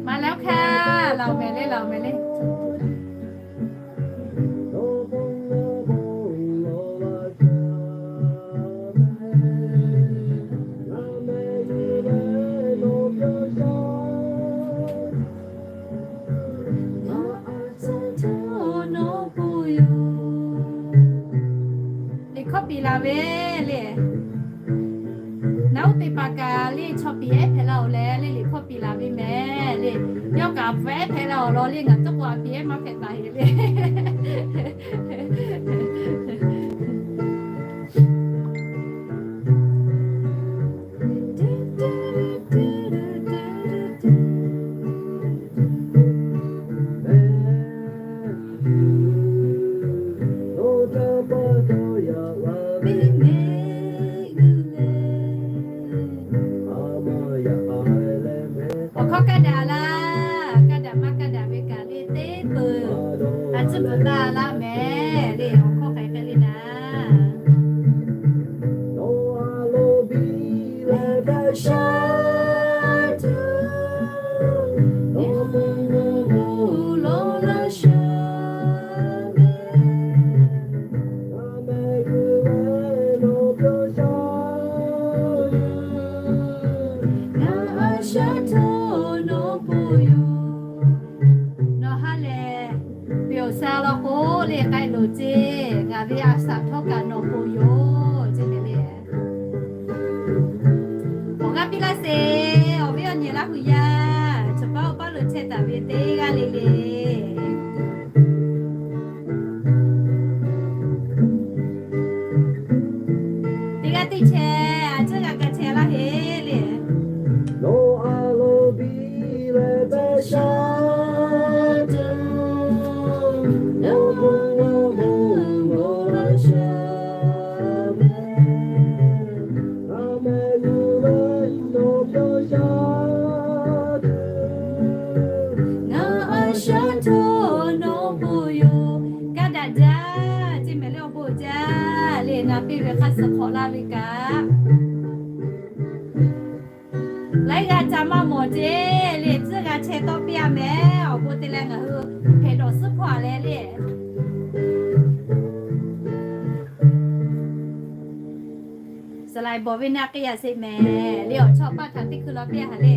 Maˍ leh oˇ hk'e, laˬ mehˍ le, laˬ mehˍ le. Liꞈ hkawˇ piˍ laˬ ve le. Naˉ uˉ teˇ hpaˍ kaꞈ le chaw piˍ ehˉ hpehꞈ la-oˬ leh le, liꞈ hkawˇ piˍ laˬ ve mehˍ le. Yawˇ kaꞈ a pfuhˍ ehˉ hpehꞈ la-oˬ law le, ngaˬ tawˇ k'o a piˍ ehˉ maˇ hpehꞈ taˍ heˆ le. Awˬ hkawˇ kaˇ daꞈ laˇ, kaˇ daꞈ maˇ kaˇ daꞈ ve kaꞈ le teˇ peuˬ, a ciˉ peuˬ taˇ laˇ mehˍ le. Awˬ hkawˇ hk'aˬ hk'e le naˍ. Nawˬ ha lehˬ, peˬ awˬ sha law k'o le k'ai loˬ ceˇ, ngaˬ ve a shaꞈ htawˇ kaꞈ nawˬ k'o yoˬ ceˇ mehˍ le. Awˬ g'aˇ piˇ laˇ sheˍ, awˬ viˉ awˬ nyi Laˇ hu yaˇ, chaw paˉ awˬ paˉ lo chehˇ taˍ ve teˇ g'aˇ le le. Teˇ g'aˇ teˇ chehˇ, a ciˉ g'a ka chehˇ laˇ heˆ le. Ngaˬ a shaꞈ htawˇ nawˬ k'o yoˬ. Kaˇ daꞈ jaˇ ceˇ mehˍ le, awˬ bon jaˇ le, na piˇ ve hk'aˇ suh hk'awꞈ laˇ ve kaꞈ. Laiˉ g'aˇ ca maˇ mawˬ ceˇ le, tcuhˉ g'a chehˇ tawˆ piˇ-a mehˍ, awˬ bon te leh ngaˬ hui hpehꞈ dawˬ suhˉ hkawˇ-a leh le. Saˍ laiˍ bawˬ ve naˆ k'e yaꞈ sheˍ mehˍ le, awˬ chawˇ paˇ htaꞈ teˇ hkui law piˇ-a ha le.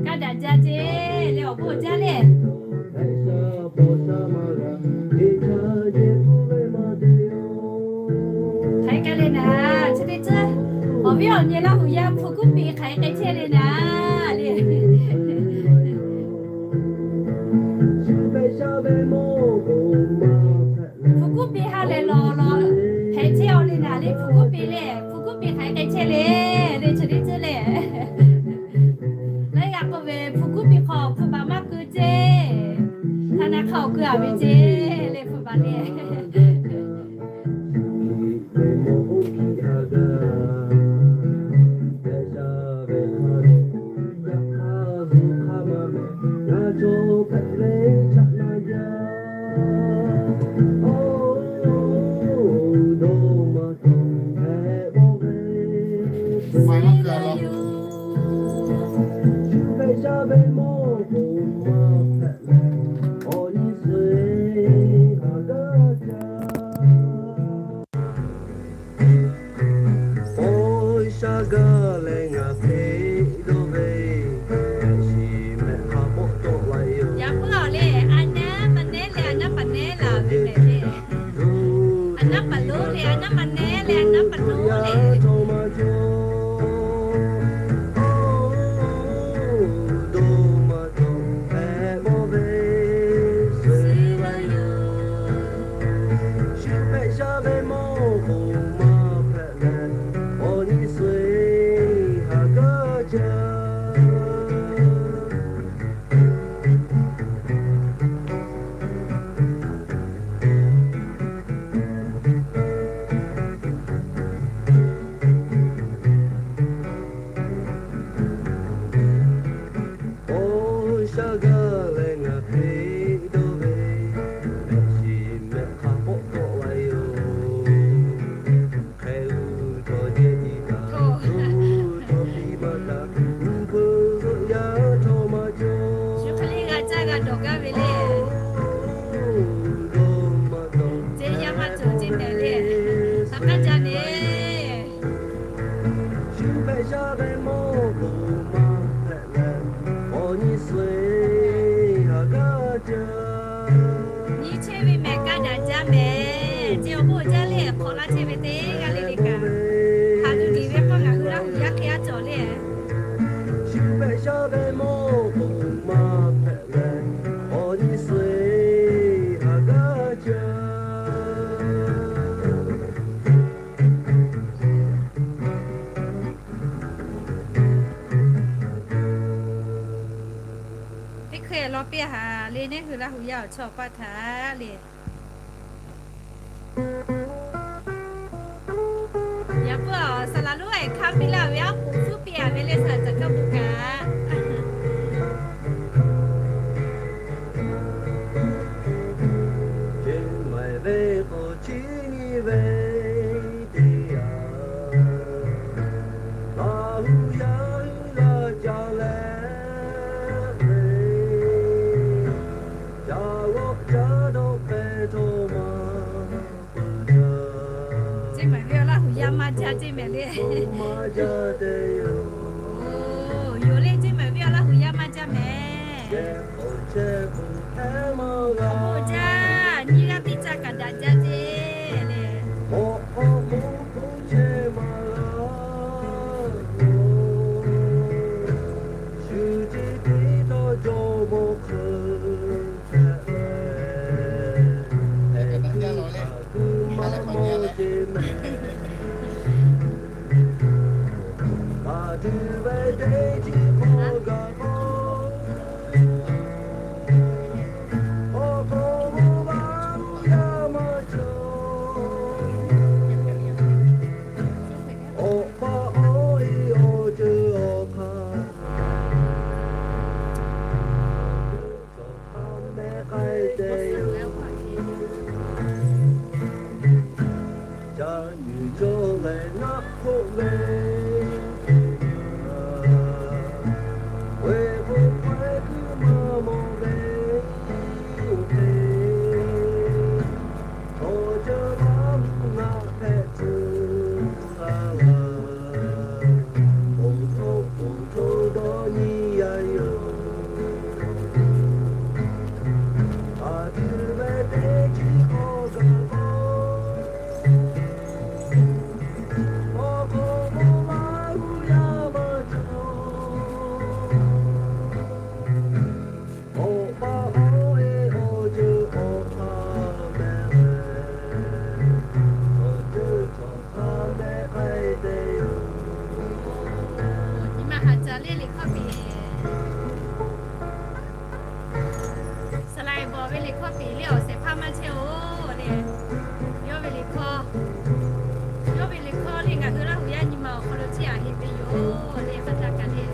Kaˇ daꞈ jaˇ ceˇ le, awˬ bon jaˇ le. Hk'aˬ hk'e le naˍ, chi teˇ ceuˬ awˬ viˉ awˬ nyi Laˇ hu yaˇ hpu kuˉ piˇ hk'aˬ hk'e chehˇ le naˍ le. Hpu kuˉ piˇ ha lehˬ lawˬ lawˬ hpehꞈ chehˇ-aw le naˍ le, hpu kuˉ piˇ le, hpu kuˉ piˇ hk'aˬ hk'e chehˇ le, le chi teˇ ceuˬ le. Laiˉ g'aˇ k'oˆ ve, hpu kuˉ piˇ hk'aw hpu baˬ maˇ keu ceˇ. Hk'a na hk'a awˬ keu-a ve ceˇ le, hpu baˬ le. Yaꞈ puiˉ-a le, dawˬ gaˇ ve le. Ceˇ yaˇ maˇ cawˬ ceˇ mehˍ le. Ha k'aˉ jaˇ ne. Shu hpehꞈ sha ve mawˇ k'oˍ maˇ hpehꞈ leh, awˬ nyi suh-e ha k'aˉ jaˇ. Nyi chehˇ ve mehˍ kaˇ daꞈ jaˇ mehˍ. Ceˇ awˬ bon jaˇ le, hk'awꞈ laˇ chehˇ ve teˇ g'aˇ le le kaꞈ, haˍ tuˬ diˬ ve k'o ngaˬ hui Laˇ huˍ yaˇ hk'e aˉ cawˬ le. Shu hpehꞈ sha ve mawˇ k'oˍ maˇ hpehꞈ leh, awˬ nyi suh-e ha k'aˉ jaˇ. Teˇ hk'e lawˬ piˇ haˍ le, neˇ hui Laˇ huˍ yaˇ awˬ chawˇ paˆ htaꞈ le. Yaꞈ puiˉ awˬ saˍ laˍ lonˉ ehˍ hkanˇ piˇ laˇ ve aˉ poꞈ hpfuhˇ piˇ a ve le, saˍ laˍ caˬ kaˇ puˆ kaꞈ. Chi maiˬ ve k'o chi nyi ve teˇ yanˇ, Laˇ huˍ yaˇ hui laˇ ca leh, ca g'awˆ ca dawˆ hpehꞈ htawˇ maˇ Ceˇ maiˬ ve awˬ Laˇ huˍ yaˇ maˇ jaˇ ceˇ mehˍ le. Maˇ jaˇ te yoˬ. Yoˬ le, ceˇ maiˬ ve awˬ Laˇ huˍ yaˇ maˇ jaˇ mehˍ. Awˬ bon jaˇ, nyiˇ g'aˇ teˇ caˇ kaꞈ daꞈ jaˇ ceˇ le. Awˬ bon k'o chehˇ maˇ g'a yoˬ. Shu ceˇ teˇ tawˇ jawˇ mawˇ hk'e Nyi ma haꞈ ca le liꞈ hkawˇ piˍ. Saˍ laˍ bawˬ ve liꞈ hkawˇ piˍ le, awˬ shehˍ hpaˇ maˇ chehˇ-oˬ le. Yawˇ ve liꞈ hkawˇ, yawˇ ve liꞈ hkawˇ le ngaˬ hui Laˇ huˍ yaˇ nyi ma awˬ hk'aw lo chiˇ aꞈ heꞈ ve yoˬ le, hk'aˬ htaˇ kaꞈ le.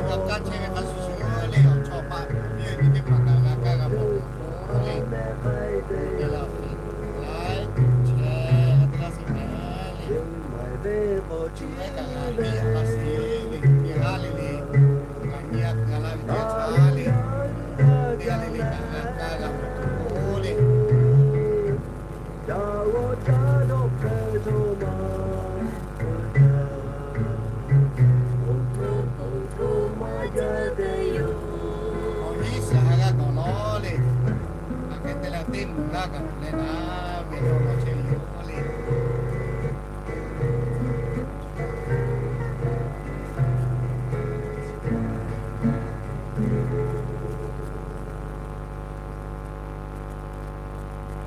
Awˬ g'a kaˇ chehˇ ve hk'a shuˍ shuˍ le, awˬ chawˇ paˆ ve nyi teˇ hpaˍ kaꞈ g'a kaˇ g'a mawˬ ve awˬ pon le, te la ve, laiˉ chehˇ teˇ g'aˇ sheˍ hpehꞈ le. Maiˬ ve k'o chi ve kaꞈ g'a le, a pa sheˍ le, nyi haˉ le le, kaꞈ nyi a hk'e g'a laˇ ve teˇ g'aˇ le, teˇ g'aˇ le le kaꞈ g'a kaˇ g'a mawˬ ve le. Awˬ nyi suhˍ ha g'aˇ k'awꞈ lawˬ le. Aˬ hk'e te leh teˇ moˍ g'aˇ kaꞈ leh naˍ ve awˬ lawn chehˇ ve yoˬ le.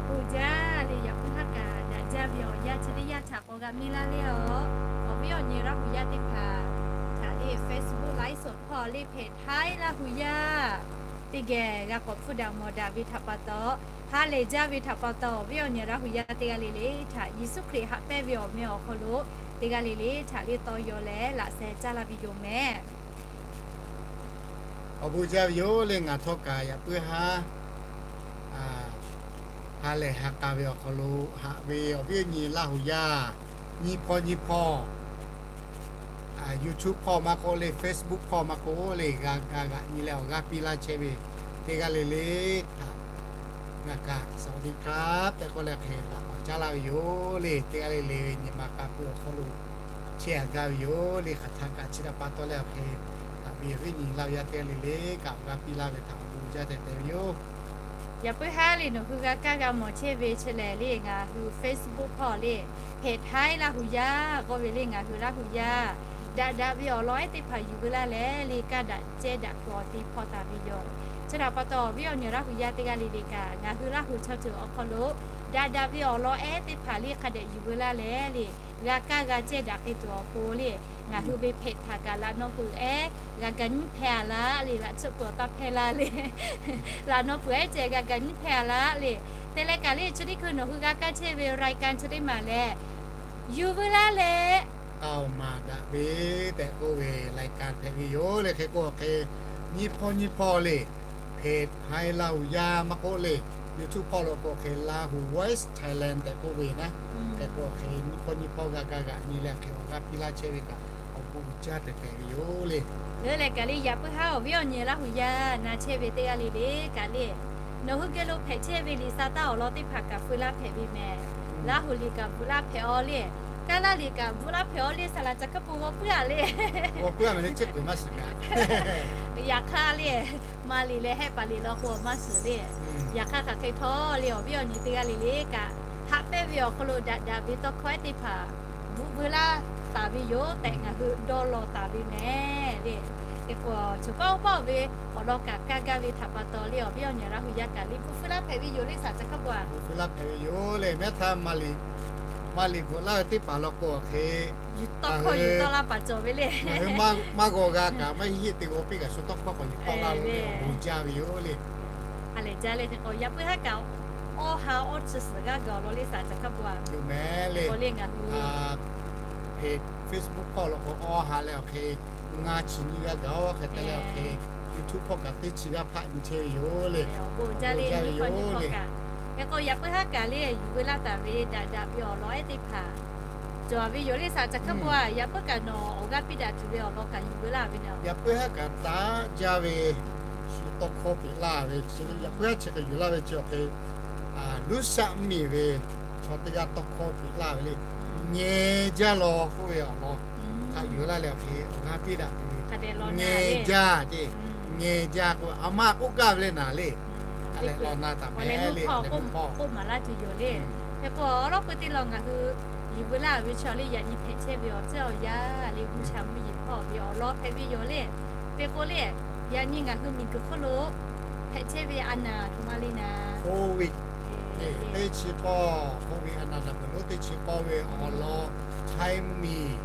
Bon jaˇ le, yaꞈ hk'aˇ kaꞈ daꞈ jaˇ ve awˬ yanˇ chi teˇ yanˇ htaꞈ k'awꞈ g'a miˇ laˇ le awˬ. Awˬ viˉ awˬ nyi Laˇ huˍ yaˇ teˇ hpaˍ htaꞈ le Facebook ไลฟ์สด hpawˇ le hpehꞈ htaiˉ Laˇ huˍ yaˇ teˇ geh g'a k'awꞈ hpfuhˇ daꞈ mawˬ daꞈ ve htaꞈ pa taw, Ha lehˬ jaˇ ve htaꞈ pa taw, awˬ viˉ awˬ nyi Laˇ hu yaˇ teˇ g'aˇ le le htaꞈ Yeˍsuˆ Hkriꞈ haꞈ pehnˇ ve awˬ meh awˬ hk'aw lo teˇ g'aˇ le le htaꞈ liˇ tawˇ yaw leh laꞈ sheh caˇ laˇ ve yoˬ mehˍ. Awˬ bon jaˇ ve yoˬ le, ngaˬ htawˇ kaꞈ yaꞈ puiˉ haˉ ha lehˬ ha k'a ve awˬ hk'aw lo haꞈ ve awˬ viˉ awˬ nyi Laˇ hu yaˇ nyiˇ hpawˇ nyiˇ hpawˇ YouTube hpawˇ maˇ k'oˆ le, Facebook hpawˇ maˇ k'oˆ le, g'a ga g'aꞈ nyi leh awˬ g'aˇ piˇ laˇ chehˇ ve teˇ g'aˇ le le htaꞈ ngaˬ kaꞈ สวัสดีครับ tehꞈ k'oˆ leh hk'e laꞈ k'awꞈ caˉ laˇ ve yoˬ le. Teˇ g'aˇ le le ve nyi ma k'a peu awˬ hk'aw lo chehˇ a gaˇ ve yoˬ le. Hk'aˬ htaˇ kaꞈ chi htaꞈ pa taw leh awˬ hk'e haꞈ ve awˬ viˉ nyi Laˇ hu yaˇ teˇ g'aˇ le le kaꞈ awˬ g'aˇ piˇ laˇ ve htaꞈ awˬ bon jaˇ tehꞈ te ve yoˬ. Yaꞈ puiˉ haˉ le nawˬ hui g'a kaˇ g'a mawˬ chehˇ ve chi lehˬ le, ngaˬ hui Facebook hpawˇ le, เพจ Thai Laˇ hu yaˇ k'oˆ ve le, ngaˬ hui Laˇ hu yaˇ daꞈ daꞈ ve awˬ lawn ehˉ teˇ hpaˍ yuˬ veu laˇ leh le, kaˇ daꞈ cehˇ daꞈ kuiˬ awˬ te hpawˇ taˍ ve yoˬ. Chi htaꞈ pa taw awˬ viˉ awˬ nyi Laˇ hu yaˇ teˇ g'aˇ le le kaꞈ ngaˬ hui Laˇ hu chaw ceuˬ awˬ hk'aw lo daꞈ daꞈ ve awˬ lawn ehˉ teˇ hpaˍ le hk'a dehꞈ yuˬ veu laˇ leh le, g'a kaˇ g'a cehˇ daꞈ k'ai tuˬ awˬ pon le, ngaˬ hui ve เพจ htaꞈ kaꞈ laꞈ nawˉ peuˬ ehˉ g'a ga nyiˉ hpehˇ a laˇ le, laꞈ tsuhˆ peuˬ awˬ taˇ hpehˇ laˇ le, laꞈ nawˉ peuˬ ehˉ ceh g'a ga nyiˉ hpehˇ a laˇ le. Te leh kaꞈ le chi teˇ hkui nawˬ hui g'a kaˇ chehˇ ve รายการ chi teˇ maˬ lehˬ yuˬ veu laˇ leh k'aoˍ maˍ daꞈ ve tehꞈ k'oˆ ve รายการ hpehꞈ ve yoˬ le. Hk'e k'o hk'e nyiˇ hpawˇ nyiˇ hpawˇ le เพจ Thai Laˇ hu yaˇ maˇ k'oˆ le, YouTube hpawˇ lo k'o hk'e Lahu Voice Thailand tehꞈ k'oˆ ve naˉ, hk'e k'o hk'e nyiˇ hpawˇ nyiˇ hpawˇ g'a ga g'aꞈ nyi leh hk'e awˬ g'aˇ piˇ laˇ chehˇ ve kaꞈ awˬ bon uiˍ jaˇ tehꞈ tehꞈ ve yoˬ le. Leuˉ leh kaꞈ le yaꞈ puiˉ haˉ awˬ viˉ awˬ nyi Laˇ hu yaˇ na chehˇ ve teˇ g'aˇ le le kaꞈ le, nawˬ hui geh lo hpehꞈ chehˇ ve liꞈ sa taˇ awˬ lawn teˇ hpaˍ kaꞈ feu laˇ hpehꞈ ve mehˍ. Laˇ hu liꞈ kaꞈ bvuhꞈ laˇ hpehꞈ aw le, Kaˇlaˇ liꞈ kaꞈ bvuhꞈ laˇ hpehꞈ aw le, saˍ laꞈ ca hkaˇ pu g'aw puiˉ a le. G'aw puiˉ a mehˍ le, chi kuiˬ maˇ shiˍ kaꞈ. Yaꞈ hk'aˇ le, maˍ liꞈ leh hehˆ paˍ liꞈ law k'o maˇ shiˍ le. Yaꞈ hk'aˇ hk'aˬ hk'e htawˇ le awˬ viˉ awˬ nyi teˇ g'aˇ le le kaꞈ, haꞈ pehnˇ ve awˬ hk'aw lo daꞈ daꞈ ve tawˇ hkawˇ ehˉ teˇ hpaˍ bvuhꞈ veu laˇ taˍ ve yoˬ tehꞈ ngaˬ hui dawˇ law taˍ ve mehˍ le. Hk'e k'o, choˬ kaˉ oˇ paˆ ve awˬ lawn kaꞈ kaˇ gaˇ ve htaꞈ pa taw le awˬ viˉ awˬ nyi Laˇ hu yaˇ kaꞈ le bvuhꞈ feu laˇ hpehꞈ ve yoˬ le, saˍ ca hkaˇ pu a. Bvuhꞈ feu laˇ hpehꞈ ve yoˬ le. Mehˉ htaˇ maˍ liꞈ, maˍ liꞈ bvuhꞈ laˇ ve teˇ hpaˍ law k'o hk'e, tawˇ hkawˇ yuˬ tawˆ laˇ paˍ cawˬ ve le. Ngaˬ hui maˇ g'aw g'a kaꞈ maˇ heˆ heˆ te g'aw piˇ kaꞈ shu tawˇ hkawˇ k'awꞈ yuˬ tawˆ laˇ ve awˬ bon jaˇ ve yoˬ le. A lehˬ jaˇ le hk'e k'o, yaꞈ puiˉ haˉ kaꞈ awˇ ha awˇ chi suhˍ g'aˇ gaˬ awˬ lawn le, saˍ ca hkaˇ pu a. Yoˬ mehˍ le. K'o le ngaˬ hui Facebook hpawˇ law k'o awˇ ha leh awˬ hk'e ngaˇ chi nyiˇ g'aˇ gaˬ awˬ hk'e te leh awˬ hk'e YouTube hpawˇ kaꞈ teˇ chi g'aˇ hpaˆ nyi chehˇ ve yoˬ le. Awˬ bon jaˇ le, nyiˇ hpawˇ nyiˇ hpawˇ kaꞈ. Hk'e k'o yaꞈ puiˉ haˉ kaꞈ le yuˬ veu laˇ taˍ ve daꞈ daꞈ ve awˬ lawn ehˉ teˇ hpaˍ cawˬ ve yoˬ le, saˍ ca hkaˇ pu a. Yaꞈ puiˉ kaꞈ nawˬ awˬ g'aˇ piˇ daꞈ tuˬ ve awˬ lawn kaꞈ yuˬ veu laˇ ve naˍ. Yaꞈ puiˉ haˉ kaꞈ taˇ jaˇ ve shu tawˇ hkawˇ peꞈ laˇ ve, yaꞈ puiˉ haˉ chi kaꞈ yuˬ laˇ ve chi awˬ hk'e Luˉ shaˆ mvuhˇmiˬ ve chaw teˇ g'aˇ tawˇ hkawˇ peꞈ laˇ ve le. Ngeh jaˇ law k'oˆ ve awˬ lawn htaꞈ yuˬ laˇ leh awˬ hk'e awˬ g'aˇ piˇ daꞈ tuˬ ve, ngeh jaˇ ce, ngeh jaˇ k'o a maˇ k'oˆ gaˇ ve le naˍ le. A lehˬ law na taˍ mehˍ le, a lehˬ k'oˆ maˍ laˇ tuˬ yoˬ le. Hk'e k'o awˬ lawˉ peu teˇ law ngaˬ hui yuˬ veu laˇ ve chaw le yaꞈ nyi hpehꞈ chehˇ ve awˬ tcuhˉ awˬ yaˇ le, mvuhˇ cha mvuhˇ yeˬ hpawˇ ve awˬ lawn hpehꞈ ve yoˬ le. Hk'e k'o le, yaꞈ nyi ngaˬ hui miˬguiˬ hk'oˆ lo hpehꞈ chehˇ ve a naˍ htoꞈ ma le naˍ, COVID teˇ chi k'awˇ, COVID a naˍ naˍ peuˬ lonˉ teˇ chi k'awˇ ve awˬ lawn, China mvuhˇmiˬ,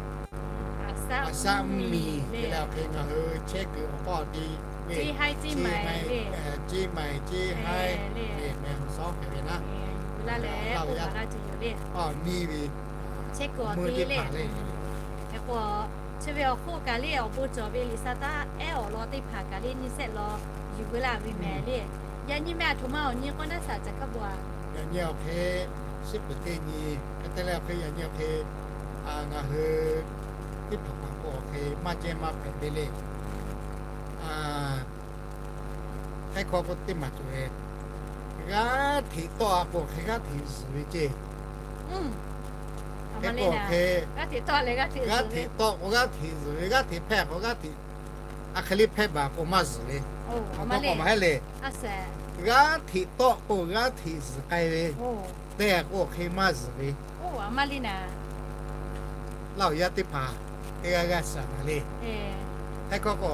Assam mvuhˇmiˬ te leh awˬ hk'e ngaˬ hui chehˇ kuiˬ awˬ paˇ awˬ ti ve, Ceˇ maiˬ, Ceˇ haiˉ le, mehˍ hu sawˉ hpehꞈ ve naˉ, Laˇ hu yaˇ, Laˇ hu yaˇ, miˇ ve, chehˇ kuiˬ awˬ ti le. Hk'e k'o, chi ve awˬ hk'oˆ kaꞈ le awˬ bon cawˬ ve liꞈ sa taˇ ehˉ awˬ lawn teˇ hpaˍ kaꞈ le nyiˇ shehˆ law yuˬ veu laˇ ve mehˍ le. Yaꞈ nyi meh a htoꞈ ma awˬ nyi k'o naˉ saˍ ca hkaˇ pu a. Yaꞈ nyi awˬ hk'e shiˉ peuˬ teˇ nyi, hk'e te leh awˬ hk'e yaꞈ nyi awˬ hk'e ngaˬ hui teˇ hpaˍ hpaˍ k'o awˬ hk'e maˇ jehˇ maˇ hpehꞈ ve le. Hk'e k'o k'o teˇ maˬ cawˬ ve, g'aˇ hteꞈ tawˆ a k'o hk'e g'aˇ hteꞈ zuhˬ ve ceˇ. Hk'e k'o hk'e g'aˇ hteꞈ tawˆ k'o g'aˇ hteꞈ zuhˬ ve, g'aˇ hteꞈ hpehˇ k'o g'aˇ hteꞈ, a hk'e le hpehˇ baˬ k'o maˇ zuhˬ le. Awˬ hk'aw k'awꞈ maˍ heˆ le. G'aˇ hteꞈ tawˆ k'o g'aˇ hteꞈ zuhˬ k'ai ve tehꞈ k'o hk'e maˇ zuhˬ ve. Laˇ hu yaˇ teˇ hpaˍ teˇ g'aˇ g'aˇ shaˍ taˍ le. Hk'e k'o k'o,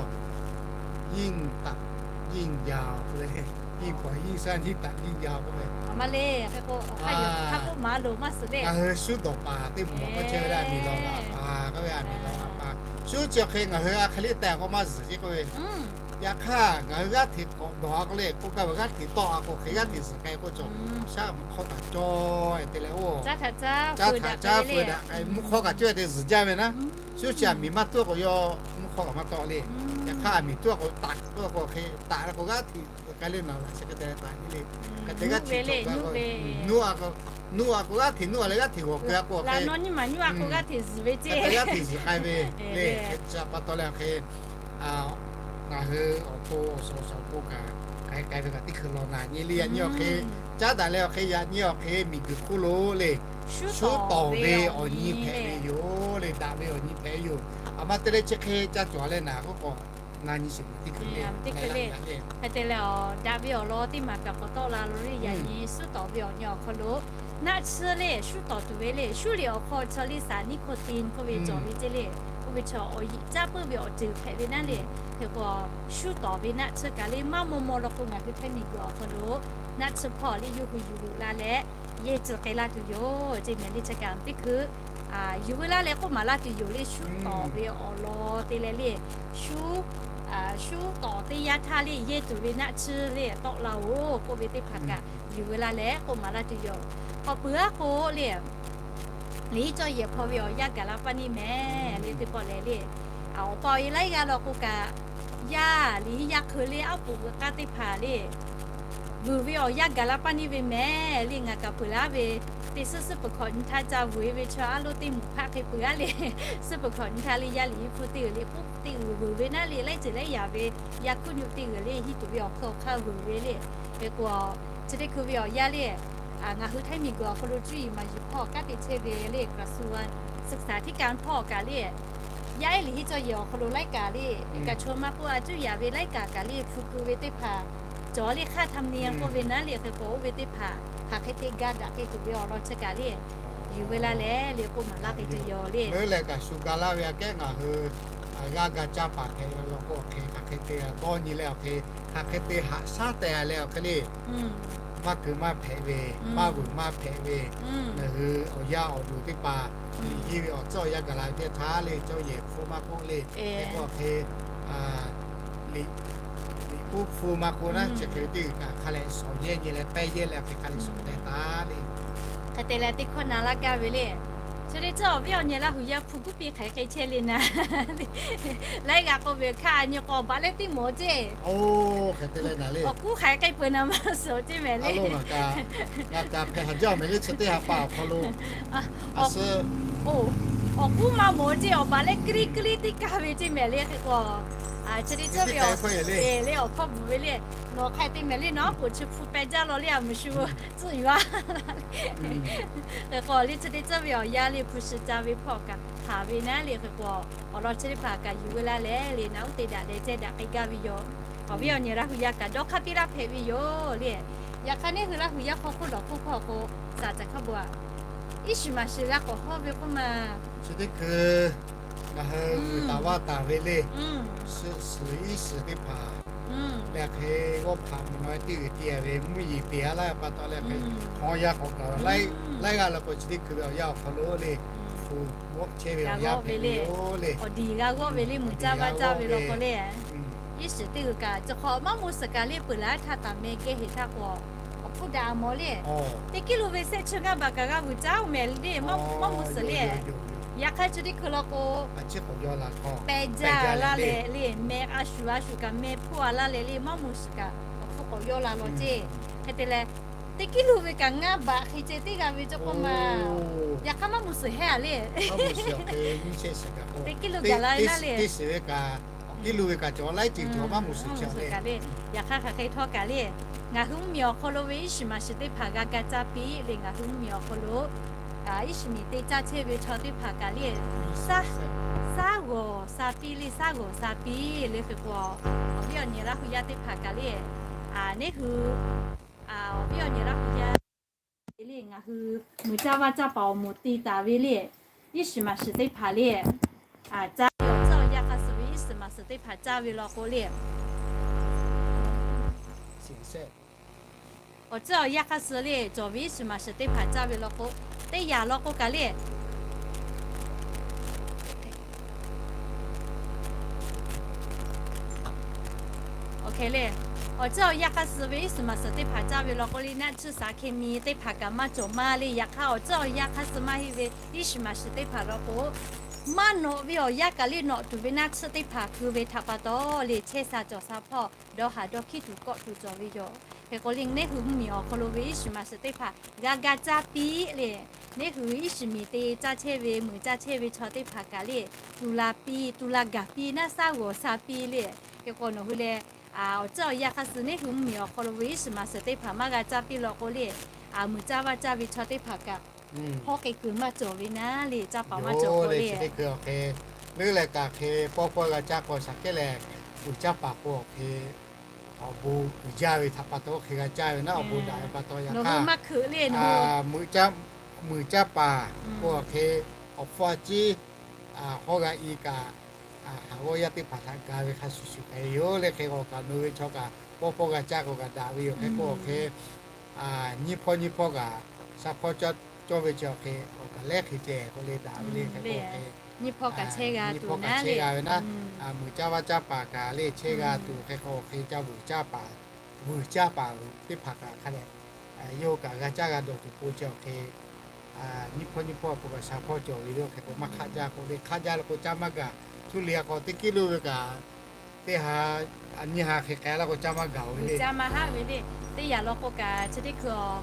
ยิ่งตัดยิ่งยาว k'oˆ ve, ยิ่งกว่า ยิ่งสั้น ยิ่งตัดยิ่งยาว k'oˆ ve, ngaˬ hui shuˉ dawˬ paˍ teˇ moˍ k'oˆ chehˇ ve le, a miˬ lawˬ a pa k'oˆ ve, a miˬ lawˬ a pa Shu chi awˬ hk'e ngaˬ hui a hk'e le tehꞈ k'o maˇ zuhˬ ce k'oˆ ve. Yaꞈ hk'aˇ ngaˬ hui g'aˇ hteꞈ k'awꞈ dawˬ a k'o le k'oˆ gaˇ ve, g'aˇ hteꞈ tawˆ a k'o hk'e g'aˇ hteꞈ zuhˬ k'ai k'o cawˬ, shaˉ mvuhˇ hk'awˇ kaꞈ cawˬ te leh oˇ, caˇ htaꞈ caˇ feu daꞈ k'ai mvuhˇ hk'awˇ kaꞈ cawˬ te zuhˬ jaˇ ve naˉ. Shu chi aˬ miˍ maˇ tuˉ k'o yawˇ mvuhˇ hk'awˇ kaꞈ maˇ tawˆ le. Yaꞈ hk'aˇ aˬ miˍ tuˉ k'o taꞈ tuˉ k'o hk'e taꞈ k'o g'aˇ hteꞈ k'ai le naˬ laꞈ sheh hk'e te taꞈ le. Hk'e te g'aˇ hteꞈ cawˬ ve k'o, nuˇ a k'o g'aˇ hteꞈ nuˇ a leh g'aˇ hteꞈ g'awˬ keu a k'o hk'e, hk'e te g'aˇ hteꞈ zuhˬ k'ai ve le. Hk'e chi pa taw leh awˬ hk'e ngaˬ hui awˬ to awˬ suhˍ awˬ suhˍ awˬ pon kaꞈ k'ai k'ai ve kaꞈ teˇ hkui law naˍ nyi le. Yaꞈ nyi awˬ hk'e caˉ daꞈ leh awˬ hk'e yaꞈ nyi awˬ hk'e miˬguiˬ hk'oˆ lo le, shu tawˍ ve awˬ nyi hpehꞈ ve yoˬ le. Daꞈ ve awˬ nyi hpehꞈ ve yoˬ. Aˬ ma te leh chi hk'e ca cawˬ leh naˍ k'oˆ k'o, na nyi shiˍ teˇ hkui le. Hk'e te leh daꞈ ve awˬ lawn teˇ maˬ kaꞈ k'awꞈ tawˆ la lo le. Yaꞈ nyi shu tawˍ ve awˬ nyi awˬ hk'aw lo naˆ tsuhˇ le shu tawˍ tuˬ ve le. Shu liꞈ awˬ hk'aw chaw liˇ saˍ niˆ hko te k'oˆ ve cawˬ ve ce le. Oˇ ve chaw awˬ yiꞈ caˉ puiˉ ve awˬ ceuˬ hpehꞈ ve naˉ le. Hk'e k'o shu tawˍ ve naˆ tsuhˇ kaꞈ le maˇ maw maw law k'o ngaˬ hui htaiˇ miˬguiˬ awˬ hk'aw lo naˆ tsuhˇ hpawˇ le yawˇ hui yuˬ la leh yehˇ tcuh k'ai laˇ tuˬ yoˬ ce mehˍ le. Chi kaꞈ teˇ hkui yuˬ ve laˇ leh k'oˆ maˍ laˇ tuˬ yoˬ le. Shu tawˍ ve awˬ lawn te leh le, shu shu tawˍ teˇ yanˇ htaˇ le yehˇ tuˬ ve naˆ tsuhˇ le tawˆ la-oˬ k'oˆ ve teˇ hpaˍ kaꞈ yuˬ ve laˇ leh k'oˆ maˍ laˇ tuˬ yoˬ. K'awꞈ peuˬ aˉ k'o le, liꞈ hiˉ cawˇ yehˬ hpawˇ ve awˬ yanˇ gaˬ la paˇ neˇ mehˍ le teˇ pawˆ lehˬ le, awˬ pa awˬ e laiˉ g'aˇ law k'o kaꞈ, yaˇ liꞈ hiˉ yaˇ hk'eu le aˉ poꞈ veuꞈ k'aˇ teˇ hpaˍ le vuiˬ ve awˬ yanˇ gaˬ la paˇ neˇ ve mehˍ le. Ngaˬ kaꞈ peuˬ laˇ ve teˇ suhˉ suhˉ peuˬ hkawꞈ nyi htaˇ ca vuiˬ e ve chaw aˉ lo teˇ moˍ hpaˆ hk'e peuˬ aˉ le. Suhˉ peuˬ hkawꞈ nyi htaˇ le yaˇ liꞈ hiˉ hpu teˇ g'uiˬ liꞈ k'oˆ teˇ g'uiˬ vuiˬ ve naˉ le, laiˉ ceuˬ laiˉ yaꞈ ve yaˇ hkuˇ nyi teˇ g'uiˬ le hiˉ tuˬ ve awˬ hk'aw hk'aˇ vuiˬ ve le. Hk'e k'o, chi teˇ hkui ve awˬ yanˇ le, ngaˬ hui htaiˇ miˬguiˬ awˬ hk'aw lo cuˇ yiˍ maˍ yiˍ hpawˇ kanˉ te chehˇ ve le, กระทรวงศึกษาธิการ hpawˇ kaꞈ le, yaˇ ehˉ liꞈ hiˉ cawˇ yehˬ awˬ hk'aw lo laiˉ kaꞈ le, เอกชน maˇ k'oˆ a cuˇ yaˍ ve laiˉ kaꞈ kaꞈ le hpu ku ve teˇ hpaˍ cawˬ le hk'aˇ ธรรมเนียม k'oˆ ve naˉ le. Hk'e k'o oˇ ve teˇ hpaˍ hk'aˬ hk'e te ga daꞈ k'ai tuˬ ve awˬ lawn chi kaꞈ le yuˬ ve laˇ leh le k'oˆ maˍ laˇ k'ai tuˬ yoˬ le. Leuˉ leh kaꞈ shu ga laˇ ve aꞈ kehˉ ngaˬ hui g'aˇ ga caˇ paˍ hpehꞈ ve law k'o awˬ hk'e hk'aˬ hk'e te dawˇ nyi leh awˬ hk'e hk'aˬ hk'e te haꞈ shaˉ tehˬ leh awˬ hk'e le maˇ keu maˇ hpehꞈ ve, maˇ vuiˬ maˇ hpehꞈ ve, ngaˬ hui awˬ yaˇ awˬ duˬ teˇ hpaˍ liꞈ hiˉ ve awˬ tcuhˉ awˬ yanˇ gaˬ la ve teˇ htaˇ le, cawˇ yehˬ hpfuhˇ maˇ k'oˆ le, hk'e k'o awˬ hk'e liꞈ, liꞈ k'uˉ hpu maˇ k'oˆ naˉ, chi hk'e ve teˇ g'uiˬ kaꞈ hk'a leh shawˍ yehˇ nyi leh pehˇ yehˇ leh awˬ hk'e hk'a leh shawˍ tehꞈ taˍ le. Hk'e te leh teˇ hkawˇ na laˇ gaˇ ve le. Chi teˇ ceuˬ awˬ viˉ awˬ nyi Laˇ huˍ yaˇ hpu guˉ piˇ hk'aˬ hk'e chehˇ le naˉ, laiˉ g'aˇ k'oˆ ve hk'aˇ a nyi k'o awˬ baꞈ leh teˇ mawˬ ceˇ. Awˬ k'uˉ hk'aˬ hk'e peuˬ naˉ maˇ suhˍ ceˇ mehˍ le. Ngaˬ kaꞈ hpehꞈ haˍ jaˇ mehˍ le chi teˇ ha pa awˬ hk'aw lo. Awˬ k'uˉ maˇ mawˬ ceˇ, awˬ baꞈ leh k'liˇ k'liˇ teˇ kaˇ ve ceˇ mehˍ le. Hk'e k'o, chi teˇ ceuˬ ve awˬ hkawˇ bvuhˬ ve le, nawˬ hk'aˬ hk'e te mehˍ le, nawˬ aˉ poꞈ chi hpu peh jaˇ law le, a muˍ shu tcuhˆ yuˬ a Hk'e k'o le chi teˇ ceuˬ ve awˬ yanˇ le hpu shi ca ve hpawˇ kaꞈ haˍ ve naˉ le. Hk'e k'o awˬ lawn chi teˇ hpaˍ kaꞈ yuˬ ve laˇ leh le, naˉ uˉ te daꞈ leh ceh daꞈ k'ai gaˇ ve yoˬ. Awˬ viˉ awˬ nyi Laˇ huˍ yaˇ kaꞈ dawˇ hk'aˇ piˇ laˇ hpehꞈ ve yoˬ le. Yaꞈ hk'aˇ neˇ hui Laˇ huˍ yaˇ hk'aw hk'oˆ lawˬ hk'oˆ hk'aw k'o, saˍ caˍ hk'a bvuhꞈ a, iˉ shiˍ maˍ shiˍ g'a k'awꞈ hawˇ ve k'oˆ ma, chi teˇ hkui ngaˬ hui vuiˬ taˍ vaˇ taˍ ve le, suhˆ suhˍ iˉ shiˍ teˇ hpaˍ leh hk'e g'awˇ hpaꞈ miˬ naw teˇ g'uiˬ te ve mvuhˇ yeˬ te a laˇ pa taw leh hk'e hk'aw yaˇ k'awꞈ gaˬ laiˉ g'aˇ la k'o chi teˇ hkui ve awˬ yanˇ awˬ hk'aw lo le, hpu g'awˇ chehˇ ve awˬ yanˇ hpehꞈ ve yoˬ le. Awˬ diˬ g'a g'awˇ ve le, mvuhˬ caˇ vaˇ caˇ ve law k'o le, iˉ shiˍ teˇ g'uiˬ kaꞈ chi hk'aw maˇ mawˬ suhˍ kaꞈ le peuˬ laˇ htaˇ taˍ meh geh heˍ htaˇ k'o, awˬ hpfuhˇ daꞈ a mawˬ le. Teˇ kiˉ lo ve sehˆ chi ngaˇ baˬ kaꞈ g'a vuiˬ caˉ oˬ mehˍ le, maˇ mawˬ suhˍ le. Yaꞈ hk'aˇ chi teˇ hkui law k'o, peh jaˇ laˇ leh le, meh a shuˍ a shuˍ kaꞈ meh hpuˇ a laˇ leh le, maˇ mawˬ suhˍ kaꞈ awˬ hpfuhˇ k'awꞈ yawˇ la law ceˇ. Hk'e te leh, teˇ kiˉ lo ve kaꞈ ngaˇ baˬ hk'e ceh teˇ g'a ve cawˬ k'oˆ ma. Yaꞈ hk'aˇ maˇ mawˬ suhˍ hehˉ a le. Teˇ kiˉ lo gaˬ la ve naˉ le, teˇ shiˍ ve kaꞈ, awˬ kiˉ lo ve kaꞈ cawˬ laiˉ ceuˬ cawˬ maˇ mawˬ suhˍ kaꞈ le. Yaꞈ hk'aˇ hk'aˬ hk'e htawˇ kaꞈ le, ngaˬ hui mvuhˇ miˬ awˬ hk'aw lo ve iˉ shiˍ maˍ shiˍ teˇ hpaˍ g'a ga caˇ piˇ le. Ngaˬ hui mvuhˇ miˬ awˬ hk'aw lo iˉ shiˍ miˍ te caˇ chehˇ ve chaw teˇ hpaˍ kaꞈ le, saˉ g'awˬ sha piˇ le, saˉ g'awˬ sha piˇ le. Hk'e k'o, awˬ viˉ awˬ nyi Laˇ huˍ yaˇ teˇ hpaˍ kaꞈ le, neˇ hui awˬ viˉ awˬ nyi Laˇ huˍ yaˇ le, ngaˬ hui mvuhˬ caˇ vaˇ caˇ paˍ awˬ moˍ te taˍ ve le, iˉ shiˍ maˍ shiˍ teˇ hpaˍ le, caˇ ve awˬ tcuhˉ awˬ yanˇ hk'a suh ve iˉ shiˍ maˍ shiˍ teˇ hpaˍ caˇ ve law k'o le, awˬ tcuhˉ awˬ yanˇ hk'a suh le cawˬ ve iˉ shiˍ maˍ shiˍ teˇ hpaˍ caˇ ve law k'o, teˇ yanˇ law k'o kaꞈ le, hk'e le. Awˬ ceuˬ awˬ yanˇ hk'aˇ suh ve iˉ shiˍ maˍ shiˍ teˇ hpaˍ caˇ ve law k'o le, naˆ tsuhˇ shaˍ hkeh mi teˇ hpaˍ kaꞈ maˇ cawˬ maˇ le. Yaꞈ hk'aˇ awˬ ceuˬ awˬ yanˇ hk'aˇ suh maˇ heˆ ve iˉ shiˍ maˍ shiˍ teˇ hpaˍ law k'o, maˇ nawꞈ ve awˬ yanˇ kaꞈ le nawꞈ tuˬ ve naˆ tsuhˇ teˇ hpaˍ keu ve htaꞈ pa taw le, chehˇ sha cawˬ sha hpawˇ dawˇ haˍ dawˇ hkiˉ tuˬ kawˆ tuˬ cawˬ ve yoˬ. Hk'e k'o le, neˇ hui mvuhˇmiˬ awˬ hk'aw lo ve iˉ shiˍ maˍ shiˍ teˇ hpaˍ g'a ga caˇ piˇ le. Neˇ hui iˉ shiˍ miˍ te caˇ chehˇ ve, muiˬ caˇ chehˇ ve chaw teˇ hpaˍ kaꞈ le, tuˬ la piˇ, tuˬ la gaˬ piˇ, naˆ shaˉ g'awˬ sha piˇ le. Hk'e k'o nawˬ hui leh awˬ ceuˬ awˬ yanˇ hk'aˇ suh neˇ hui mvuhˇmiˬ awˬ hk'aw lo ve iˉ shiˍ maˍ shiˍ teˇ hpaˍ maˇ g'a caˇ piˇ law k'o le, muiˬ caˇ vaˇ caˇ ve chaw teˇ hpaˍ kaꞈ hawˉ k'ai kuiˬ maˇ cawˬ ve naˉ le, caˇ paˍ maˇ cawˬ k'o le. Leuˉ leh kaꞈ hk'e pawˇ pawˇ g'a caˇ k'o shaˍ kehˉ leh, muiˬ caˇ paˍ k'o awˬ hk'e awˬ bon uiˍ jaˇ ve htaꞈ pa taw hk'e g'a caˇ ve naˉ, awˬ bon daꞈ ve pa taw yaꞈ hk'aˇ, muiˬ caˇ paˍ k'o awˬ hk'e awˬ hpfuhˇ a ciˉ hawˉ g'a i kaꞈ, haˍ g'awˇ yaˇ teˇ hpaˍ htaꞈ ga ve hk'a shuˍ shuˍ hpehꞈ ve yoˬ le. Hk'e k'o kaꞈ nawˬ ve chaw kaꞈ pawˇ pawˇ g'a caˇ k'o kaꞈ daꞈ ve yoˬ. Hk'e k'o awˬ hk'e nyiˇ hpawˇ nyiˇ hpawˇ kaꞈ sha hpawˇ cawˇ ve chi awˬ hk'e awˬ kaꞈ lehˉ hk'e ceh k'o le daꞈ ve le. Hk'e k'o awˬ hk'e nyiˇ hpawˇ kaꞈ chehˇ g'a ve naˉ, muiˬ caˇ vaˇ caˇ paˍ kaꞈ le chehˇ g'a tuˬ. Hk'e k'o awˬ hk'e ca vuiˬ caˇ paˍ, vuiˬ caˇ paˍ teˇ hpaˍ kaꞈ hk'a dehꞈ yawˇ hui kaꞈ g'a caˇ g'a dawˬ tuˬ k'o chi awˬ hk'e nyiˇ hpawˇ nyiˇ hpawˇ k'o kaꞈ sha hpawˇ cawˬ ve yoˬ. Hk'e k'o maˇ hk'aˆ jaˇ k'o le, hk'aˆ jaˇ la k'o caˇ maˇ gaˬ. Cuˇ liꞈ a k'o teˇ kiˇ lo ve kaꞈ teˇ ha, nyiˇ ha hk'e k'ai la k'o caˇ maˇ gaˬ ve le. Caˇ maˇ haˆ ve le. Teˇ yanˇ law k'o kaꞈ chi teˇ hkui awˬ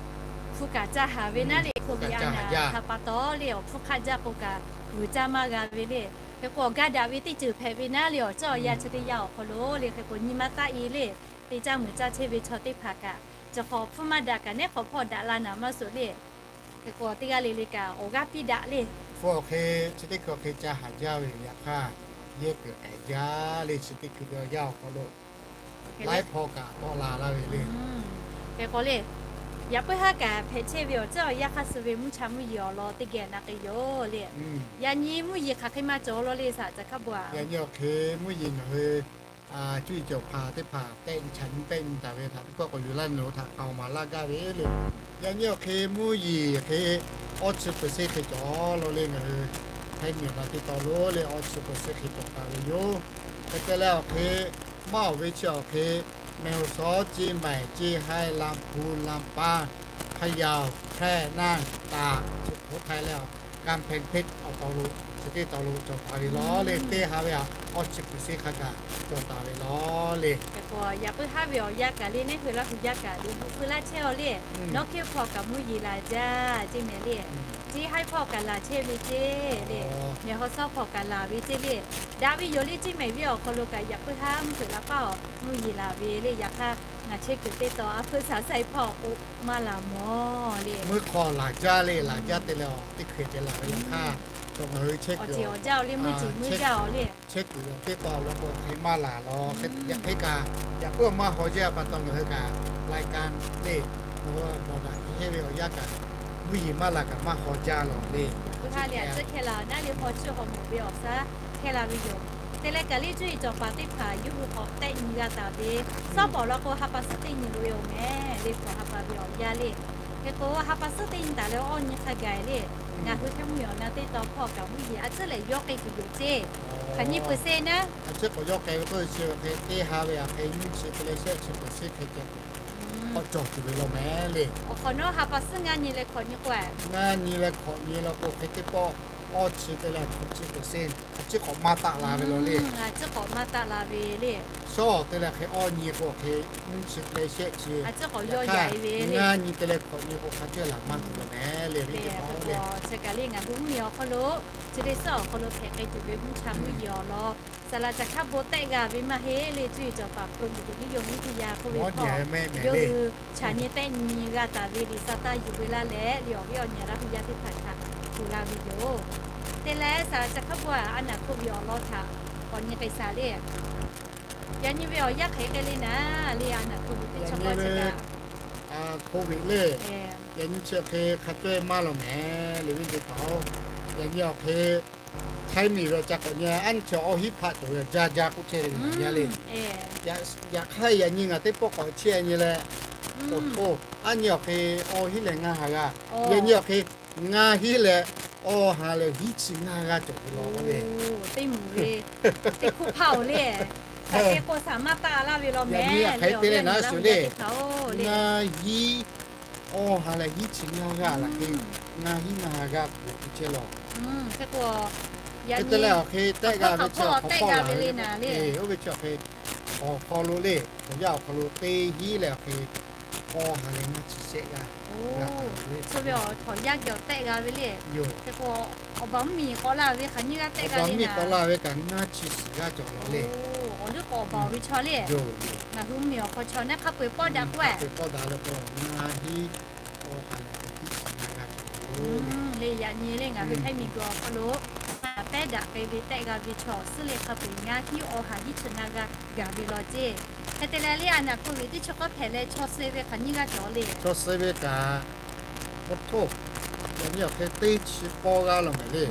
hpu kaꞈ caˇ haˍ ve naˉ le, hk'e k'o ve a naˍ htaꞈ pa taw le awˬ hpfuhˇ hk'aˆ jaˇ k'o kaꞈ vuiˬ caˇ maˇ g'a ve le. Hk'e k'o awˬ gaˇ daꞈ ve teˇ ceuˬ hpehꞈ ve naˉ le, awˬ ceuˬ awˬ yanˇ chi teˇ yanˇ awˬ hk'aw lo le. Hk'e k'o nyi maˇ taˆ e le, teˇ caˇ muiˬ caˇ chehˇ ve chaw teˇ hpaˍ kaꞈ chi hk'awꞈ hpfuhˇ maˇ daꞈ kaꞈ nehˉ hk'awꞈ hpawˇ daꞈ la naˍ maˇ suh le. Hk'e k'o teˇ g'aˇ le le kaꞈ awˬ g'aˇ piˇ daꞈ le. Hpu awˬ hk'e chi teˇ hkui awˬ hk'e ca haˍ jaˇ ve yoˬ. Yaꞈ hk'aˇ yehˇ kuiˬ k'ehꞈ jaˇ le. Chi teˇ hkui ve awˬ yanˇ awˬ hk'aw lo laiˉ hpawˇ kaꞈ tawˆ la laˇ ve le. Hk'e k'o le, yaꞈ puiˉ haˉ kaꞈ hpehꞈ chehˇ ve awˬ ceuˬ awˬ yanˇ hk'aˇ suh ve mvuhˇ cha mvuhˇ yeˬ awˬ lawn teˇ geh na k'ai yoˬ le. Yaꞈ nyi mvuhˇ yeˬ hk'aˬ hk'e maˇ cawˬ law le, shaˍ caꞈ hkaˉ bon a. Yaꞈ nyi awˬ hk'e mvuhˇ yeˬ ngaˬ hui cuˇ yiˍ cawˬ hpaˍ teˇ hpaˍ tehˆ nyi chaꞈ nyi tehˆ nyi taˍ ve htaꞈ teˇ pawˆ k'awꞈ yuˬ laˇ nawˬ hui htaꞈ hk'aoˍ maˍ laˇ gaˇ ve le. Yaꞈ nyi awˬ hk'e mvuhˇ yeˬ hk'e awˇ chi percent hk'e cawˬ law le. Ngaˬ hui htaiˇ miˬ awˬ na teˇ taw lo le awˇ chi percent hk'e cawˬ taˍ ve yoˬ. Hk'e te leh awˬ hk'e maˇ awˬ ve chi awˬ hk'e แม่ฮ่องสอน Chiang Mai, Chin Hai, Lamphu, Lamphang, Phayao, Phrae, Nang, Taˍ, Sukhothai leh Kamphaeng Phek awˬ taw lo chi teˇ taw lo cawˬ taˍ ve law le. Teˇ ha ve a awˇ chi percent hk'a gaˬ cawˬ taˍ ve law le. Hk'e k'o yaꞈ puiˉ haˉ ve awˬ yanˇ kaꞈ le, neˇ hui laˇ hui yaˇ kaꞈ le, hu feu laˇ chehˇ aw le. Nawˉ hkiˇ hpawˇ kaꞈ mvuhˇ yeˬ laˬ jaˇ ceˇ mehˍ le. Chiang Hai hpawˇ kaꞈ laˬ chehˇ ve ceˇ le. แม่ฮ่องสอน hpawˇ kaꞈ laˬ ve ceˇ le. Daꞈ ve yoˬ le, Chiang Mai venˇ awˬ hk'aw lo kaꞈ yaꞈ puiˉ haˉ mvuhˇ hpeuꞈ la paˇ awˬ mvuhˇ yeˬ laˬ ve le. Yaꞈ hk'aˇ ngaˬ chehˇ kuiˬ teˇ taw a hpfuhˇ shaˍ saiˉ hpawˇ k'o maˇ laˬ mawˬ le. Mvuhˇ hk'aw laˬ jaˇ le, laˬ jaˇ te leh awˬ teˇ hkui ceh laˬ ve yaꞈ hk'aˇ, cawˬ ngaˬ hui chehˇ kuiˬ awˬ jaˇ le, mvuhˇ ceˬ mvuhˇ jaˇ awˬ le. Chehˇ kuiˬ teˇ taw lo k'o hk'e maˇ laˬ law. Yaꞈ hk'e kaꞈ yaꞈ puiˉ maˇ haw jaˇ pa taw ngaˬ hui kaꞈ รายการ le, nawˬ hui bawˬ daꞈ hehˇ ve awˬ yanˇ kaꞈ mvuhˇ yeˬ maˇ laˬ kaꞈ maˇ haw jaˇ law le. Hk'e ha le a tcuhˉ hkeh la naˉ le, haw chiˇ haw mawˬ ve awˬ shaˉ hkeh la ve yoˬ. Te leh kaꞈ le cuˇ yiˍ cawˬ paˍ teˇ hpaˍ yawˇ hui k'awꞈ tehˆ nyi g'a taˍ ve, sawˉ pawˍ law k'o ha pa suhˉ teˇ nyi loꞈ e awˬ mehˍ le, hk'awꞈ ha pa ve awˬ yanˇ le. Hk'e k'o ha pa suhˉ teˇ nyi taˍ leh awˇ nyi hk'a gaˬ le. Ngaˬ hui htaiˇ mvuhˇ miˬ awˬ na teˇ taw hpawˇ kaꞈ mvuhˇ yeˬ a tcuhˉ lehˬ yawˇ k'ai tuˬ yoˬ ceˇ. Hk'aˬ nyi percent naˉ, a tcuhˉ k'awꞈ yawˇ k'ai ve k'oˆ ve chi hk'e teˇ ha ve a hk'e nyiˇ chi te leh shehˆ chi percent hk'e ceh k'awꞈ cawˬ tuˬ ve law mehˍ le. Awˬ hk'awꞈ nawˉ ha pa suhˉ ngaˇ nyi leh hkawꞈ nyi k'o, ngaˇ nyi leh hkawꞈ nyi law k'o hk'e teˇ pawˆ awˇ chi te leh hk'awꞈ chi percent a tcuhˉ k'awꞈ maˇ taˆ la ve law le. A tcuhˉ k'awꞈ maˇ taˆ la ve le. Shawˉ te leh hk'e awˇ nyi k'o hk'e nyiˇ chi te leh shehˆ chi, a tcuhˉ k'awꞈ yawˇ yaꞈ ve le. Ngaˇ nyi te leh hkawꞈ nyi k'o hk'a ceuˬ laˬ maˇ tuˬ law mehˍ le. Hk'e k'o chi kaꞈ le ngaˬ hui mvuhˇ miˬ awˬ hk'aw lo chi teˇ suhˉ awˬ hk'aw lo hpehꞈ k'ai tuˬ ve mvuhˇ cha mvuhˇ yeˬ awˬ lawn saˍ laꞈ caꞈ hk'aˇ bon tehˆ g'a ve maˇ heˆ le. Cuˇ yiˍ cawˬ paˍ กรมอุตุนิยมวิทยา k'oˆ ve hk'e yawˇ hui cha nyi tehˆ nyi g'a taˍ ve liꞈ sa taˇ yuˬ ve laˇ leh le awˬ viˉ awˬ nyi Laˇ huˍ yaˇ teˇ hpaˍ htaꞈ kuˬ la ve yoˬ. Te leh saˍ laꞈ caꞈ hk'aˇ bon a naˍ hk'oˆ ve awˬ lawn htaꞈ k'awꞈ nyi k'ai shaˍ le. Yaꞈ nyi ve awˬ yanˇ hk'e k'ai le naˉ le a naˍ hk'oˆ ve teˇ chaw k'awˇ chi kaꞈ โควิด le, yaꞈ nyi chi hk'e hk'a cawehˇ maˇ law mehˍ le ve teˇ hpaˍ-oˬ. Yaꞈ nyi awˬ hk'e htaiˇ miˬ ve ca k'awꞈ nyi a nyi chi awˬ hiˉ hpaˆ cawˬ ve jaˇ jaˇ k'oˆ chehˇ ve ngaˬ nyi le. Yaꞈ hk'aˇ yaꞈ nyi ngaˬ teˇ pawˆ k'awꞈ chehˇ nyi leh, awˬ htoˇ a nyi awˬ hk'e awˬ hiˉ lehˬ ngaˇ ha g'aˇ, yaꞈ nyi awˬ hk'e ngaˇ hiˉ leh awˬ ha leh hiˉ chi ngaˇ g'aˇ cawˬ ve law le. Teˇ mvuhˬ ve teˇ hkuˇ hpaˇ-oˬ le. Hk'aˬ hk'e k'o, saˍ maˇ taˆ laˇ ve law mehˍ le, awˬ viˉ awˬ nyi teˇ leh naˉ shuˍ le, ngaˇ hiˉ awˇ ha leh hiˉ chi ngaˇ g'aˇ laˬ hk'e, ngaˇ hiˉ ngaˇ ha g'aˇ k'oˍ teˇ chehˇ law. Hk'e te leh awˬ hk'e tehˆ g'a ve chi awˬ hk'aw hpawˇ laˬ ve le, oˇ ve chi awˬ hk'e, awˬ hk'aw lo le, awˬ yanˇ awˬ hk'aw lo teˇ hiˉ leh awˬ hk'e, awˇ ha leh ngaˇ chi shehˆ g'aˇ, a, ve awˬ hk'aw yaˇ geh awˬ tehˆ g'a ve le. Yoˬ. Hk'e k'o, awˬ baˬ mvuhˇmiˬ k'awꞈ la ve hk'aˬ nyiˇ g'aˇ tehˆ g'a le, awˬ baˬ mvuhˇmiˬ k'awꞈ la ve kaꞈ ngaˇ chi suhˍ g'aˇ cawˬ law le. Awˬ liˇ k'o awˬ baˬ awˬ ve chaw le. Yoˬ, yoˬ. Ngaˬ hui mvuhˇmiˬ awˬ hk'aw chaw naˉ hk'a peu-eˬ pawˆ daꞈ k'oˆ-e. Pawˆ daꞈ leh k'o ngaˇ hiˉ awˇ ha leh hiˉ chi ngaˇ g'aˇ cawˬ law le. Yaꞈ nyi le ngaˬ hui Htaiˇ miˬguiˬ awˬ hk'aw lo pehˉ daꞈ k'ai ve tehˆ g'a ve chaw awˬ suhˉ le hk'a peu-eˬ ngaˇ hiˉ awˇ ha hiˉ chi ngaˇ g'aˇ gaˬ ve law ceˇ. Hk'e te leh le, a naˍ hk'oˆ ve teˇ chi k'awˇ hpehꞈ leh chaw suh ve hk'aˬ nyiˇ g'aˇ cawˬ le. Chaw suh ve kaꞈ, k'o hto, yaꞈ nyi awˬ hk'e teˇ chi pawˆ g'aˇ law mehˍ le.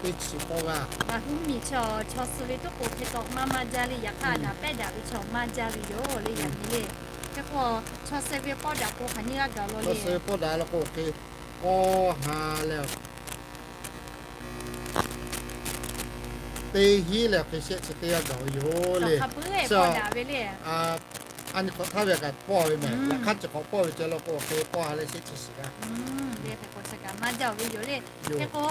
Teˇ chi pawˆ g'aˇ. Ngaˬ hui miˬ chi chaw suh ve tuˉ k'o hk'e taw maˇ maˇ jaˇ le, yaꞈ hk'aˇ a naˍ pehˉ daꞈ ve chaw maˇ jaˇ ve yoˬ le, yaꞈ nyi le. Hk'e k'o, chaw suh ve pawˆ daꞈ k'o hk'aˬ nyiˇ g'aˇ gaˬ law le. Chaw suh ve pawˆ daꞈ law k'o hk'e, awˇ ha leh teˇ hiˉ leh awˬ hk'e shehˆ chi teˇ g'aˇ gaˬ ve yoˬ le. Hk'a peu-eˬ pawˆ daꞈ ve le. A nyi hk'awꞈ htaˇ ve kaꞈ pawˆ ve mehˍ. Yaꞈ hk'aˇ chi hk'awꞈ pawˆ ve ceh law k'o, awˬ hk'e pawˆ ha leh shehˆ chi suhˍ g'aˇ. Hk'e k'o, maˇ jaˇ-oˬ ve yoˬ le. Hk'e k'o,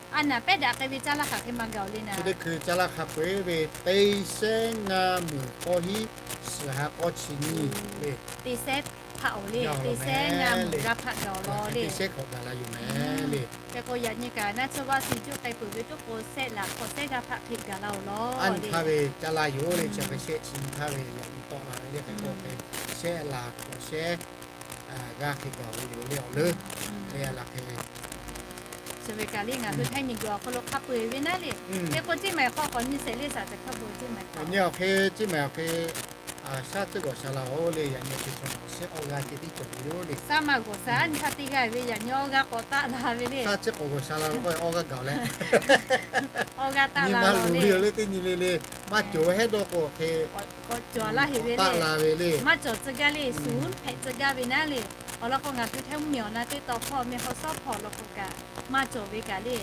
a naˍ pehˉ daꞈ k'ai ve caˇ laˇ hk'aˬ hk'e maˇ gaˬ-oˬ le naˍ. Chi teˇ hkui caˇ laˇ hk'a peu-eˬ ve teˇ shehˉ ngaˇ meuˍ k'awˇ hiˉ suhˍ ha k'awˇ chi nyi le. Teˇ shehˉ hpaˆ-oˬ le, teˇ shehˉ ngaˇ meuˍ g'aˇ hpaˆ gaˬ-oˬ law le. Teˇ shehˉ hk'awꞈ gaˬ la yoˬ mehˍ le. Hk'e k'o, yaꞈ nyi kaꞈ naˆ tsuhˇ vaˇ suh juˇ k'ai peuˬ ve tuˉ k'o, shehˆ laˬ hk'awꞈ shehˉ g'aˇ hpaˆ hk'e gaˬ la-oˬ law. A nyi htaˇ ve caˇ laˇ yoˬ le, chi hk'e shehˆ chi nyi htaˇ ve yaꞈ nyi tawˆ la ve le, hk'e k'o hk'e shehˆ laˬ hk'awꞈ shehˉ g'aˇ hk'e gaˬ ve yoˬ le awˬ leuˉ. Hk'e a laˬ hk'e Chi ve kaꞈ le ngaˬ hui Htaiˇ miˬguiˬ awˬ hk'aw lo hk'a peu-eˬ ve naˉ le. Hk'e k'o, Ceˇ Maiˍ hk'aw k'awꞈ nyi sheˍ le, saˍ teꞈ hk'a bvuhꞈ Ceˇ Maiˍ hk'aw. Awˬ nyi awˬ hk'e, Ceˇ Maiˍ awˬ hk'e, shaˉ tcuhˉ g'awˬ sha la-oˬ le, yaꞈ nyi awˬ hk'e chaw awˬ suhˉ awˇ g'aˇ ceh tiˉ cawˬ ve yoˬ le. Shaˉ maˇ g'awˬ sha, nyi htaˇ teˇ g'aˇ ve yaꞈ nyi awˇ g'aˇ k'awꞈ taˆ la ve le. Shaˉ tcuhˉ k'awꞈ g'awˬ sha la lo k'o, awˇ g'aˇ gaˬ leh, awˇ g'aˇ taˆ la ve le. Teˇ nyi le le, maˇ cawˬ hehˉ dawˇ k'o hk'e, k'awꞈ cawˬ laˇ heꞈ ve le. Maˇ cawˬ tcuh gaˇ le, suˍ hpehꞈ tcuh gaˇ ve naˉ le. Awˬ lawn k'o, ngaˬ hui Htaiˇ mvuhˇmiˬ awˬ na teˇ taw hpawˇ meh haw shawˉ hpawˇ law k'o kaꞈ, maˇ cawˬ ve kaꞈ le,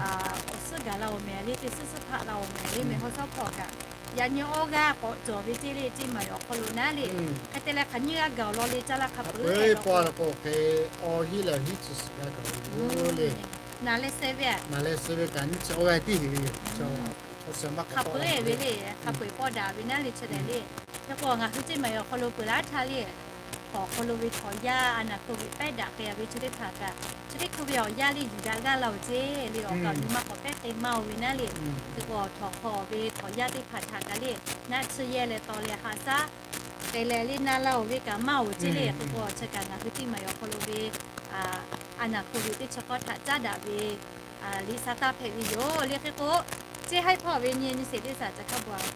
awˬ suhˉ gaˬ la-oˬ mehˍ le, teˇ suhˉ suhˉ hpaˆ la-oˬ mehˍ le, meh haw shawˉ hpawˇ kaꞈ, yaꞈ nyi awˇ g'aˇ k'awꞈ cawˬ ve ceˇ le, Ceˇ Maiˍ awˬ hk'aw lo naˉ le. Hk'e te leh hk'aˬ nyiˇ g'aˇ gaˬ-oˬ law le, caˇ laˇ hk'a peu-eˬ k'o, awˇ hiˉ leh awˬ hiˉ chi suhˍ g'aˇ gaˬ-oˬ le. Naˍ leh suh ve, naˍ leh suh ve kaꞈ nyiˇ chi awˇ g'aˇ tiˉ heꞈ ve yoˬ. Hk'a peu-eˬ ve le, hk'a peu-eˬ pawˆ daꞈ ve naˉ le, chi lehˬ le. Hk'e k'o, ngaˬ hui Ceˇ Maiˍ awˬ hk'aw lo peuˬ laˇ htaˇ le, awˬ hk'aw lo ve htawnˍ yaˇ a naˍ hk'oˆ ve pehˉ daꞈ k'ai-a ve chi teˇ hpaˍ kaꞈ, chi teˇ hkui ve awˬ yaˇ le yuˬ daꞈ g'aˇ la-oˬ ceˇ le, awˬ kaˍ awˬ nu maˇ k'awꞈ pehˉ k'ai maˇ-oˬ ve naˉ le. Hk'e k'o, awˬ htawnˍ hk'aw ve htawnˍ yaˇ teˇ hpaˍ htaꞈ kaꞈ le, naˆ tsuhˇ yehˇ leh taw leh haꞈ shaˉ k'ai leh le na laˇ-oˬ ve kaꞈ maˇ-oˬ ceˇ le. Hk'e k'o, chi kaꞈ ngaˬ hui Ceˇ Maiˍ awˬ hk'aw lo ve a naˍ hk'oˆ ve teˇ chi k'awˇ htaꞈ caˉ daꞈ ve liꞈ sa taˇ hpehꞈ ve yoˬ le. Hk'e k'o, Ceˇ Haiˇ hpawˇ ve nyi nyi sheˍ le, saˍ teꞈ hk'a bvuhꞈ-a.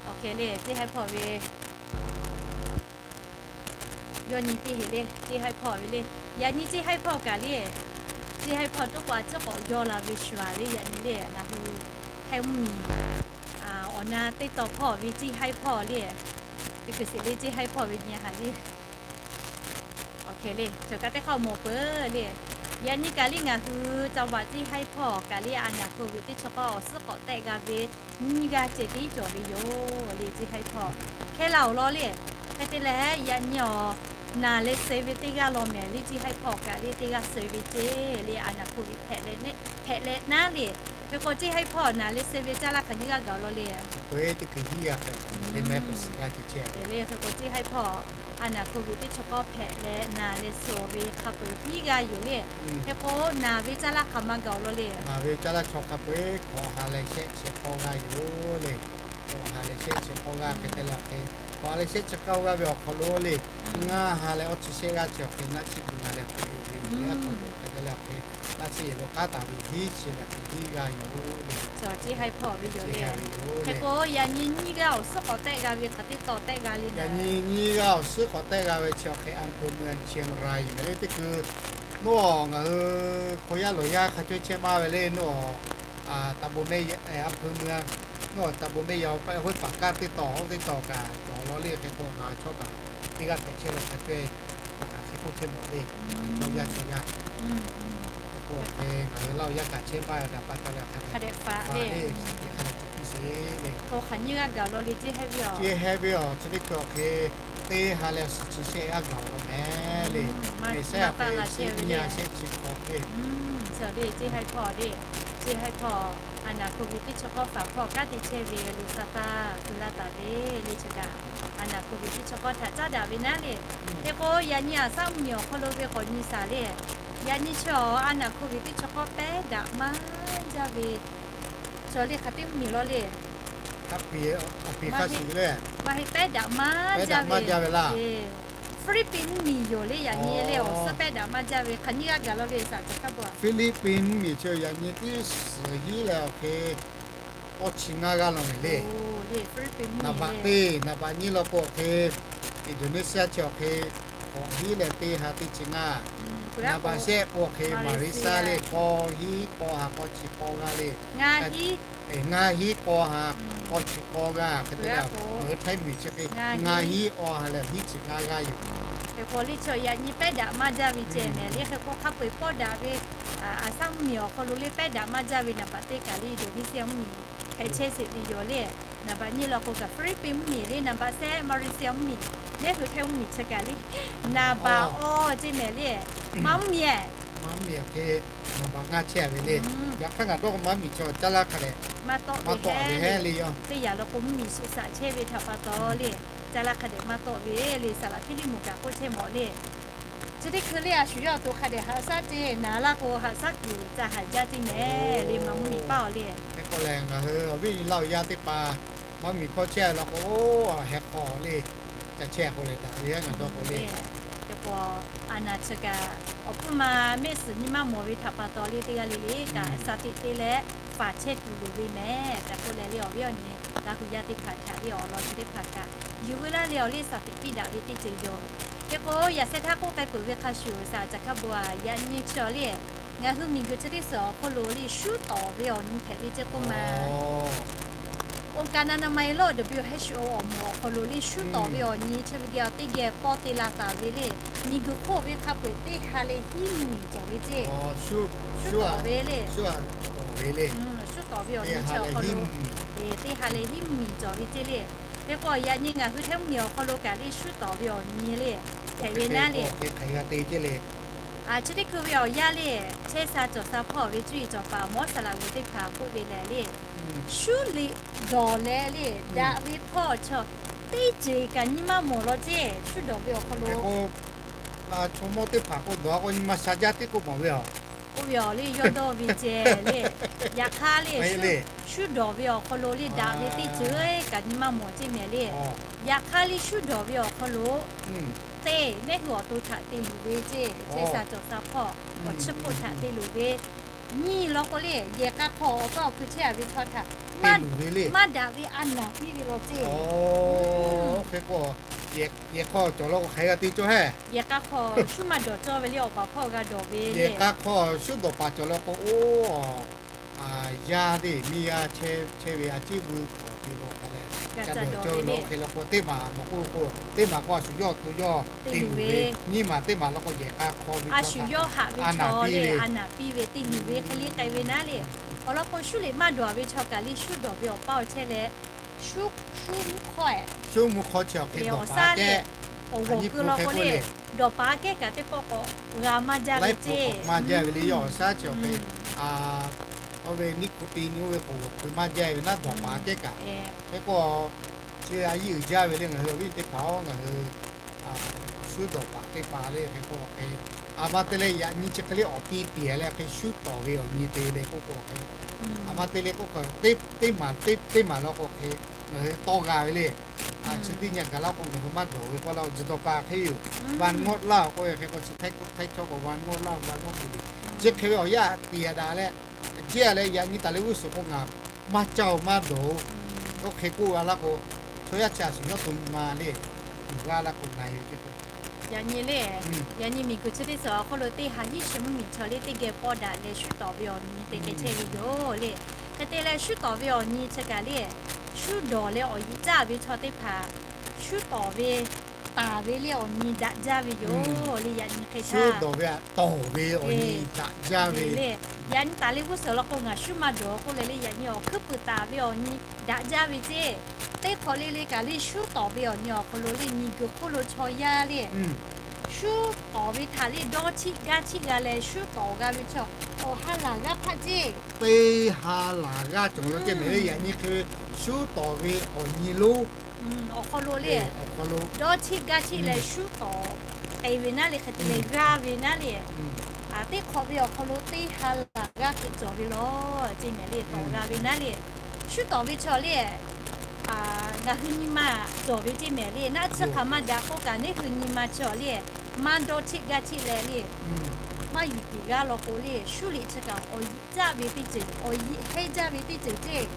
Awˬ hk'e le, Ceˇ Haiˇ hpawˇ ve yawˇ nyi teˇ heꞈ le, Ceˇ Haiˇ hpawˇ ve le. Yaꞈ nyi Ceˇ Haiˇ hpawˇ kaꞈ le, Ceˇ Haiˇ hpawˇ tuˉ k'o a ciˉ k'awꞈ yaw la ve shuˍ-a le, yaꞈ nyi le ngaˬ hui Htaiˇ mvuhˇmiˬ awˬ na teˇ taw hpawˇ ve Ceˇ Haiˇ hpawˇ le. Teˇ hkui sheˍ le, Ceˇ Haiˇ hpawˇ ve nyi haꞈ le. Awˬ hk'e le, chaw kaꞈ teˇ hk'aˇ mawˬ peuˬ le. Yaꞈ nyi kaꞈ le ngaˬ hui ca vaꞈ Ceˇ Haiˇ hpawˇ kaꞈ le a naˍ hk'oˆ ve teˇ chi k'awˇ awˬ suhˉ k'awꞈ tehˆ g'a ve nyiˇ g'aˇ ceh tiˉ cawˬ ve yoˬ le, Ceˇ Haiˇ hpawˇ. Hkehˇ la-oˬ law le. Hk'e te leh yaꞈ nyi awˬ naˍ leh suh ve teˇ g'aˇ law mehˍ le, Ceˇ Haiˇ hpawˇ kaꞈ le teˇ g'aˇ suh ve ceˇ le, a naˍ hk'oˆ ve hpehꞈ leh naˉ le. Hk'e k'o, Ceˇ Haiˇ hpawˇ naˍ leh suh ve caˇ laˇ hk'aˬ nyiˇ g'aˇ gaˬ law le. Hk'e k'o, Ceˇ Haiˇ hpawˇ a naˍ hk'oˆ ve teˇ chi k'awˇ hpehꞈ leh naˍ leh suh ve hk'a peu-eˬ piˉ g'aˇ yoˬ le. Hk'e k'o, naˍ ve caˇ laˇ hk'aˬ ma gaˬ-oˬ law le. Naˍ ve caˇ laˇ chaw hk'a peu-eˬ hk'awꞈ ha leh shehˆ chi k'awˇ g'aˇ yoˬ le. Hk'awꞈ ha leh shehˆ chi k'awˇ g'aˇ hk'e te leh awˬ hk'e, hk'awꞈ ha leh shehˆ chi k'awˇ g'aˇ ve awˬ hk'aw lo le, ngaˇ ha leh awˇ chi shehˆ g'aˇ chi awˬ hk'e naˆ tsuhˇ yuˬ la leh hk'awꞈ ve yoˬ le. Aˉ hk'awꞈ hk'e te leh awˬ hk'e naˆ tsuhˇ yehˬ lo k'aˉ taˍ ve hiˉ chi leh hk'e hiˉ g'aˇ yoˬ le. Ceˇ Haiˇ hpawˇ ve yoˬ le. Hk'e k'o, yaꞈ nyi nyiˇ g'aˇ awˬ suhˉ k'awꞈ tehˆ g'a ve hk'aˬ teˇ taw tehˆ g'a le. Yaꞈ nyi nyiˇ g'aˇ awˬ suhˉ k'awꞈ tehˆ g'a ve chi awˬ hk'e อำเภอเมืองเชียงราย yoˬ le. Teˇ hkui nawˬ ngaˬ hui hk'aw yaˇ lawˬ yaˇ hk'a chaweh chehˇ maˇ ve le nawˬ ตำบลแม่ยาว อำเภอเมือง nawˬ ตำบลแม่ยาว Huˉ paˍ kaˇ teˇ taw oˇ teˇ taw kaꞈ cawˬ law le. Hk'e k'o, ngaˬ chaw kaꞈ teˇ g'aˇ hpehꞈ chehˇ leh hk'a chaweh hk'e k'oˆ chehˇ mawˬ le. Chaw yaˇ chaw yaˇ Oˇ hk'e ngaˬ hui Laˇ huˍ yaˇ kaꞈ chehˇ paˇ ve htaꞈ pa taw leh hk'a dehꞈ faˍ le, hk'a dehꞈ tuˬ piˇ sheˍ le. Chi hk'e hk'e chi teˇ hkui awˬ hk'e teˇ ha leh suhˍ chi shehˆ g'aˇ gaˬ la mehˍ le. Mehˍ shehˆ a hk'e chi nyi a shehˆ chi hk'awꞈ le. Chi teˇ haiˬ hpawˇ le, chi haiˬ hpawˇ a naˬ hk'oˆ ve teˇ chi k'awˇ faˍ hpawˇ kanˉ te chehˇ ve le, sa taˇ keu laˇ taˍ ve le. Chi kaꞈ a naˬ hk'oˆ ve teˇ chi k'awˇ htaꞈ caˉ daꞈ ve naˉ le. Hk'e k'o, yaꞈ nyi aˬ saˉ mvuhˇmiˬ awˬ hk'aw lo ve k'awꞈ nyi shaˍ le. Yaꞈ nyi chi awˬ a naˬ hk'oˆ ve teˇ chi k'awˇ pehˉ daꞈ maˇ jaˇ ve chaw le hk'a teˇ mvuhˇmiˬ law le. Maˇ heˆ, pehˉ daꞈ maˇ jaˇ ve le. Hpiˇliˇpiˆ mvuhˇmiˬ yoˬ le, yaꞈ nyi le awˬ suhˉ pehˉ daꞈ maˇ jaˇ ve hk'aˬ nyiˇ g'aˇ gaˬ law ve saˍ ca hkaˉ bo a. Hpiˇliˇpiˆ mvuhˇmiˬ chi yaꞈ nyi teˇ suhˍ hiˉ leh awˬ hk'e k'awˇ chi ngaˇ g'aˇ law mehˍ le. Naˍ baꞈ teˇ, naˍ baꞈ nyiˇ law k'o awˬ hk'e Indonesia chi awˬ hk'e k'awꞈ hiˉ leh teˇ ha teˇ chi ngaˇ. Naˍ baꞈ shehˆ k'o awˬ hk'e Malaysia le, k'awˇ hiˉ k'awˇ ha k'awˇ chi k'awˇ g'aˇ le. Ngaˇ hiˉ k'awˇ ha k'awˇ chi k'awˇ g'aˇ hk'e te le. Ngaˬ hui Htaiˇ mvuhˇmiˬ chi hk'e ngaˇ hiˉ awˇ ha leh hiˉ chi ngaˇ g'aˇ yoˬ. Hk'e k'o le chi yaꞈ nyi pehˉ daꞈ maˇ jaˇ ve ceh mehˍ le. Hk'e k'o hk'a peu-eˬ pawˆ daꞈ ve aˬ saˉ mvuhˇmiˬ awˬ hk'aw lo le pehˉ daꞈ maˇ jaˇ ve naˍ baꞈ teˇ kaꞈ le Indonesia mvuhˇmiˬ hpehꞈ chehˇ sheˍ ve yoˬ le. Naˍ baꞈ nyiˇ law k'o kaꞈ Hpiˇliˇpiˆ mvuhˇmiˬ le, naˍ baꞈ shehˆ Malaysia mvuhˇmiˬ, neˉ hui Htaiˇ mvuhˇmiˬ chi kaꞈ le. Naˍ baꞈ awˇ ceh mehˍ le. Maˇ mvuhˇmiˬ, maˇ mvuhˇmiˬ hk'e naˍ baꞈ ngaˇ chehˇ ve le. Yaꞈ hk'aˇ ngaˬ dawˇ k'o maˇ mvuhˇmiˬ chi caˇ laˇ hk'a dehꞈ maˇ tawˆ ve le. Teˇ yanˇ law k'o mvuhˇmiˬ shiˍ shaꞈ chehˇ ve htaꞈ pa taw le, caˇ laˇ hk'a dehꞈ maˇ tawˆ ve le. Saˍ laꞈ Hpiˇliˇmuˍ kaꞈ k'oˆ chehˇ mawˬ le. Chi teˇ hkui le a shu yawˇ awˬ to hk'a dehꞈ haꞈ shaˉ te naˍ laˇ k'o haꞈ shaˉ kuiˬ ca haˍ jaˇ teˇ mehˍ le. Maˇ mvuhˇmiˬ paˇ awˬ le. Hk'e k'o lehˬ ngaˬ hui awˬ viˉ awˬ nyi Laˇ huˍ yaˇ teˇ hpaˍ maˇ mvuhˇmiˬ hkawˇ chehˇ law k'o, heh k'awꞈ le ca chehˇ k'o lehˬ daꞈ ve ngaˬ dawˇ k'o le. Hk'e k'o, a naˬ chi kaꞈ awˬ hpfuhˇ ma mehˆ suhˍ nyi maˇ mawˬ ve htaꞈ pa taw le teˇ g'aˇ le le kaꞈ shaˍ tiꞈ te leh faˍ chehˇ tuˬ loˍ ve mehˍ tehꞈ k'oˆ leh le awˬ viˉ awˬ nyi Laˇ huˍ yaˇ teˇ hpaˍ htaꞈ le awˬ lawn chi teˇ hpaˍ kaꞈ yuˬ veu laˇ le awˬ le shaˍ tiꞈ piˇ daꞈ ve teˇ ceuˬ yoˬ. Hk'e k'o yaꞈ sheh htaˇ k'oˆ k'ai peuˬ ve hk'a shuˍ saˍ ca hkaˉ bo a yaꞈ nyi chi awˬ le ngaˬ hui miˬguiˬ chi teˇ suhˍ awˬ hk'oˆ lo le shu tawˍ ve awˬ nyi hpehꞈ ve ceˇ k'oˆ ma. Oˇ kaꞈ naˍ naˍ ma e lawˇ dawˬ ve awˬ heh shu awˬ moˍ awˬ hk'aw lo le shu tawˍ ve awˬ nyi chi ve geh awˬ teˇ geh pawˇ te la taˍ ve le. Miˬguiˬ hk'oˆ ve hk'a peu-eˬ teˇ ha leh hiˉ mvuhˇmiˬ cawˬ ve ceˇ. Shu tawˍ ve le. Shu tawˍ ve awˬ nyi chi awˬ hk'aw lo teˇ ha leh hiˉ mvuhˇmiˬ cawˬ ve ceˇ le. Hk'e k'o yaꞈ nyi ngaˬ hui Htaiˇ mvuhˇmiˬ awˬ hk'aw lo kaꞈ le shu tawˍ ve awˬ nyi le hpehꞈ ve naˉ le. Chi teˇ hkui ve awˬ yaˇ le chehˇ sha cawˬ sha hpawˇ ve cuˇ yiˍ cawˬ paˍ mawˇ saˍ laꞈ g'uˬ teˇ hpaˍ k'oˆ ve lehˬ le, shu liꞈ dawˬ leh le daꞈ ve hpawˇ chaw teˇ ceuˬ kaꞈ nyi maˇ mawˬ law ceˇ. Shu dawˬ ve awˬ hk'aw lo chaw mawˇ teˇ hpaˍ k'o dawˬ k'o nyi ma sha jaˇ tiˉ k'oˆ mawˬ ve a. K'oˆ ve awˬ le yawˇ dawˇ ve ceh le. Yaꞈ hk'aˇ le shu dawˬ ve awˬ hk'aw lo le daꞈ ve teˇ ceuˬ kaꞈ nyi maˇ mawˬ ceˇ mehˍ le. Yaꞈ hk'aˇ le shu dawˬ ve awˬ hk'aw lo te neˉ hui awˬ to htaꞈ te luˬ ve ceˇ. Chehˇ sha cawˬ sha hpawˇ awˬ chi hk'oˆ htaꞈ te luˬ ve nyi law k'o le yehˬ k'a hk'aw awˬ paˇ awˬ hkui chehˇ a ve chaw htaꞈ maˇ daꞈ ve a naˬ piˇ ve law ceˇ. Hk'e k'o yehˬ hk'aw cawˬ law k'o hk'aˬ hk'e g'a te cawˇ hehˉ. Yehˬ k'a hk'aw shu maˇ dawˬ cawˇ ve le awˬ paˍ hpawˇ g'a dawˬ ve le. Yehˬ k'a hk'aw shu dawˬ paˍ cawˬ law k'o oˇ yaˇ teˇ miˇ yaˇ chehˇ ve a ciˉ veu k'awꞈ te law k'o leh ca dawˬ cawˇ ve law hk'e law k'o teˇ maˬ mawˬ k'oˆ k'o teˇ maˬ k'o a shu yawˇ to yawˇ te luˬ ve, nyiˇ maˬ teˇ maˬ law k'o yehˬ k'a hk'aw ve a shu yawˇ haꞈ ve a naˬ piˇ ve, a naˬ piˇ ve te luˬ ve hk'e le k'ai ve naˉ le. Awˬ lawn k'o shu liꞈ maˇ dawˬ ve chaw kaꞈ le shu dawˬ ve awˬ paˇ awˬ chehˇ leh shu mvuhˇ hk'awˇ, shu mvuhˇ hk'awˇ chi awˬ hk'e dawˬ paˍ kehˉ, awˬ g'awˬ keu law k'o le dawˬ paˍ kehˉ kaꞈ teˇ pawˆ k'awꞈ g'a maˇ jaˇ ve ceˇ. Maˇ jaˇ ve le yawˇ awˬ shaˉ chi awˬ hk'e oˇ ve nicotine oˇ ve k'oˍ keu maˇ jaˇ ve naˉ dawˬ paˍ kehˉ kaꞈ. Hk'e k'o chi a yiˇ uiˍ jaˇ ve le ngaˬ hui awˬ viˉ teˇ hpaˍ-oˬ, ngaˬ hui shu dawˬ paˍ teˇ hpaˍ le hk'e k'o hk'e, a ma te leh yaꞈ nyi chi hk'e le awˬ ti tiˍ leh hk'e shu tawˍ ve awˬ nyi te le k'oˆ k'o hk'e, a ma te le k'oˆ k'o teˇ maˬ teˇ maˬ law k'o hk'e ngaˬ hui tawˇ g'a ve le. Chi teˇ nyi gaˬ laˇ k'o ngaˬ hui maˇ dawˬ ve k'oˆ laˇ-oˬ, tzuhˬ dawˬ paˍ hk'e yoˬ. Van ngawˆ laˇ-oˬ k'oˆ ve hk'e k'o chi htaiˇ hkawˇ k'o van ngawˆ laˇ, van ngawˆ ve le. Chi hk'e ve awˬ yaˇ tiˍ daꞈ leh, jehˇ leh yaꞈ nyi taˍ leh g'uˇ suhˍ k'o ngaˬ maˇ caˇ-oˬ maˇ dawˬ-oˬ. Oˇ hk'e k'oˆ g'a laˇ k'o, chaw yaˇ chi a shu yawˇ to nyi ma le, tuˬ g'a laˇ k'o na yoˬ. Yaꞈ nyi le, yaꞈ nyi miˬguiˬ chi teˇ suhˍ awˬ hk'oˆ lo teˇ ha hiˉ chi mvuhˇmiˬ chaw le teˇ geh pawˇ daꞈ leh shu tawˍ ve awˬ nyi te k'ai chehˇ ve yoˬ le. Hk'e te leh shu tawˍ ve awˬ nyi chi kaꞈ le, shu dawˬ leh awˬ yiꞈ caˇ ve chaw teˇ hpaˍ shu tawˍ ve taˍ ve le awˬ nyi daꞈ jaˇ ve yoˬ le. Yaꞈ nyi hk'e shu dawˬ ve htaꞈ tawˍ ve awˬ nyi daꞈ jaˇ ve le. Yaꞈ nyi taˍ le g'uˇ suhˍ law k'o ngaˬ shu maˇ dawˬ k'oˆ leh le, yaꞈ nyi awˬ hkuiˉ puiˍ taˍ ve awˬ nyi daꞈ jaˇ ve ceˇ. Teˇ hk'awꞈ le le kaꞈ le shu tawˍ ve awˬ nyi awˬ hk'aw lo le miˬguiˬ hk'oˆ lo chaw yaˇ le shu tawˍ ve htaꞈ le dawˇ chiˆ gaˇ chiˆ g'a leh shu tawˍ g'a ve chaw awˬ ha laˬ g'aˇ hpaˆ ceˇ. Teˇ ha laˬ g'aˇ cawˬ lo ceˇ mehˍ le. Yaꞈ nyi hk'e shu tawˍ ve awˬ nyi lonˉ awˬ hk'aw lo le, awˬ hk'aw lo dawˇ chiˆ gaˇ chiˆ leh shu tawˍ k'ai ve naˉ le, hk'e te leh g'aˇ ve naˉ le. Teˇ hk'awꞈ ve awˬ hk'aw lo teˇ ha laˬ g'aˇ hk'e cawˬ ve law ceˇ mehˍ le. Tawˍ g'a ve naˉ le, shu tawˍ ve chaw le ngaˬ hui nyi ma cawˬ ve ceˇ mehˍ le. Naˆ tsuhˇ hk'aˬ ma daꞈ k'oˆ kaꞈ neˇ hui nyi ma chaw le maˇ dawˇ chiˆ gaˇ chiˆ leh le maˇ yuˬ tiˍ g'aˇ law k'o le, shu liꞈ chi kaꞈ awˬ yiꞈ caˆ ve teˇ ceuˬ, awˬ yiꞈ heˇ jaˇ ve teˇ ceuˬ ceˇ.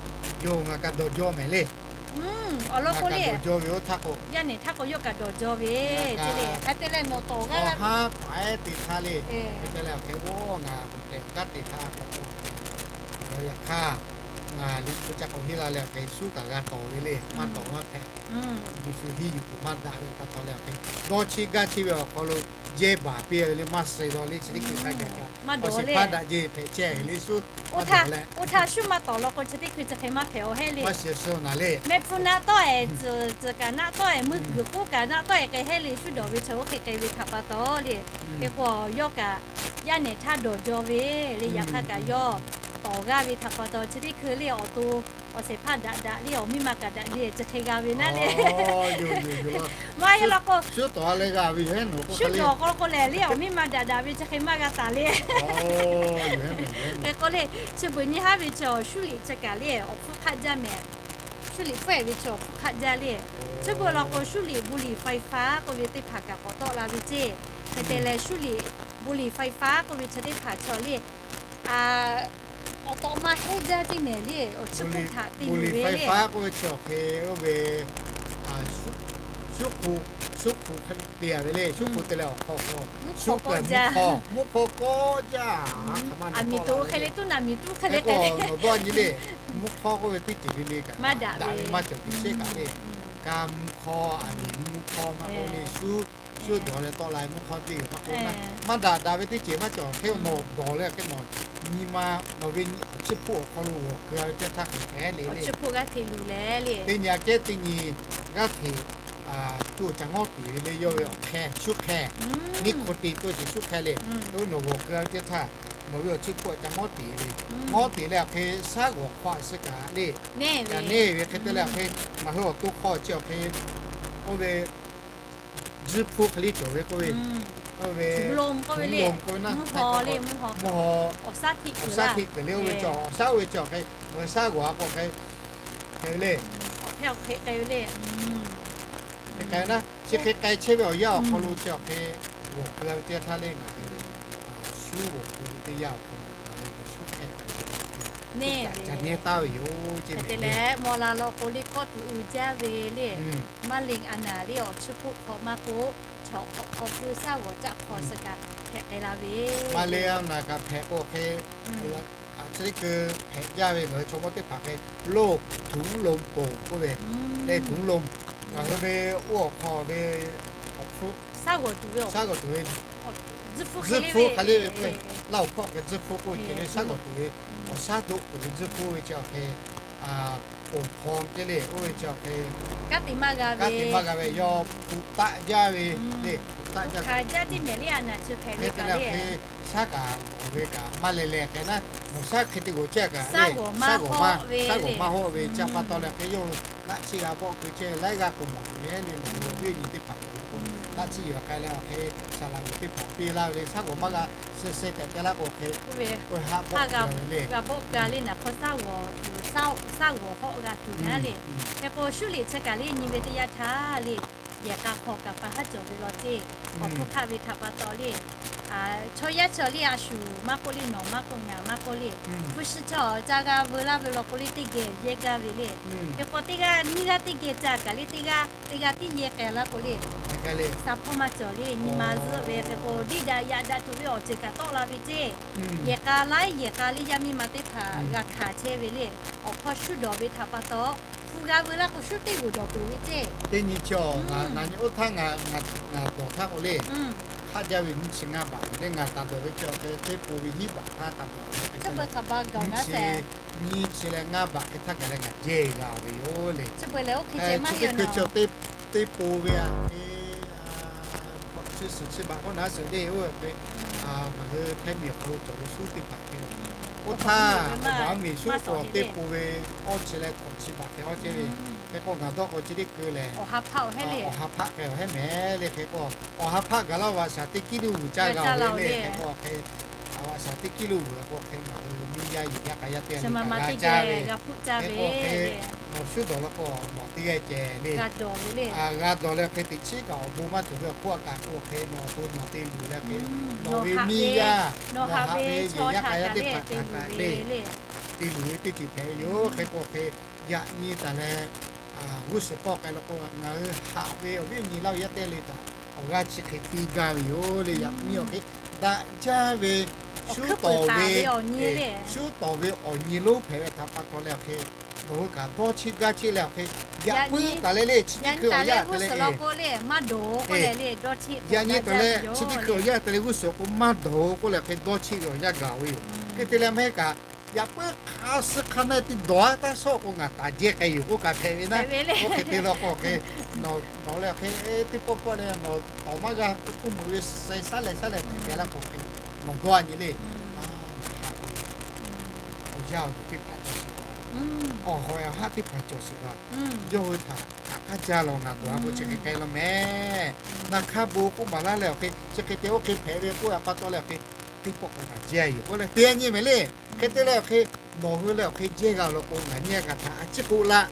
Yoˬ, ngaˬ kaꞈ dawˬ jaw mehˍ le. Awˬ lawn k'o le, yaˇ nehˬ htaˇ k'o yawˇ kaꞈ dawˬ jaw ve ceˇ le. Hk'e te leh nawˬ tawˍ g'aˇ laˇ haˉ paˍ ehˉ te htaˇ le, hk'e te leh awˬ hk'e g'awˇ ngaˬ k'o tehꞈ g'aˇ te htaˇ k'o, yaꞈ hk'aˇ ngaˬ liꞈ hpu ca k'awꞈ henˇ la leh awˬ hk'e shu kaꞈ g'a tawˍ ve le. Maˇ tawˍ maˇ hpehꞈ. Yeˍsuˆ henˇ yuˬ kuiˬ maˇ daꞈ ve pa taw leh awˬ hk'e dawˇ chiˆ gaˇ chiˆ ve awˬ hk'aw lo jehˇ baˬ piˇ ve le. Maˇ suh daw le chi teˇ hkui hk'a gaˬ kaꞈ awˬ shehˍ hpaˇ daꞈ jeˇ hpehꞈ chehˇ ve le shu. Oˇ htaˇ shu maˇ tawˍ law k'o chi teˇ hkui chi hk'e maˇ hpehꞈ awˬ heˆ le. Maˇ shiˍ suh naˍ le, mehˆ hpfuhˇ naˆ tawˆ-e tcuhˍ, tcuhˍ kaꞈ naˆ tawˆ-e, meuˇ guiˬ k'oˆ kaꞈ naˆ tawˆ-e k'ai heˆ le. Shu dawˬ ve chaw oˇ hk'e k'ai ve htaꞈ pa taw le, hk'e k'o yawˇ kaꞈ yaˇ nehˬ htaˇ dawˬ jaw ve le. Yaꞈ hk'aˇ kaꞈ yawˇ tawˍ g'aˇ ve htaꞈ pa taw chi teˇ hkui le awˬ to awˬ shehˍ hpaˇ daꞈ daꞈ le awˬ miˇ ma kaꞈ daꞈ le chi hk'e g'a ve naˉ le. Maˇ heˆ law k'o, shu dawˬ k'o k'o lehˬ le awˬ miˇ ma daꞈ daꞈ ve chi hk'e maˇ g'a taˍ le. Hk'e k'o le, chi beuꞈ nyi haˉ ve chaw shu liꞈ chi kaꞈ le awˬ hpfuhˇ hk'aˆ jaˇ mehˍ. Shu liꞈ hpfuhˇ-e ve chaw awˬ hpfuhˇ hk'aˆ jaˇ le. Chi beuꞈ law k'o shu liꞈ บุหรี่ไฟฟ้า k'oˆ ve teˇ hpaˍ kaꞈ k'awꞈ tawˆ la ve ceˇ. Hk'e te leh shu liꞈ บุหรี่ไฟฟ้า k'oˆ ve chi teˇ hpaˍ chaw le awˬ tawꞈ ma heˇ jaˇ ceˇ mehˍ le. Awˬ chi hk'oˆ htaꞈ te luˬ ve le. บุหรี่ไฟฟ้า k'oˆ ve chi awˬ hk'e oˇ ve shuˉ hpu, shuˉ hpu te-a ve le. Shuˉ hpu te leh awˬ hk'aw k'o, shuˉ hpu mvuhˇ hk'aw, mvuhˇ hk'aw kawˆ jaˇ. Aˬ miˍ tuˬ hk'e le tuˉ naˬ miˍ tuˉ hk'e le k'o, nawˬ dawˇ nyi le. Mvuhˇ hk'aw k'oˆ ve teˇ ceuˬ le le kaꞈ maˇ daꞈ ve maˇ cawˬ tuˬ sheˆ kaꞈ le. Ka mvuhˇ hk'aw, aˬ miˍ mvuhˇ hk'aw maˇ k'oˆ le, shuˉ, shuˉ dawˬ leh tawˆ la mvuhˇ hk'aw teˇ ceuˬ maˇ k'oˆ, maˇ daꞈ daꞈ ve teˇ ceuˬ maˇ cawˬ. Hk'e nawˬ dawˬ leh hk'e nawˬ nyi ma nawˬ ve awˬ chiˇ hpoˆ awˬ hk'aw lo g'awˬ keu-a ve teˇ htaˇ hk'e hk'e le le. Teˇ nyi aꞈ kehˉ teˇ nyi g'aˇ hteꞈ co ca ngawˉ tiˍ ve le. Yawˇ ve awˬ hk'e shuˉ hk'e, nicotine k'oˆ ve ceuˬ shuˉ hk'e le. Oˇ nawˬ g'awˬ keu-a ve teˇ htaˇ nawˬ ve awˬ chiˇ hpoˆ ca ngawˉ tiˍ ve, ngawˉ tiˍ leh awˬ hk'e shaˉ g'awˬ hk'aw a suh kaꞈ le, neˇ ve hk'e te leh awˬ hk'e ngaˬ hui awˬ to hk'aw chi awˬ hk'e oˇ ve tzuhˇ hpuˇ hk'e le cawˬ ve k'oˆ ve, oˇ ve k'oˆ ve naˉ, mvuhˇ haw, awˬ shaˉ hteꞈ kuˬ le oˇ ve cawˬ, awˬ shaˉ oˇ ve cawˬ hk'e, awˬ shaˉ g'awˬ a k'o hk'e, hk'e ve le. Awˬ hk'e awˬ hk'e k'ai ve le. Hk'e k'ai naˉ, chi hk'e k'ai chehˇ ve awˬ yanˇ awˬ hk'aw lo chi awˬ hk'e g'awˬ keu-a ve teˇ htaˇ le ngaˬ hui shuˉ g'awˬ keu ve teˇ yanˇ awˬ hk'aw lo ngaˬ hui shuˉ hk'e neˇ ca nehˇ taˍ ve yoˬ ceˇ. Hk'e te leh maw la law k'o le kawˆ tuˬ uiˍ jaˇ ve le. Maˇ leˬ a naˍ le awˬ chiˇ hpoˆ hk'aw maˇ k'oˆ, chaw hk'aw hk'aw pui shaˉ g'awˬ caˆ hk'aw suh kaꞈ hpehꞈ k'ai la ve. Maˇ leˬ a naˍ kaꞈ hpehꞈ k'o hk'e, chi teˇ hkui hpehꞈ jaˇ ve ngaˬ hui chaw mawˇ teˇ hpaˍ hk'e โรคถุงลมโป่ง k'oˆ ve, ในถุงลม ngaˬ hui ve oˇ awˬ hk'aw ve awˬ hpfuhˇ shaˉ g'awˬ tuˬ ve, tzuhˇ hpuˇ hk'a le ve k'oˆ ve, Laˇ huˍ hkawˇ hk'e tzuhˇ hpuˇ k'oˆ ve hk'e le, shaˉ g'awˬ tuˬ ve, awˬ shaˉ doˆ tuˬ ve tzuhˇ hpuˇ ve chi awˬ hk'e, ponˬ hpaw ceˇ le. Oˇ ve chi awˬ hk'e kanˉ te maˇ g'a ve, kanˉ te maˇ g'a ve yawˇ hpu taˆ jaˇ ve le. Hpu taˆ jaˇ ve, hk'e te leh awˬ hk'e shaˉ kaꞈ g'awˬ ve kaꞈ maˇ leh leh hk'e naˉ, nawˬ shaˉ hk'e te g'awˬ chehˇ kaꞈ le, shaˉ g'awˬ maˇ, shaˉ g'awˬ maˇ hawˆ ve chi pa taw leh hk'e yawˇ laˆ chiˇ g'a bawˆ keu chehˇ ve laiˉ g'aˇ k'o mawˬ ve le. Nawˬ hui awˬ viˉ awˬ nyi teˇ hpaˍ k'o laˆ chiˇ yuˬ k'ai leh awˬ hk'e saˍ laꞈ g'uiˬ teˇ hpaˍ piˇ laˇ ve le. Shaˉ g'awˬ maˇ g'a suh suh tehꞈ te laˇ k'o hk'e, oˇ ve haˆ g'a bawˆ g'a le. Naˬ hk'aw shaˉ g'awˬ tuˬ, shaˉ g'awˬ hawˆ g'a tuˬ naˉ le. Hk'e k'o shuˉ liꞈ chi kaꞈ le nyi ve teˇ yanˇ htaˇ le, yehˬ k'a hk'aw kaꞈ pa haˉ cawˬ ve law ceˇ. Awˬ hpfuhˇ hk'aˆ ve htaꞈ pa taw le, chaw yaˇ chaw le a shu maˇ k'oˆ le, nawˬ maˇ k'oˆ, ngaˬ maˇ k'oˆ le, hpu shi chaw ca g'a veu laˇ ve law k'o le teˇ geh yehˇ gaˇ ve le. Hk'e k'o teˇ g'aˇ nyiˇ g'aˇ teˇ geh ca kaꞈ le, teˇ g'aˇ teˇ g'aˇ tiˉ yehˇ k'ai laˇ k'o le, sa hpawˇ maˇ cawˬ le. Nyi ma zuhˆ ve hk'e k'o diˇ daꞈ yaꞈ daꞈ tuˬ ve awˬ ceuˬ kaꞈ tawˆ la ve ceˇ. Yehˬ k'a laiˉ yehˬ k'a le yaˇ miˇ ma teˇ hpaˍ g'a hkanˍ chehˇ ve le. Awˬ hkawˇ shuˉ dawˬ ve htaꞈ pa taw hpu g'a veu laˇ k'o, shuˉ teˇ g'uiˬ dawˬ peuˬ ve ceˇ. Teˇ nyi chi a, na nyi oˇ htaˇ ngaˬ dawˬ htaˇ k'o le, hk'aˆ jaˇ ve nyiˇ chi ngaˇ baꞈ le, ngaˬ taˍ dawˬ ve chi a hk'e teˇ po ve hiˉ baꞈ htaˇ taˍ dawˬ ve, nyiˇ chi leh ngaˇ baꞈ hk'e htaˇ gaˬ leh ngaˬ jehˇ g'a ve yoˬ le. Chi teˇ hkui chi teˇ po ve a, hk'awꞈ chi suhˍ chi baꞈ k'oˆ naˉ suhˍ le, oˇ ve ngaˬ hui Htaiˇ miˬ awˬ hk'aw lo cawˬ ve shuˉ teˇ hpaˍ hk'e, oˇ htaˇ awˬ baˬ miˬ shuˉ k'awꞈ teˇ po ve awˇ chi leh hk'awꞈ chi baꞈ hk'e awˇ chehˇ ve. Hk'e k'o ngaˬ dawˇ k'o chi teˇ hkui lehˬ, awˬ ha hpaˆ k'ai awˬ hehˉ mehˍ le. Hk'e k'o awˬ ha hpaˆ gaˬ laˇ vaꞈ shaˍ teˇ kiˉ lo vuiˬ caˇ g'a ve le. Hk'e k'o hk'e vaꞈ shaˍ teˇ kiˉ lo vuiˬ k'o hk'e ngaˬ hui miˇ yaˇ yehˬ yaˇ k'a yaˇ teˇ g'aˇ le kaꞈ g'a caˇ ve. Hk'e k'o hk'e nawˬ shuˉ dawˬ law k'o nawˬ teˇ g'aˇ ceh le. G'a dawˬ le. G'a dawˬ leh hk'e teꞈ chiˉ kaꞈ awˬ bon maˇ cawˬ ve awˬ hk'oˆ a kaꞈ k'o hk'e nawˬ awˬ bon nawˬ te luˬ leh hk'e nawˬ ve miˇ yaˇ, nawˬ haꞈ ve yehˬ yaˇ k'a yaˇ teˇ hpaˍ htaꞈ kaꞈ le te luˬ ve teˇ ceuˬ hpehꞈ ve yoˬ. Hk'e k'o hk'e yaꞈ nyi taˍ leh g'uˇ suhˍ pawˆ k'ai law k'o, ngaˬ hui haꞈ ve awˬ viˉ awˬ nyi laˇ ve yaˇ teˇ g'aˇ le kaꞈ awˬ g'aˇ chi hk'e te gaˇ ve yoˬ le. Yaꞈ nyi awˬ hk'e daꞈ jaˇ ve shuˉ tawˍ ve, shuˉ tawˍ ve awˬ nyi lonˉ hpehꞈ ve htaꞈ pa taw leh awˬ hk'e, nawˬ hui kaꞈ dawˇ cheˆ gaˇ cheˆ leh awˬ hk'e yaꞈ puiˉ taˍ leh le, chi teˇ hkui awˬ yanˇ htaꞈ leh e, yaꞈ nyi taˍ leh chi teˇ hkui awˬ yanˇ htaꞈ leh g'uˇ suhˍ k'o maˇ dawˬ k'oˆ leh hk'e dawˇ cheˆ ve awˬ yanˇ gaˬ ve yoˬ. Hk'e te leh maˇ heˆ kaꞈ yaꞈ puiˉ hk'a suh hk'a na te dawˬ a taˇ shawˆ k'o ngaˬ taˍ jehˇ k'ai yoˬ k'oˆ kaꞈ hpehꞈ ve naˉ. Oˇ hk'e te law k'o hk'e nawˬ leh hk'e teˇ pawˆ pawˆ leh nawˬ tawˍ maˇ g'a k'oˆ meuꞈ ve sai saˉ leh saˉ leh hpehꞈ la k'o hk'e nawˬ dawˇ a nyi le. Awˬ yanˇ awˬ duˬ teˇ hpaˍ cawˬ sheˍ la, awˬ hawˍ awˬ haˉ teˇ hpaˍ cawˬ sheˍ la, yawˇ hui htaꞈ hk'aˬ hk'aˇ jaˇ law ngaˬ dawˬ a k'o chi hk'e k'ai law mehˍ. Na hk'aˇ bon k'oˆ maˍ laˇ leh awˬ hk'e chi hk'e te oˇ hk'e hpehꞈ ve k'oˆ a pa taw leh awˬ hk'e teˇ pawˆ k'o ngaˬ jehˇ a yoˬ k'oˆ leh te a nyi mehˍ le. Hk'e te leh awˬ hk'e nawˬ hui leh awˬ hk'e jehˇ g'a law k'o ngaˬ nyi a kaꞈ htaꞈ a ciˉ k'oˆ laˇ.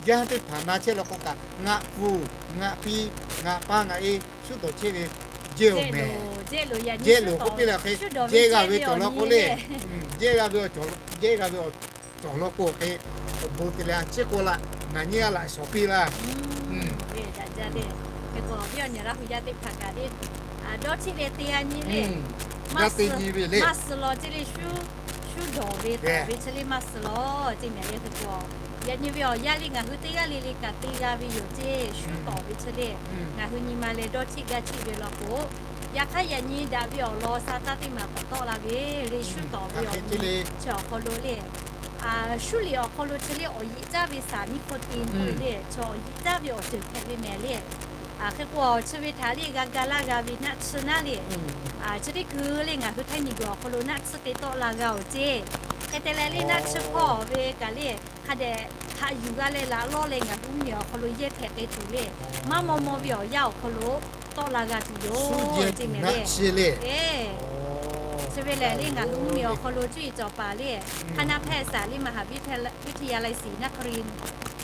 Yaˇ teˇ hpaˍ na chehˇ law k'o kaꞈ ngaˬ pfuhˍ ngaˬ pi ngaˬ pa ngaˬ e shuˉ dawˬ chehˇ ve jehˇ oˬ mehˍ. Jehˇ loˬ k'oˆ piˇ leh awˬ hk'e jehˇ g'a ve cawˬ law k'o le, jehˇ g'a ve, jehˇ g'a ve cawˬ law k'o hk'e awˬ bon te leh a ciˉ k'oˆ laˇ. Ngaˬ nyi a laꞈ shawˍ piˇ laˇ. Hk'e k'o awˬ viˉ awˬ nyi Laˇ hu yaˇ teˇ hpaˍ kaꞈ le, dawˇ cheˆ ve te a nyi le. Maˇ suh law ceˇ le, shuˉ dawˬ ve taˍ ve chi le maˇ suh law ceˇ mehˍ le. Hk'e k'o yaꞈ nyi ve awˬ yanˇ le ngaˬ hui teˇ g'aˇ le le kaꞈ te g'a ve yoˬ ceˇ. Shuˉ tawˍ ve chi le ngaˬ hui nyi ma leh dawˇ cheˆ gaˇ cheˆ ve law k'o, yaꞈ hk'aˇ yaꞈ nyi daꞈ ve awˬ lawn sa taˇ teˇ maˬ k'awꞈ tawˆ la ve le, shuˉ tawˍ ve awˬ nyi chi awˬ hk'aw lo le, shuˉ liꞈ awˬ hk'aw lo chi le awˬ yiꞈ caˇ ve saˍ niˆ hkawˇ te k'oˆ ve le, chaw awˬ yiꞈ caˇ ve awˬ ceuˬ hpehꞈ ve mehˍ le. Hk'e k'o chi ve htaꞈ le g'a ga laˇ g'a ve naˆ tsuhˇ naˉ le. Chi teˇ hkui le ngaˬ hui Htaiˇ miˬ guiˬ awˬ hk'aw lo naˆ tsuhˇ te tawˆ la g'a awˬ ceˇ. Hk'e te leh le naˆ tsuhˇ hpawˇ ve kaꞈ le hk'a dehꞈ htaꞈ yuˬ g'a leh laꞈ lawˇ leh ngaˬ hui mvuhˇ miˬ awˬ hk'aw lo yehˇ hpehꞈ k'ai tuˬ le, maˇ maw maw ve awˬ yanˇ awˬ hk'aw lo tawˆ la g'a tuˬ yoˬ ceˇ mehˍ le. Chi ve lehˬ le ngaˬ hui mvuhˇ miˬ awˬ hk'aw lo cuˇ yiˍ cawˬ paˍ le, hk'aˇ naˇ hpehˇ saˍ le maˍ haˍ viˇ teˇ ya laiˇ siˍ naˆ hkawˇ ri,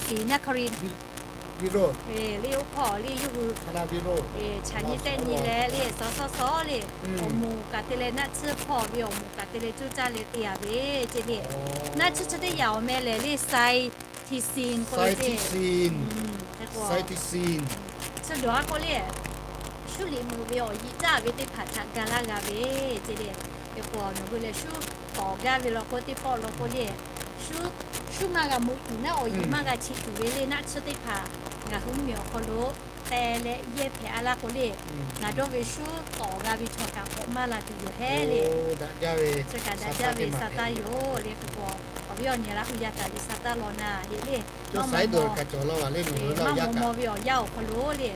siˍ naˆ hkawˇ ri le oˇ hpawˇ le yawˇ hui chaꞈ nyi tehˆ nyi leh le sawˉ sawˉ sawˉ le, awˬ moˍ kaꞈ te leh naˆ tsuhˇ hpawˇ ve awˬ moˍ kaꞈ te leh coˇ caˇ leh te a ve ceˇ le. Naˆ tsuhˇ chi teˇ yanˇ awˬ meh lehˬ le sciaticin k'oˆ ve ceˇ. Chi dawˬ a k'o le, shuˉ liꞈ meuꞈ ve awˬ yiꞈ caˇ ve teˇ hpaˍ htaꞈ ga laˇ g'a ve ceˇ le. Hk'e k'o nawˬ hui lehˬ shuˉ tawˍ gaˇ ve law k'o teˇ pawˆ law k'o le, shuˉ maˇ g'a meuꞈ tuˬ naˉ awˬ yiꞈ maˇ g'a cheꞈ tuˬ ve le naˆ tsuhˇ teˇ hpaˍ ngaˬ hui mvuhˇ miˬ awˬ hk'aw lo te leh yehˇ hpehꞈ a laˇ k'o le, ngaˬ dawˇ ve shuˉ tawˍ g'a ve chaw kaꞈ k'awꞈ maˇ la tuˬ yoˬ hehˉ le. Chi kaꞈ daꞈ jaˇ ve sa taˇ yoˬ le. Hk'e k'o awˬ viˉ awˬ nyi Laˇ hu yaˇ kaꞈ ve sa taˇ law na heˆ le. Maˇ maw maw ve awˬ yanˇ awˬ hk'aw lo le,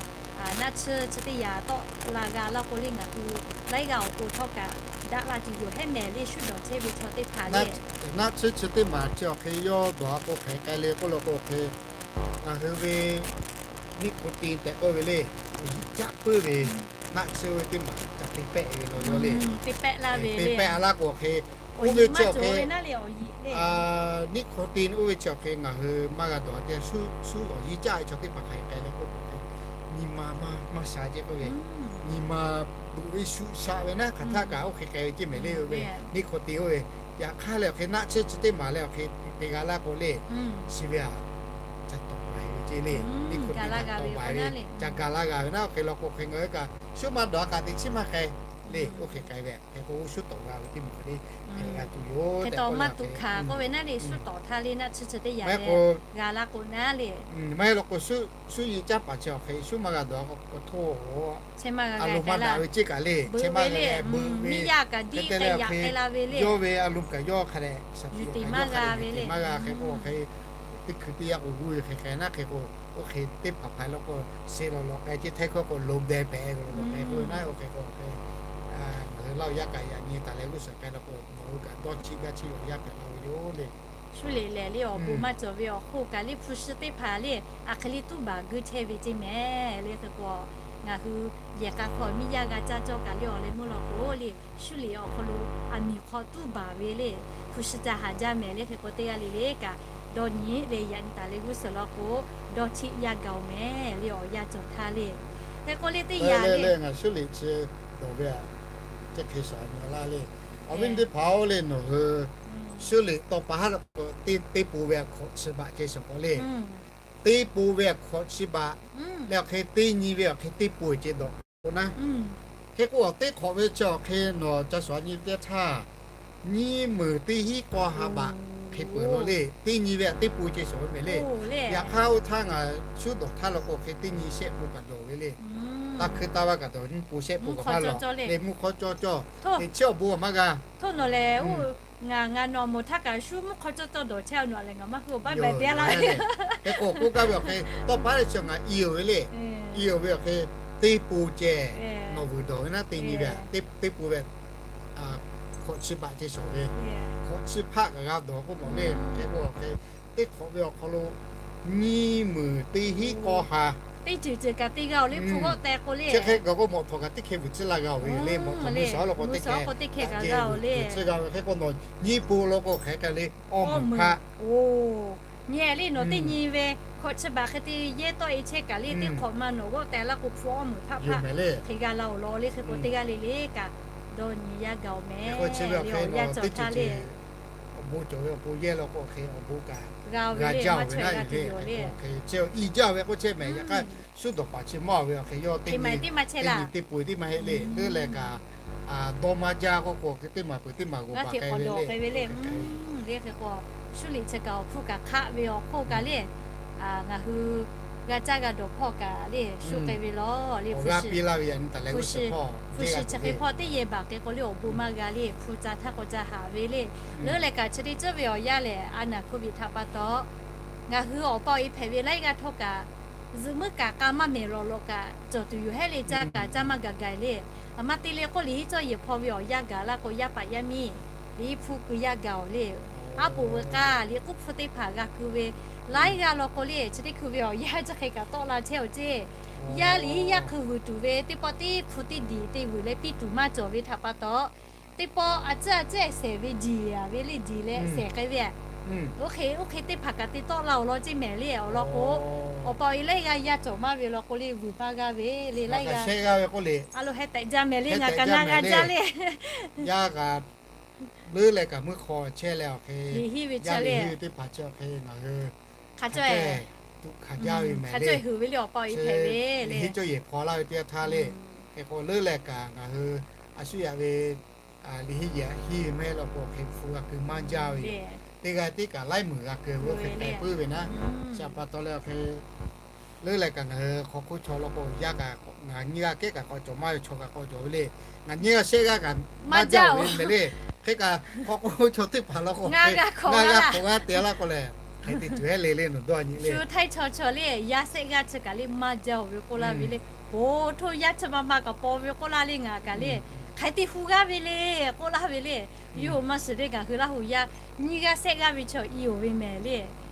naˆ tsuhˇ chi teˇ yanˇ tawˆ la g'a laˇ k'o le ngaˬ hui laiˉ g'aˇ awˬ pon htawˇ kaꞈ daꞈ la tuˬ yoˬ hehˉ mehˍ le. Shuˉ dawˬ chehˇ ve chaw teˇ hpaˍ le, naˆ tsuhˇ chi teˇ maˬ chi awˬ hk'e yawˇ dawˬ a k'o hk'e k'ai le k'oˆ law k'o hk'e, ngaˬ hui ve nicotine tehꞈ k'oˆ ve le, awˬ yiꞈ caˆ puiˉ ve naˆ tsuhˇ ve teˇ maˬ ca te pehˆ ve law yaw le. Te pehˆ a laˇ k'o hk'e, oˇ ve chi awˬ hk'e nicotine oˇ ve chi awˬ hk'e ngaˬ hui maˇ g'a dawˬ a te, shuˉ awˬ yiꞈ caˆ ve chaw teˇ hpaˍ hk'aˬ hk'e k'ai le k'oˆ k'o hk'e, nyi ma maˇ sha ceˇ k'oˆ ve, nyi ma beuꞈ ve shuˆ shaˆ ve naˉ hk'aˬ htaˇ kaꞈ oˇ hk'e k'ai ve ceˇ mehˍ le. Oˇ ve nicotine oˇ ve, yaꞈ hk'aˇ leh awˬ hk'e naˆ tsuhˇ chi teˇ maˬ leh awˬ hk'e te g'a laˇ k'o le, chi ve a ca tawˍ paiˍ ve ceˇ le. Nicotine ca tawˍ paiˍ ve, ca ga laˇ g'a ve naˉ oˇ hk'e law k'o hk'e ngaˬ hui kaꞈ shuˉ maˇ dawˬ a kaꞈ teꞈ chiˉ maˇ k'ai le. Oˇ hk'e k'ai ve hk'e k'o, shuˉ tawˍ g'a ve teˇ moˍ le, hk'e g'a tuˬ yoˬ tehꞈ k'oˆ la ve. Maˇ heˆ k'o, shuˉ tawˍ htaˇ le naˆ chi chi teˇ yaꞈ leh g'a la k'o naˉ le. Maˇ heˆ law k'o, shuˉ nyi caˉ paˍ chi awˬ hk'e shuˉ maˇ g'a dawˬ k'o, htoˇ, a lo maˇ daꞈ ve ceˇ kaꞈ le, chehˇ maˇ g'a leh beuꞈ ve, hk'e te leh hk'e yawˇ ve a lo kaꞈ yawˇ hk'a dehꞈ shaˍ tiꞈ yawˇ hk'a dehꞈ maˇ g'a hk'e k'o, hk'e teˇ hkui teˇ yanˇ k'o g'uˇ ve hk'e hk'e naˉ hk'e k'o, oˇ hk'e teˇ hpaˍ hpaˍ law k'o, se lawˬ lawˬ k'ai ceˇ, htaiˇ hkawˇ k'o loˍ deh pehꞈ k'o, loˍ deh k'o naˉ oˇ hk'e k'o, hk'e ngaˬ hui laˇ oˬ yaˇ kaꞈ yaꞈ nyi taˍ leh g'uˇ suhˍ k'ai law k'o, nawˬ hui kaꞈ dawˇ chiˆ gaˇ chiˆ lawˬ yaˇ hpehꞈ la ve yoˬ le. Shuˉ liꞈ lehˬ le awˬ bon maˇ cawˬ ve awˬ hk'oˆ kaꞈ le hpu shi teˇ hpaˍ le, a hk'e le tuˉ baˬ geuˇ chehˇ ve ceˇ mehˍ le. Hk'e k'o, ngaˬ hui yehˬ k'a hk'aw miˇ yaˇ g'a caˇ cawˇ kaꞈ le awˬ leh meuˇ law k'o le, shuˉ liꞈ awˬ hk'aw lo aˬ miˍ hk'aw tuˉ baˬ ve le, hpu shi ca haˍ jaˇ mehˍ le. Hk'e k'o teˇ g'aˇ le le kaꞈ dawˇ nyi leh yaꞈ nyi taˍ leh g'uˇ suhˍ law k'o, dawˇ chiˆ yaˇ gaˬ oˬ mehˍ le awˬ yanˇ cawˬ htaˇ le. Hk'e k'o le teˇ yanˇ le ngaˬ shuˉ liꞈ chi dawˬ ve a, chi hk'e shaˍ nyi laˇ le. Awˬ viˉ teˇ hpaˍ-oˬ le, nawˬ hui shuˉ liꞈ tawˇ pa haˉ law k'o, teˇ po ve a hkawꞈ chi baꞈ ceh shawˍ k'awꞈ le. Teˇ po ve a hkawꞈ chi baꞈ leh awˬ hk'e teˇ nyi ve awˬ hk'e teˇ po ceh dawˬ k'o naˉ. Hk'e k'o, awˬ teˇ hk'awꞈ ve chi awˬ hk'e nawˬ ca shaˍ nyi ve teˇ htaˇ, nyiˇ meunˍ teˇ hinˉ k'aw ha baꞈ hk'e peuˬ law le. Teˇ nyi ve a teˇ po ceh shawˍ ve mehˍ le. Yaꞈ hk'aˇ oˇ htaˇ ngaˬ shuˉ dawˬ htaˇ law k'o, hk'e teˇ nyi shehˆ po kaꞈ dawˬ ve le. Taˇ hkui taˇ vaˇ kaꞈ dawˬ, nyiˇ po shehˆ po kaꞈ maˇ lawˬ le. Mvuhˇ hk'awˇ cawˇ cawˇ, teꞈ chiˉ awˬ bon maˇ g'a. Htoˇ nawˬ lehˬ, ngaˬ, ngaˬ nawˬ moˍ htaˇ kaꞈ shuˉ mvuhˇ hk'aw cawˇ cawˇ dawˬ chehˇ a nawˬ lehˬ ngaˬ maˇ hui awˬ baˆ baˬ te laˇ ve. Hk'e k'o k'oˆ gaˇ ve awˬ hk'e, tawˇ pa leh chi ngaˬ i oˬ ve le. I oˬ ve awˬ hk'e, teˇ po ceh nawˬ vuiˬ dawˬ ve naˉ teˇ nyi ve, teˇ po ve hkawꞈ chi baꞈ ceh shawˍ ve, hkawꞈ chi hpaˆ kaꞈ g'a dawˬ k'oˆ mawˬ le. Hk'e k'o awˬ hk'e, teˇ hk'awꞈ ve awˬ hk'aw lo nyiˇ meunˍ teˇ hinˉ k'aw ha teˇ ceuˬ ceuˬ kaꞈ teˇ g'aˇ oˬ le hpu g'awˆ teh k'o le. Chi hk'e gaˬ k'o mawꞈ htawꞈ kaꞈ teˇ hkeh vuiˬ tcuhˉ la g'a oˬ ve le. Mawꞈ htawꞈ mvuhˇ shaˍ law k'o teˇ hkeh vuiˬ tcuhˉ g'a ve. Hk'e k'o nawˬ nyiˇ po law k'o hk'e k'ai le, awˇ meunˍ hpaˆ. Nyi le nawˬ teˇ nyi ve hkawꞈ chi baꞈ hk'e te yehˇ tawˆ e chehˇ kaꞈ le, teˇ hk'awꞈ ma nawˬ g'awˆ teh laˇ k'o hpu awˇ meunˍ hpaˆ hpaˆ hk'e g'a la oˬ law le. Hk'e k'o teˇ g'aˇ le le kaꞈ dawˇ nyi yaˇ gaˬ oˬ mehˍ le. Awˬ yanˇ cawˬ htaˇ le awˬ bon cawˬ ve awˬ pon yehˇ law k'o hk'e awˬ bon kaꞈ g'a ve le, maˇ chaweh g'a te yoˬ le. Chi i jaˇ ve k'oˆ chehˇ mehˍ. Yaꞈ hk'aˇ shuˉ dawˬ paˍ chi maˇ ve awˬ hk'e yawˇ teˇ nyi teˇ po teˇ maˇ heˆ le. Leuˉ leh kaꞈ dawˇ maˇ jaˇ k'oˆ k'o, hk'e teˇ maˬ peuˬ teˇ maˬ g'oˍ baˬ k'ai ve le. Hk'e k'o, shuˉ liꞈ chi kaꞈ awˬ hpfuhˇ kaꞈ hk'aˆ ve awˬ hk'oˆ kaꞈ le, ngaˬ hui g'a caˇ g'a dawˬ hpawˇ kaꞈ le shu k'ai ve law le. Hpu shi chi hk'e hpawˇ teˇ yehˬ baˬ k'e k'o le awˬ bon maˇ g'a le. Hpu ca htaˇ k'o ca haꞈ ve le. Leuˉ leh kaꞈ chi teˇ ceuˬ ve awˬ yanˇ lehˬ, a naˬ hkuˇ ve htaꞈ pa taw ngaˬ hui awˬ pa awˬ e hpehꞈ ve laiˉ g'aˇ htawˇ kaꞈ zuhꞈ muiˉ kaꞈ k'a maˇ mehˍ lawꞈ lawꞈ kaꞈ cawˬ tuˬ yoˬ hehˉ le. Caˇ kaꞈ caˇ maˇ gaˬ gaˬ le. Aˬ ma te le k'oˆ, liꞈ hiˉ cawˇ yehˬ hpaw ve awˬ yanˇ gaˬ laˇ k'o, yaˇ paˍ yaˇ miˇ liꞈ hiˉ hpu keu yaˇ gaˬ oˬ le. Aˉ poꞈ veuꞈ k'aˇ liꞈ k'uˉ hpu teˇ hpaˍ g'a keu ve laiˉ g'aˇ law k'o le, chi teˇ hkui ve awˬ yanˇ chi hk'e kaꞈ tawˆ la chehˇ oˬ ceˇ. Yaˇ liꞈ hiˉ yaˇ hk'eun vuiˬ tuˬ ve teˇ pawˆ teˇ hpu teˇ diˬ te vuiˬ leh piˇ tuˬ maˇ cawˬ ve htaꞈ pa taw, teˇ pawˆ a ciˉ a ciˉ ehˉ shehˍ ve diˬ a ve le, diˬ leh shehˍ k'ai ve. Oˇ hk'e oˇ hk'e teˇ hpaˍ kaꞈ te tawˆ la oˬ law ceˇ mehˍ le. Awˬ lawn k'o, awˬ pa awˬ e laiˉ g'aˇ yaˇ cawˬ maˇ ve law k'o le, vuiˬ maˇ g'aˇ ve le. Laiˉ g'aˇ a lo heh tehꞈ jaˇ mehˍ le, ngaˬ kaꞈ na g'a jaˇ le. Yaˇ kaꞈ leuˉ leh kaꞈ meuˇ hk'aw chehˇ leh awˬ hk'e, liꞈ hiˉ ve teˇ hpaˍ chi awˬ hk'e ngaˬ hui hk'a caweh tuꞈ hkanˍ jaˇ ve mehˍ le. Liꞈ hiˉ cawˇ yehˬ hpaw laˇ ve teˇ yanˇ htaˇ le. Hk'e k'o leuˉ leh kaꞈ ngaˬ hui a shu yaꞈ ve liꞈ hiˉ yehˬ hiˉ ve maˇ heˆ law k'o, hk'e hpu g'a keu maˇ jaˇ ve yoˬ. Teˇ g'aˇ tiˉ kaꞈ laiˉ meunˍ g'a keu ve oˇ hk'e hpehꞈ puiˉ ve naˉ. Chi pa taw leh awˬ hk'e leuˉ leh kaꞈ ngaˬ hui hk'aw hk'oˆ chaw law k'o, yaˇ kaꞈ ngaˬ nyiˇ g'aˇ kehˉ kaꞈ k'awꞈ cawˬ maˇ ve, chaw kaꞈ k'awꞈ cawˬ ve le. Ngaˬ nyiˇ g'aˇ shehˆ g'aˇ kaꞈ maˇ jaˇ oˬ ve mehˍ le. Hk'e kaꞈ hk'aw hk'oˆ chaw teˇ hpaˍ law k'o, ngaˇ g'aˇ hk'awꞈ g'aˇ te laˇ k'o lehˬ, hk'e te tuˬ hehˉ le le nawˬ dawˇ nyi le. Shu htaiˇ chaw chaw le, yaˇ shehˆ g'aˇ chi kaꞈ le maˇ jaˇ oˬ ve k'oˆ laˇ ve le. Oˬ, htoˇ yaˇ chi ma ma kaꞈ paw ve k'oˆ laˇ le. Ngaˬ kaꞈ le hk'aˬ hk'e te hu g'aˇ ve le k'oˆ laˇ ve le. Yawˇ hui maˇ shiˍ le, ngaˬ hui Laˇ huˍ yaˇ nyiˇ g'aˇ shehˆ g'aˇ ve chaw i oˬ ve mehˍ le.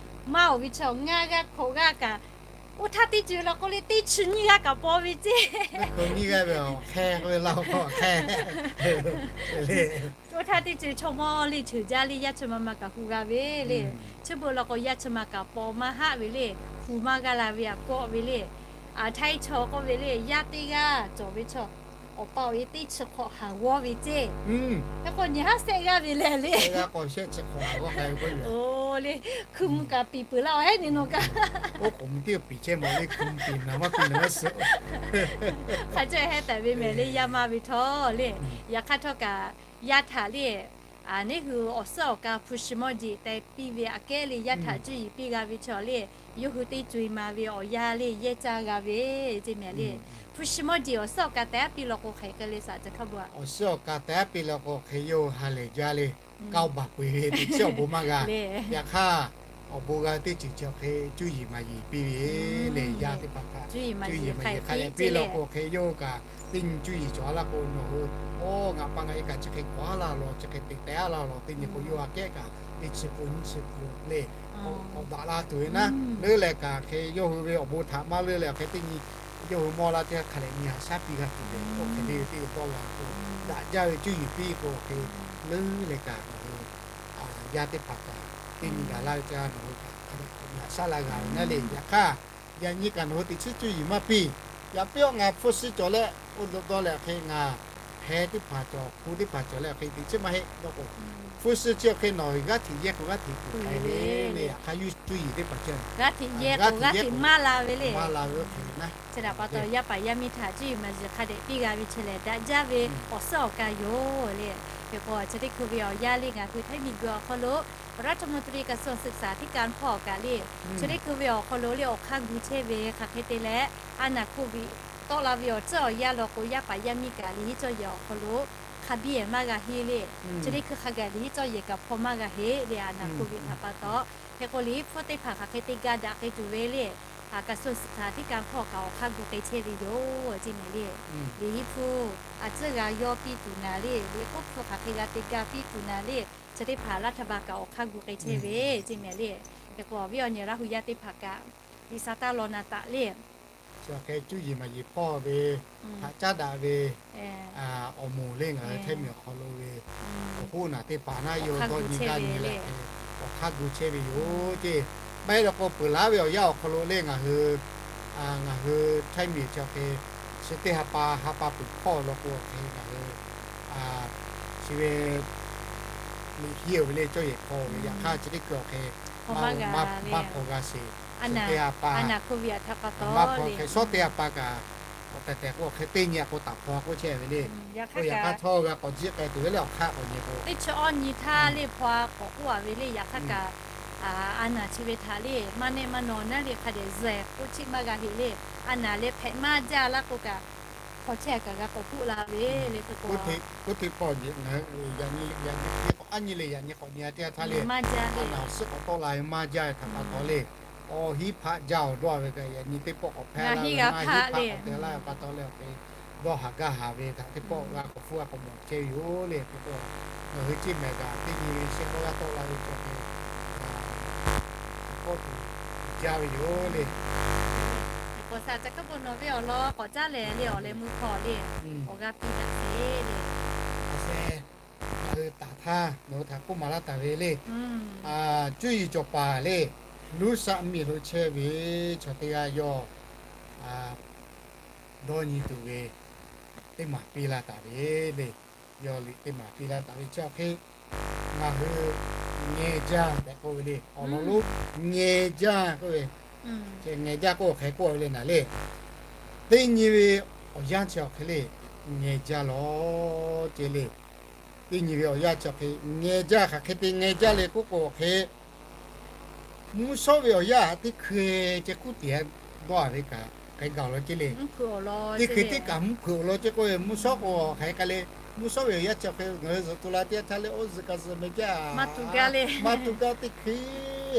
Maˇ oˬ ve chaw ngaˇ g'aˇ hk'awꞈ g'aˇ kaꞈ, oˇ htaˇ teˇ ceuˬ law k'o le teˇ chi nyiˇ g'aˇ kaꞈ paw ve ceˇ. Nyiˇ g'aˇ ve awˬ hk'e k'oˆ ve Laˇ huˍ hk'e le. Oˇ htaˇ teˇ ceuˬ chaw mawˇ le cheuˬ jaˇ le, yaˇ chi ma ma kaꞈ hu g'a ve le. Chi beuꞈ law k'o yaˇ chi ma kaꞈ paw maˇ haˆ ve le. Hu maˇ g'a la ve aꞈ kawˆ ve le. Aˬ htaiˇ chaw k'oˆ ve le, yaˇ teˇ g'aˇ cawˬ ve chaw Awˬ pa awˬ e teˇ chi hk'awꞈ haˍ g'awˇ ve ceˇ. Hk'e k'o nyi haˉ shehˆ g'aˇ ve lehˬ le. Oˇ le, hkui mvuh kaꞈ piˍ peuˬ laˇ awˬ heˉ nyi nawˬ kaꞈ. Hk'aˬ cawˇ hehˉ tehꞈ ve mehˍ le, yaˇ maˇ ve htawˇ le. Yaꞈ hk'aˇ htawˇ kaꞈ yaˇ htaꞈ le, neˇ hui awˬ suhˉ awˬ ka hpu shi mawˇ jeˬ te piˇ ve aꞈ kehˉ le, yaˇ htaꞈ cuˇ yiˍ piˇ g'a ve chaw le, yawˇ hui teˇ co-e ma ve awˬ yanˇ le yehˇ caˇ g'a ve ceˇ mehˍ le. Hpu shi mawˇ jeˬ awˬ suhˉ awˬ ka te aˉ piˇ law k'o hk'e k'ai le saꞈ ca hk'a bvuhꞈ. Awˬ suhˉ awˬ ka te aˉ piˇ law k'o hk'e yawˇ hui ha lehˬ jaˇ le. Kaoˇ baˬ peu-eˬ ve teˇ chiˉ awˬ bon maˇ g'a. Yaꞈ hk'aˇ awˬ bon g'a ve teˇ ceuˬ chi awˬ hk'e cuˇ yiˍ maˍ yiˍ piˇ ve le. Yaˇ teˇ hpaˍ htaꞈ cuˇ yiˍ maˍ yiˍ hk'a lehˬ piˇ law k'o hk'e yawˇ hui kaꞈ teˇ nyi cuˇ yiˍ cawˬ a laˇ k'o nawˬ hui, oˇ ngaˬ pa ngaˬ e kaꞈ chi hk'e k'awꞈ a laˇ lawˬ, chi hk'e teꞈ teh a laˇ lawˬ, teˇ nyi k'o yawˇ aꞈ kehˉ kaꞈ teˇ chi pun nyiˇ chi pun le k'awꞈ daꞈ la tuˬ ve naˉ. Leuˉ leh kaꞈ hk'e yawˇ hui ve awˬ bon htaꞈ maˇ leuˉ leh awˬ hk'e teˇ nyi yawˇ hui mawˇ laˇ teˇ hk'a lehˬ nyi haꞈ shaˉ piˇ g'a tuˬ ve k'oˆ hk'e le ve teˇ tawˇ g'a k'o, daꞈ jaˇ ve cuˇ yiˍ piˇ k'o hk'e leuˉ leh kaꞈ nawˬ hui yaˇ teˇ hpaˍ kaꞈ teˇ nyi gaˬ laˇ ve ca nawˬ hui kaꞈ hk'a dehꞈ k'awꞈ nyi haꞈ shaˉ laˇ g'a ve naˉ le. Yaꞈ hk'aˇ yaꞈ nyi kaꞈ nawˬ hui teꞈ chiˉ cuˇ yiˍ maˇ piˇ. Yaꞈ piˇ awˬ ngaˬ hpu shi cawˬ leh oˇ dawˇ dawˇ leh awˬ hk'e ngaˬ hpeh teˇ hpaˍ cawˬ, hpu teˇ hpaˍ cawˬ leh awˬ hk'e teꞈ chiˉ maˇ heˆ dawˇ k'o, hpu shi chi awˬ hk'e nawˬ g'aˇ hteꞈ yehˇ k'o g'aˇ hteꞈ tuˬ hk'e le le. Yaꞈ hk'aˇ yawˇ cuˇ yiˍ teˇ hpaˍ chi g'aˇ hteꞈ yehˇ k'o g'aˇ hteꞈ maˇ la ve le. Chi htaꞈ pa taw yaˇ paˍ yaˇ miˇ htaꞈ cuˇ yiˍ maˍ yiˍ hk'a dehꞈ piˇ g'a ve chi lehˬ daꞈ jaˇ ve awˬ suhˉ awˬ ka yoˬ le. Hk'e k'o chi teˇ hkui ve awˬ yanˇ le ngaˬ hui Htaiˇ miˬguiˬ awˬ hk'aw lo รัฐมนตรีกระทรวงศึกษาธิการ hpawˇ awˬ kaꞈ le, chi teˇ hkui ve awˬ hk'aw lo le awˬ hk'aˇ gu chehˇ ve hk'aˬ hk'e te leh, a naˍ โควิด tawˆ la ve awˬ tcuhˉ awˬ yanˇ law k'o yaˇ paˍ yaˇ miˇ kaꞈ liꞈ hiˉ cawˇ yehˬ awˬ hk'aw lo hk'a biˇ ehˍ maˇ g'a henˇ le. Chi teˇ hkui hk'a gaˬ liꞈ hiˉ cawˇ yehˬ kaꞈ hpaw maˇ g'a heˆ le a naˍ โควิด htaꞈ pa taw. Hk'e k'o liꞈ hiˉ hpfuhˇ teˇ hpaˍ hk'aˬ hk'e te ga daꞈ k'ai tuˬ ve le, กระทรวงศึกษาธิการ hpawˇ kaꞈ awˬ hk'aˇ gu k'ai chehˇ ve yoˬ ceˇ mehˍ le. Liꞈ hiˉ hpfuhˇ a tcuhˉ g'a yawˇ piˇ tuˬ naˍ le, liꞈ k'oˆ hpfuhˇ hk'aˬ hk'e g'a te ga piˇ tuˬ naˍ le, chi teˇ hpaˍ รัฐบาล kaꞈ awˬ hk'aˇ gu k'ai chehˇ ve ceˇ mehˍ le. Hk'e k'o awˬ viˉ awˬ nyi Laˇ hu yaˇ teˇ hpaˍ kaꞈ liꞈ sa taˇ law na taꞈ le. Chi awˬ hk'e cuˇ yiˍ maˍ yiˍ hpawˇ ve htaꞈ caˉ daꞈ ve awˬ moˍ le ngaˬ hui Htaiˇ miˬ awˬ hk'aw lo ve awˬ hoˉ naˬ teˇ hpaˍ naˉ yawˇ dawˇ nyi gaˇ nyi leh awˬ hk'aˇ gu chehˇ ve yoˬ ceˇ. Maˇ heˆ law k'o peuˬ laˉ ve awˬ yanˇ awˬ hk'aw lo le ngaˬ hui ngaˬ hui Htaiˇ miˬ chi awˬ hk'e chi teˇ ha pa ha pa peuˬ hpawˇ law k'o awˬ hk'e ngaˬ hui chi ve liꞈ hiˉ ve le cawˇ yehˬ hpaw ve yaꞈ hk'aˇ chi teˇ hkui awˬ hk'e maˇ hpaw g'a sheˍ. Chi teˇ ha pa maˇ hpaw hk'e shawˉ teˇ ha pa kaꞈ k'awꞈ tehˬ tehˬ k'o awˬ hk'e teˇ nyi a k'o taˍ hpaw k'oˆ chehˇ ve le. K'o yaꞈ hk'aˇ htawˇ g'a k'awꞈ jiˆ k'ai tuˬ ve le awˬ hk'aˇ k'awꞈ nyi k'o teˇ chi awˇ nyi htaˇ le hpaw k'awꞈ k'oˆ a ve le. Yaꞈ hk'aˇ kaꞈ a naˍ chi ve htaꞈ le maˇ nehˆ maˇ naw naˉ le hk'a dehꞈ zuhˬ k'oˆ chiˆ maˇ g'a heˆ le. A naˍ leh hpehꞈ maˇ jaˇ laˇ k'o kaꞈ hpaw chehˇ kaꞈ g'a k'awꞈ k'oˆ la ve le. K'oˆ hteꞈ k'awꞈ nyi, yaꞈ nyi k'awꞈ aˉ nyi le yaꞈ nyi k'awꞈ nyi a teˇ ha htaˇ le a naˍ awˬ suhˉ k'awꞈ tawˆ la ve maˇ jaˇ ve htaꞈ pa taw le awˬ hiˉ hpaˆ jaˇ awˬ dawˇ ve kaꞈ yaꞈ nyi teˇ pawˆ k'awꞈ hpaˇ laˇ ve maˇ hiˉ hpaˆ k'awꞈ te laˇ ve pa taw le awˬ hk'e dawˇ haˍ gaˇ haˍ ve htaꞈ teˇ pawˆ g'a k'awꞈ hpfuhˇ g'a k'awꞈ mawˬ chehˇ ve yoˬ le. K'o k'o ngaˬ hui ceˇ mehˍ kaꞈ teˇ nyi ve shehˆ k'awˇ g'aˇ tawˆ la ve cawˬ ve k'awꞈ tuˬ jaˇ ve yoˬ le. K'awꞈ shaˍ ca hk'a bon nawˬ ve awˬ lawn k'awꞈ caˉ lehˬ le awˬ leh mui hk'aw le awˬ g'aˇ piˇ taˍ sheˍ le. Aˬ seh, ngaˬ hui taˍ htaˇ nawˬ hui htaꞈ k'oˆ maˍ laˇ taˍ ve le. Cuˇ yiˍ cawˬ paˍ le, Luˉsaˆ miˬ lo chehˇ ve chaw teˇ g'aˇ yawˇ dawˇ nyi tuˬ ve teˇ maˬ piˇ laˇ taˍ ve le. Yawˇ liꞈ teˇ maˬ piˇ laˇ taˍ ve chi awˬ hk'e ngaˬ hui ngeh jaˇ tehꞈ k'oˆ ve le. Awˬ lawn lonˉ ngeh jaˇ k'oˆ ve, ngeh jaˇ k'oˆ awˬ hk'e k'oˆ ve le naˍ le. Teˇ nyi ve awˬ yanˇ chi awˬ hk'e le ngeh jaˇ lawˬ ceˇ le. Teˇ nyi ve awˬ yanˇ chi awˬ hk'e ngeh jaˇ, hk'aˬ hk'e te ngeh jaˇ le k'oˆ k'o awˬ hk'e mvuhˇ shawˉ ve awˬ yanˇ teˇ hkui ceh kuˉ tiꞈ dawˇ a ve kaꞈ hk'e gaˬ law ceˇ le. Teˇ hkui teˇ kaꞈ mvuhˇ hpeuꞈ awˬ lawn ceˇ k'oˆ ve mvuhˇ shawˉ k'o hk'aˬ hk'e k'ai le. Mvuhˇ shawˉ ve awˬ yanˇ chi awˬ hk'e ngaˬ hui zuhꞈ tu la teˇ yanˇ htaˇ le oˇ zuhꞈ kaꞈ zuhꞈ meh jaˇ, maˇ tu gaˇ teˇ hkui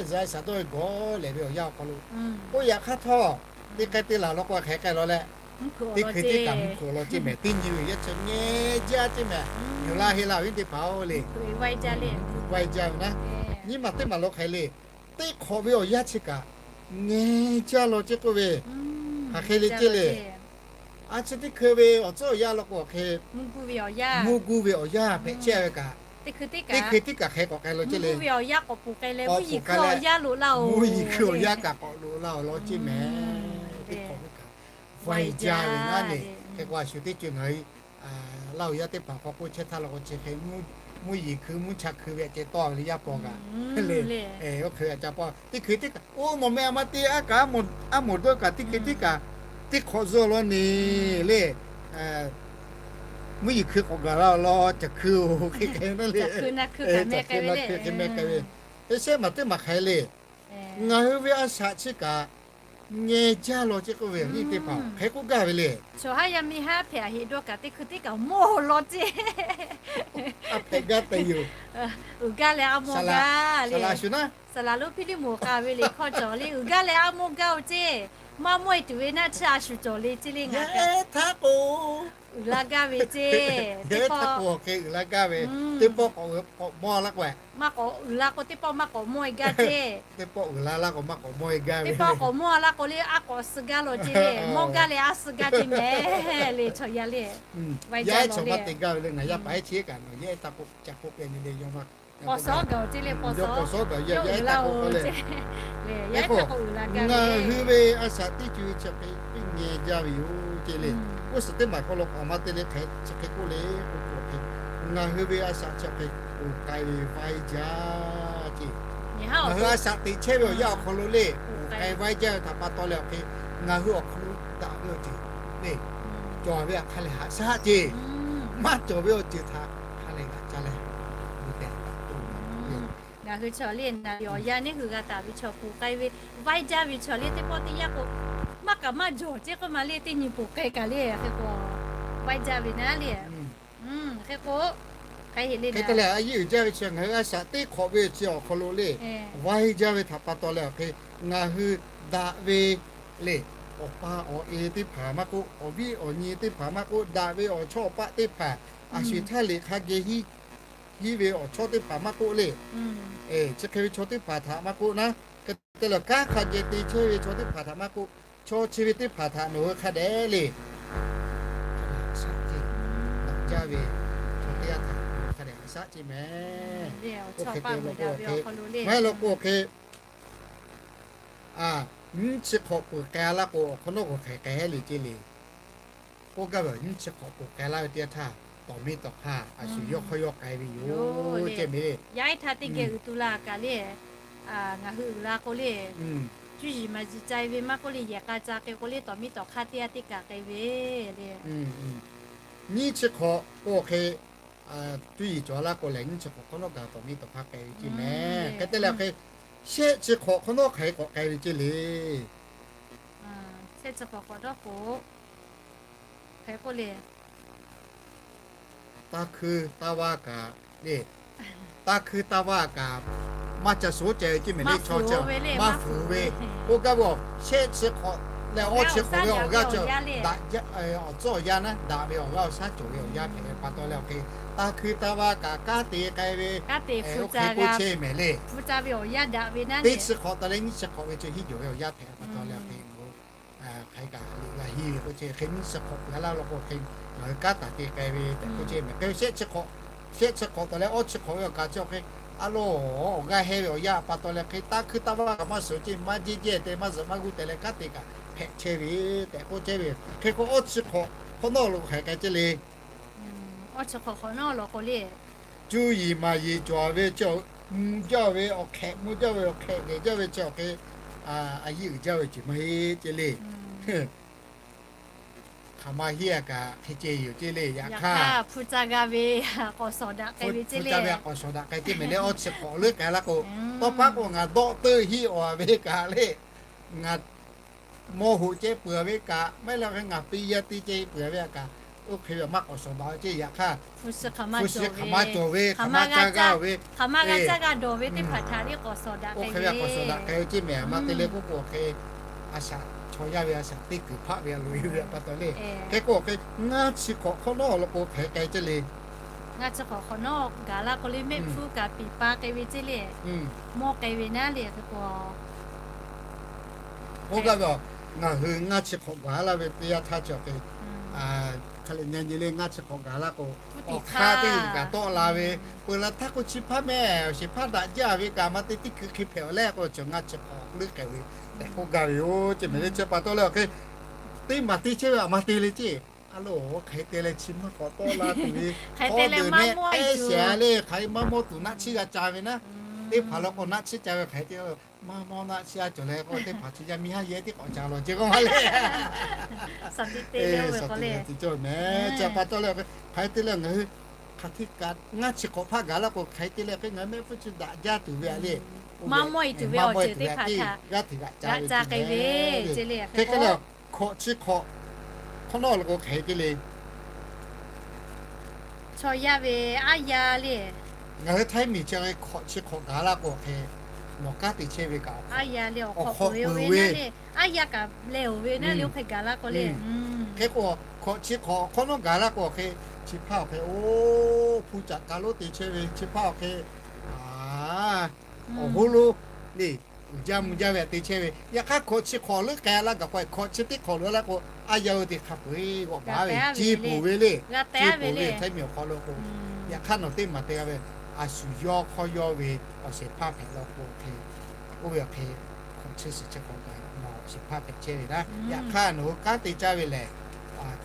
zuhꞈ shaˍ dawˇ ve gawˬ lehˬ ve awˬ yanˇ awˬ hk'aw lo k'oˆ yaꞈ hk'aˇ htawˇ teˇ hk'e te laˬ law k'o hk'aˬ hk'e k'ai law leh teˇ hkui teˇ kaꞈ mvuhˇ hpeuꞈ awˬ lawn ceˇ mehˍ. Teˇ nyi ve awˬ yanˇ chi ngeh jaˇ ceˇ mehˍ. Yuˬ laˇ heˆ laˇ awˬ viˉ teˇ hpaˍ-oˬ le, mvuhˇ hpeuꞈ g'aˇ jaˇ le. Nyiˇ maˬ teˇ maˬ law hk'e le teˇ hk'awꞈ ve awˬ yanˇ chi kaꞈ ngeh jaˇ law ceˇ k'oˆ ve, hk'aˬ hk'e le ceˇ le. A chi teˇ hkui ve awˬ tcuhˉ awˬ yanˇ law k'o awˬ hk'e mvuhˇ guˇ ve awˬ yanˇ hpehꞈ chehˇ ve kaꞈ teˇ hkui teˇ kaꞈ hk'e k'awꞈ k'ai law ceˇ le. Mvuhˇ yiˍ hkui awˬ yanˇ kaꞈ k'awꞈ loꞈ laˇ awˬ lawn ceˇ mehˍ. Teˇ hk'awꞈ ve kaꞈ vaiˇ jaˇ ve naˉ le. Hk'e k'o a shu teˇ co ngaˬ hui awˬ yanˇ teˇ hpaˍ hk'aw k'oˆ chehˇ htaˇ la k'o chi hk'e, mvuhˇ yeˬ hkui mvuhˇ cha hkui ve ceh tawˇ ve le yaˇ paw kaꞈ le. Oˇ hk'e ve ca paw teˇ hkui teˇ kaꞈ oˇ nawˬ meh a ma te a kaꞈ, a moˍ dawˇ kaꞈ teˇ hkui teˇ kaꞈ, teˇ hk'awꞈ zuhˇ law neˬ le. Mvuhˇ yeˬ hkui k'awꞈ gaˬ la law, caˬ hkui oˬ hk'e k'ai ve le. Caˬ hkui na hkui hk'e meh k'ai ve, te shehˆ maˬ teˇ maˬ hk'aˬ hk'e le. Ngaˬ hui ve a shaꞈ chi kaꞈ ngeh jaˇ law ceˇ k'oˆ ve, teˇ hpaˍ hk'e k'oˆ gaˇ ve le. Chaw haˉ yaˇ miˇ haˉ hpehꞈ a heꞈ dawˇ kaꞈ teˇ hkui teˇ kaꞈ mawˇ law ceˇ. A hpehꞈ gaˇ te yoˬ. Uiˍ gaˇ leh a mawˇ gaˇ le. Saˍ laˍ lonˉ Hpiˇliˇmonˍ k'a ve liꞈ hkawˇ cawˬ le, uiˍ gaˇ leh a mawˇ gaˇ oˬ ceˇ. Maˇ mawˇ e tuˬ ve naˆ tsuhˇ a shu cawˬ le ceˇ le. Ngaˬ htaˇ k'o uiˍ la gaˇ ve ceˇ. Teˇ pawˆ k'o hk'e uiˍ la gaˇ ve, teˇ pawˆ k'awꞈ mawˇ la k'o, maˇ k'awꞈ uiˍ la k'o teˇ pawˆ maˇ k'awꞈ mawˇ e gaˇ ceˇ. Teˇ pawˆ uiˍ la laˇ k'o maˇ k'awꞈ mawˇ e gaˇ ve, teˇ pawˆ k'awꞈ mawˇ laˇ k'o le a k'awꞈ suh gaˇ law ceˇ le. Mawˇ gaˇ leh a suh gaˇ ceˇ mehˍ le. Chaw yaˇ le, yaˇ ehˉ chaw maˇ te gaˇ ve le. Ngaˬ yaˇ paˍ ehˉ chi kaꞈ nawˬ yaˇ ehˉ taˇ k'oˆ ca k'oˆ pehꞈ nyi le, yawˇ maˇ k'awꞈ suh gaˬ oˬ ceˇ le. K'awꞈ suh gaˬ oˬ, yaˇ ehˉ taˇ k'oˆ k'oˆ le. Ngaˬ hui ve a shaꞈ teˇ co e chi hk'e teˇ ngeh jaˇ ve yoˬ ceˇ le. Oˇ suhˍ teˇ maˬ hk'aw lo k'awꞈ maˇ te le hk'e chi hk'e k'oˆ le k'o, ngaˬ hui ve a shaꞈ chi hk'e uˬ k'ai ve vaiˇ jaˇ ceˇ. Ngaˬ hui a shaꞈ teꞈ chehˇ ve awˬ yanˇ awˬ hk'aw lo le, uˬ k'ai vaiˇ jaˇ ve htaꞈ pa taw leh awˬ hk'e, ngaˬ hui awˬ hk'aw lo daꞈ ve awˬ ceuˬ le, cawˬ ve hk'a lehˬ haꞈ shaˉ ceˇ. Maˇ cawˬ ve awˬ ceuˬ htaꞈ hk'a lehˬ g'a ca leh, ngaˬ hui chaw le naˬ ve awˬ yanˇ neˇ hui g'a taˍ ve chaw uˬ k'ai ve vaiˇ jaˇ ve chaw le teˇ pawˆ teˇ yanˇ k'o, maˇ kaꞈ maˇ jawˬ ceˇ k'oˆ ma le, teˇ nyi poˬ k'ai kaꞈ le hk'e k'o, vaiˇ jaˇ ve naˉ le. Hk'e k'o, hk'e te leh a yeˇ uiˍ jaˇ ve chi ngaˬ hui a shaꞈ teˇ hk'awꞈ ve chi awˬ hk'aw lo le, vaiˇ jaˇ ve htaꞈ pa taw leh awˬ hk'e, ngaˬ hui daꞈ ve le, awˬ pa awˬ e teˇ hpaˍ maˇ k'oˆ, awˬ viˉ awˬ nyi teˇ hpaˍ maˇ k'oˆ, daꞈ ve awˬ chawˇ awˬ paˆ teˇ hpaˍ, a shu htaˇ liꞈ hk'a geh hiˉ ve awˬ chawˇ teˇ hpaˍ maˇ k'oˆ le, chi hk'e ve chaw teˇ hpaˍ htaꞈ maˇ k'oˆ naˉ, hk'e te leh kanˉ hk'a geh te chehˇ ve chaw teˇ hpaˍ htaꞈ maˇ k'oˆ, chaw chi ve teˇ hpaˍ htaꞈ nawˬ hui hk'a dehꞈ le, hk'a dehꞈ haꞈ shaˉ ceˇ. Daꞈ jaˇ ve chaw teˇ g'aˇ htaꞈ nawˬ hui hk'a dehꞈ haꞈ shaˉ ceˇ mehˍ. Oˇ hk'e te la k'o hk'e, maˇ heˆ la k'o hk'e, nyiˇ chi hk'awꞈ peuˬ k'ai laˇ k'o awˬ hk'awꞈ nawˉ k'o hk'aˬ hk'e k'ai le ceˇ le. K'oˆ gaˇ ve awˬ nyiˇ chi hk'awꞈ peuˬ k'ai laˇ ve teˇ yanˇ htaˇ, tawˍ miˇ tawˍ hk'aˇ a shu yawˇ hk'awˇ yawˇ k'ai ve yoˬ ceˇ mehˍ le. Yaˇ ehˉ htaˇ teˇ geh uiˍ tu la kaꞈ le, ngaˬ hui uiˍ la k'o le, cuˇ yiˍ maˍ yiˍ ca ve maˇ k'oˆ le, yehˬ k'a ca k'ai k'o le, tawˍ miˇ tawˍ hk'aˇ teˇ yanˇ teˇ kaꞈ k'ai ve le. Nyiˇ chi hk'awꞈ k'o hk'e, cuˇ yiˍ cawˬ laˇ k'o lehˬ, nyiˇ chi hk'awꞈ hk'awꞈ nawˉ kaꞈ tawˍ miˇ tawˍ hk'aˇ k'ai ve ceˇ mehˍ. Hk'e te leh hk'e, shehˆ chi hk'awꞈ hk'awꞈ nawˉ hk'aˬ hk'e k'awꞈ k'ai ve ceˇ le. Shehˆ chi hk'awꞈ hk'awꞈ nawˉ k'o, hk'e k'oˆ le, taˇ hkui taˇ vaˇ kaꞈ le, taˇ hkui taˇ vaˇ kaꞈ maˇ ca shuˍ ceh ve ceˇ mehˍ le. Chaw ca maˇ fuiˍ ve. K'oˆ gaˇ ve awˬ shehˆ chi hk'awꞈ leh awˇ chi hk'awꞈ ve awˬ g'aˇ cawˬ daꞈ, awˬ tcuhˉ awˬ yanˇ naˉ daꞈ ve awˬ g'aˇ awˬ shaˉ cawˬ ve awˬ yanˇ hpehꞈ ve pa taw leh awˬ hk'e, taˇ hkui taˇ vaˇ kaꞈ kanˉ te k'ai ve, oˇ hk'e k'oˆ chehˇ mehˍ le. Teˇ chi hk'awꞈ taw leh nyiˇ chi hk'awꞈ ve chi hiˉ jawˬ ve awˬ yanˇ hpehꞈ ve pa taw leh awˬ hk'e, hk'aˬ hk'e kaꞈ liꞈ g'a hiˇ ve k'o chi hk'e nyiˇ chi hk'awꞈ peuˬ a laˇ law k'o hk'e, ngaˬ hui kanˉ taˍ te k'ai ve tehꞈ k'oˆ chehˇ mehˍ. Hk'e shehˆ chi hk'awꞈ, shehˆ chi hk'awꞈ taw leh awˇ chi hk'awꞈ ve awˬ kaꞈ chi hk'e, a lo, awˬ g'aˇ heh ve awˬ yanˇ pa taw leh hk'e, taˇ hkui taˇ vaˇ kaꞈ maˇ shuˍ ceˇ, maˇ jeˇ jeˇ te maˇ zuhꞈ maˇ g'uˇ te leh kanˉ te kaꞈ hpehꞈ chehˇ ve tehꞈ k'oˆ chehˇ ve. Hk'e k'o awˇ chi hk'awꞈ hk'awꞈ nawˉ lo hk'aˬ hk'e k'ai chehˇ le. Awˇ chi hk'awꞈ hk'awꞈ nawˉ lo k'o le, cuˇ yiˍ maˍ yiˍ cawˬ ve chi awˬ mvuh jaˇ ve, awˬ hk'ehꞈ mvuh jaˇ ve, awˬ hk'ehꞈ gehˬ jaˇ ve chi awˬ hk'e, a yeˇ uiˍ jaˇ ve ceˇ maˇ heˆ ceˇ le. Hk'aˬ ma hiˉ a kaꞈ hk'e ceh yoˬ ceˇ le. Yaꞈ hk'aˇ hpu ca g'a ve k'awꞈ shawˍ daꞈ k'ai ve ceˇ le. Hpu ca ve k'awꞈ shawˍ daꞈ k'ai ceˇ mehˍ le. Awˇ chi hk'awꞈ leuˉ k'ai laˇ k'o, tawˇ paˉ k'o ngaˬ dawˆ teuˆ hiˆ awˬ a ve kaꞈ le, ngaˬ mawˇ hoꞈ ceh peuˬ ve kaꞈ, maˇ heˆ la hk'e ngaˬ pi yaˇ te ceh peuˬ ve kaꞈ, oˇ hk'e ve maˇ k'awꞈ shawˍ daꞈ ceˇ. Yaꞈ hk'aˇ hpu shi hk'aˬ ma cawˬ ve, hk'aˬ ma ca gaˇ ve, hk'aˬ ma g'a caˇ g'a dawˬ ve teˇ hpaˍ htaꞈ le k'awꞈ shawˍ daꞈ k'ai ve, oˇ hk'e ve k'awꞈ shawˍ daꞈ k'ai ve ceˇ mehˍ. A ma te leh k'oˆ k'o hk'e, a shaꞈ chaw yaˇ ve a shaꞈ teˇ kuiˬ hpaˆ ve a loꞈ e ve pa taw le. Hk'e k'o hk'e, ngaˇ chi hk'awꞈ hk'awꞈ nawˉ lo k'o hk'e k'ai ceˇ le. Ngaˇ chi hk'awꞈ hk'awꞈ nawˉ gaˬ la k'o le, mehˆ hpfuhˇ kaꞈ piˍ pa k'ai ve ceˇ le. Mawˇ k'ai ve naˉ le hk'e k'o, k'oˆ gaˇ ve, ngaˬ hui ngaˇ chi hk'awꞈ gaˬ laˇ ve teˇ yanˇ htaˇ chi awˬ hk'e, hk'a leh nyi nyi le ngaˇ chi hk'awꞈ gaˬ laˇ k'o, awˬ hk'aˇ teˇ g'uiˬ kaꞈ tawˆ la ve, peuˬ la htaˇ k'o chi hpaˇ mehˍ, awˬ shehˍ hpaˇ daꞈ jaˇ ve kaꞈ ma te teˇ hkui hk'e hpehꞈ awˬ leh k'o, chi ngaˇ chi hk'awꞈ leuˉ k'ai ve tehꞈ k'oˆ gaˇ ve yoˬ ceˇ mehˍ le. Chi pa taw leh awˬ hk'e, teˇ maˬ te chehˇ ve a ma te le ceˇ. A lo, hk'aˬ hk'e te leh chi maˇ k'awꞈ tawˆ la tuˬ ve, hk'aw deuˬ mehˆ ehˉ shehˍ le, hk'aˬ hk'e maˇ mawˇ tuˬ naˆ chiˇ g'a ca ve naˆ. Teˇ hpaˍ law k'o naˆ chiˇ ca ve hk'aˬ hk'e te, maˇ mawˇ naˆ chiˇ a cawˬ leh k'o, teˇ hpaˍ chi yaˇ miˇ haˉ yehˇ tiˉ k'awꞈ ca law ce k'o ma le. Mehˆ, chi pa taw leh hk'aˬ hk'e te leh ngaˬ hui hk'aˬ hk'e kaꞈ ngaˇ chi hk'awꞈ hpaˇ gaˬ la k'o, hk'aˬ hk'e te leh hk'e ngaˬ hui mehˆ hpfuhˇ chi daꞈ jaˇ tuˬ ve a le. Maˇ mawˇ e tuˬ ve awˬ ceuˬ teˇ hpaˍ htaꞈ g'a htiꞈ g'a ca ve, hk'e te leh hkawꞈ chi hk'awꞈ hk'awꞈ nawˉ lo k'o hk'aˬ hk'e te le. Chaw yaˇ ve aˉ yaˇ le. Ngaˬ hui Htaiˇ miˬ chi ve hkawꞈ chi hk'awꞈ gaˬ la k'o hk'e, nawˬ kanˉ te chehˇ ve kaꞈ, awˬ hk'awꞈ peuˬ ve le, aˉ yaˇ kaꞈ leh oˬ ve naˆ le, oˇ hk'e gaˬ la k'o le. Hk'e k'o, hkawꞈ chi hk'awꞈ hk'awꞈ nawˉ gaˬ la k'o hk'e, chi hpaˇ awˬ hk'e, oˇ hpu caꞈ ka lonˉ te chehˇ ve chi hpaˇ awˬ hk'e, awˬ hoˉ lonˉ le, uiˍ jaˇ mvuh jaˇ ve te chehˇ ve. Yaꞈ hk'aˇ hkawꞈ chi hk'awꞈ leuˉ k'ai la gaˬ k'o, hkawꞈ chi teˇ hk'awꞈ lo la k'o, aˉ yaˇ oˇ te hk'a peu-eˬ g'awꞈ baˬ ve, ce poˬ ve le, ce poˬ ve Htaiˇ miˬ awˬ hk'aw lo k'o. Yaꞈ hk'aˇ nawˬ teˇ maˬ te g'a ve, a shu yawˇ hk'awˇ yawˇ ve awˬ shehˍ hpaˇ hpehꞈ la k'o hk'e, oˇ ve awˬ hk'e hkawꞈ chi suhˍ chi hk'awꞈ gaˬ nawˬ awˬ shehˍ hpaˇ hpehꞈ chehˇ ve naˆ. Yaꞈ hk'aˇ nawˬ hui kanˉ te caˇ ve lehˬ,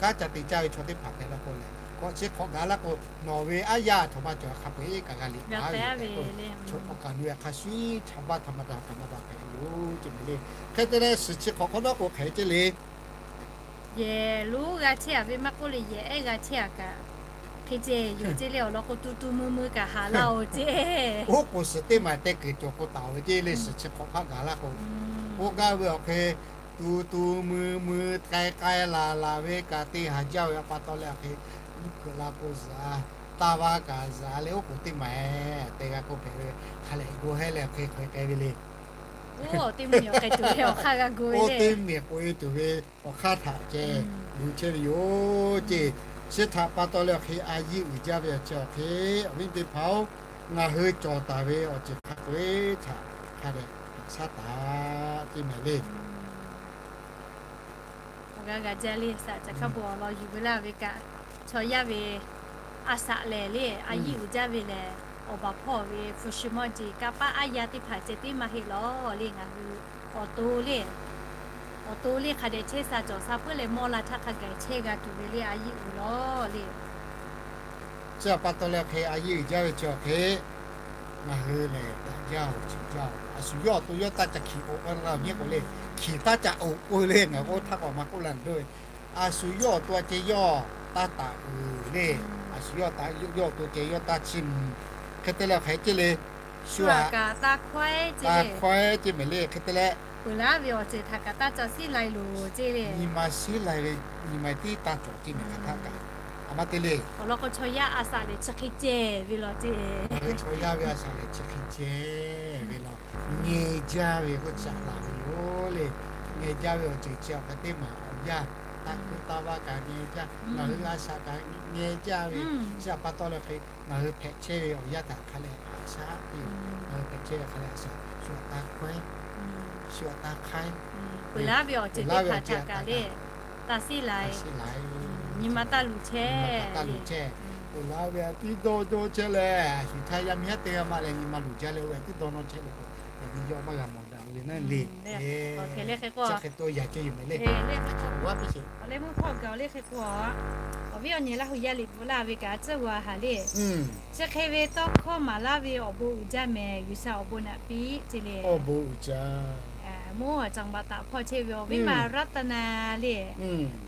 kanˉ ca te caˇ ve chaw teˇ hpaˍ hpehꞈ la k'o lehˬ, hkawꞈ chi hk'awꞈ gaˬ la k'o, nawˬ ve aˉ yaˇ htaꞈ ma cawˬ hk'a peu-eˬ iˉ kaꞈ g'a liꞈ taˍ ve, chaw hk'a nu ve hk'a shuˍ chaꞈ baˆ htaꞈ ma daꞈ htaꞈ ma daꞈ hpehꞈ ve yoˬ ce mehˍ le. Hk'e te leh suhˍ chi hk'awꞈ hk'awꞈ nawˉ k'o hk'e ce le. Yehˬ lonˉ g'a chehˇ a ve maˇ k'oˆ le, yehˬ ehˉ g'a chehˇ a kaꞈ hk'e ce yoˬ ce le. Awˬ lawn k'o, tu tu mui mui kaꞈ haˍ laˇ oˬ ce. Oˉ k'oˍ suhˍ teˇ maˬ te kuiˬ cawˬ k'o taˍ ve ce le. Suhˍ chi hk'awꞈ hpaˇ gaˬ la k'o, k'oˆ gaˇ ve awˬ hk'e, tu tu mui mui k'ai k'ai laˬ laˬ ve kaꞈ te haˍ jaˇ ve pa taw leh awˬ hk'e, mvuhˇ hkeuꞈ la k'o zuhꞈ, taˇ vaˇ kaꞈ zuhꞈ leh oˉ k'oˍ teˇ maˬ te g'a k'oˆ hpehꞈ ve, hk'a lehꞈ g'oˇ hehˉ leh awˬ hk'e hk'aˬ hk'e k'ai ve le. Oˇ teˇ miˬ k'oꞈ e tuˬ ve awˬ hk'aˇ g'a gu ve le. Oˇ teˇ miˬ k'oꞈ e tuˬ ve awˬ hk'aˇ htaꞈ ceh gu chehˇ ve yoˬ ce. Chi htaꞈ pa taw leh awˬ hk'e a yiˇ uiˍ jaˇ ve awˬ ceuˬ awˬ hk'e, awˬ viˉ teˇ hpaˍ-oˬ, ngaˬ hui cawˬ taˍ ve awˬ ceuˬ hk'a peu-eˬ htaꞈ hk'a dehꞈ haꞈ shaˉ taˍ ce mehˍ le. Awˬ g'aˇ g'a jaˇ le, saꞈ caˬ hk'a bvuhꞈ awˬ lawn yuˬ ve laˇ ve kaꞈ, chaw yaˇ ve a saꞈ lehˬ le, a yiˇ uiˍ jaˇ ve lehˬ, awˬ baˬ hpawˇ ve hpu shi mawˇ jeˬ kanˇ paˆ aˉ yaˇ teˇ hpaˍ ceh tiˉ maˇ heˆ lawˬ le. Ngaˬ hui awˬ to le, awˬ to le hk'a dehꞈ chehˇ sha cawˬ sha puiˉ leh mawˇ la htaˇ hk'a gaˬ chehˇ g'a tuˬ ve le, a yiˇ uiˍ lawˬ le. Chi htaꞈ pa taw leh hk'e a yiˇ uiˍ jaˇ ve chi awˬ hk'e, ngaˬ hui lehˬ daꞈ jaˇ-oˬ, chi jaˇ-oˬ. A shu yawˇ awˬ to yawˇ taˇ ca hkiˬ k'oꞈ k'oˆ la nyi k'o le, hkiˬ taˇ ca k'oꞈ k'oˆ le, ngaˬ k'oˆ htaˇ k'awꞈ maˇ k'oˆ la dawˇ ve. A shu yawˇ awˬ to a ceh yawˇ taˇ taˍ uiˍ le. A shu yawˇ awˬ to ceh yawˇ taˇ chiˇ mvuh. Hk'e te leh hk'e ce le, shu aꞈ kaꞈ taˇ hkawehˉ ce mehˍ le. Hk'e te leh peuˬ laˉ ve awˬ ceuˬ htaꞈ kaꞈ taˇ ca siˉ lai loˬ ce le. Nyi ma siˉ lai ve, nyi ma tiˉ taˇ cawˬ ce mehˍ hk'aˬ htaˇ kaꞈ. A ma te le. Awˬ lawn k'o chaw yaˇ a saꞈ lehˬ chi hk'e ceh ve law ce. Chaw yaˇ ve a saꞈ lehˬ chi hk'e ceh ve law. Ngeh jaˇ ve k'oˆ caꞈ laˬ ve yoˬ le. Ngeh jaˇ ve awˬ ceuˬ chi awˬ hk'e teˇ maˬ awˬ yanˇ, taˇ hkuˇ taˇ vaˇ kaꞈ ngeh jaˇ, ngaˬ hui a saꞈ kaꞈ ngeh jaˇ ve, chi htaꞈ pa taw leh hk'e ngaˬ hui hpehꞈ chehˇ ve awˬ yanˇ htaꞈ hk'a leh haꞈ shaˉ piˇ. Ngaˬ hui hpehꞈ chehˇ ve hk'a leh a saꞈ shu aꞈ taˇ hkawehˉ, shu aꞈ taˇ hk'aiˉ, peuˬ laˉ ve awˬ ceuˬ teˇ hpaˍ htaꞈ kaꞈ le, taˇ siˉ lai, nyi ma taˇ luˬ chehˇ, taˇ luˬ chehˇ. Peuˬ laˉ ve aꞈ tiˉ dawˇ dawˇ chehˇ leh, a shu htaˇ yaˇ miˇ haˉ teˇ g'aˇ ma leh nyi ma luˬ jaˇ leh oˇ ve aꞈ tiˉ dawˇ nawˇ chehˇ le k'o, yaꞈ nyi yawˇ maˇ g'a mawˬ daꞈ ve naˆ le. Chi hk'e to yaꞈ ceh yoˬ mehˍ le. Awˬ leh mvuhˇ hpawˇ gaˬ le hk'e k'o, awˬ viˉ awˬ nyi Laˇ hu yaˇ liꞈ bvuhꞈ laˇ ve kaꞈ tcuhˉ g'a haˍ le. Chi hk'e ve tawˇ hkawˇ maˍ laˇ ve awˬ bon uiˍ jaˇ mehˍ, G'uiˬsha awˬ bon naꞈ piˇ ce le. Awˬ bon uiˍ jaˇ. Mvuhˇ caˍ baꞈ taꞈ hpawˇ chehˇ ve awˬ viˉ ma Raˇtaˍnaˍ le,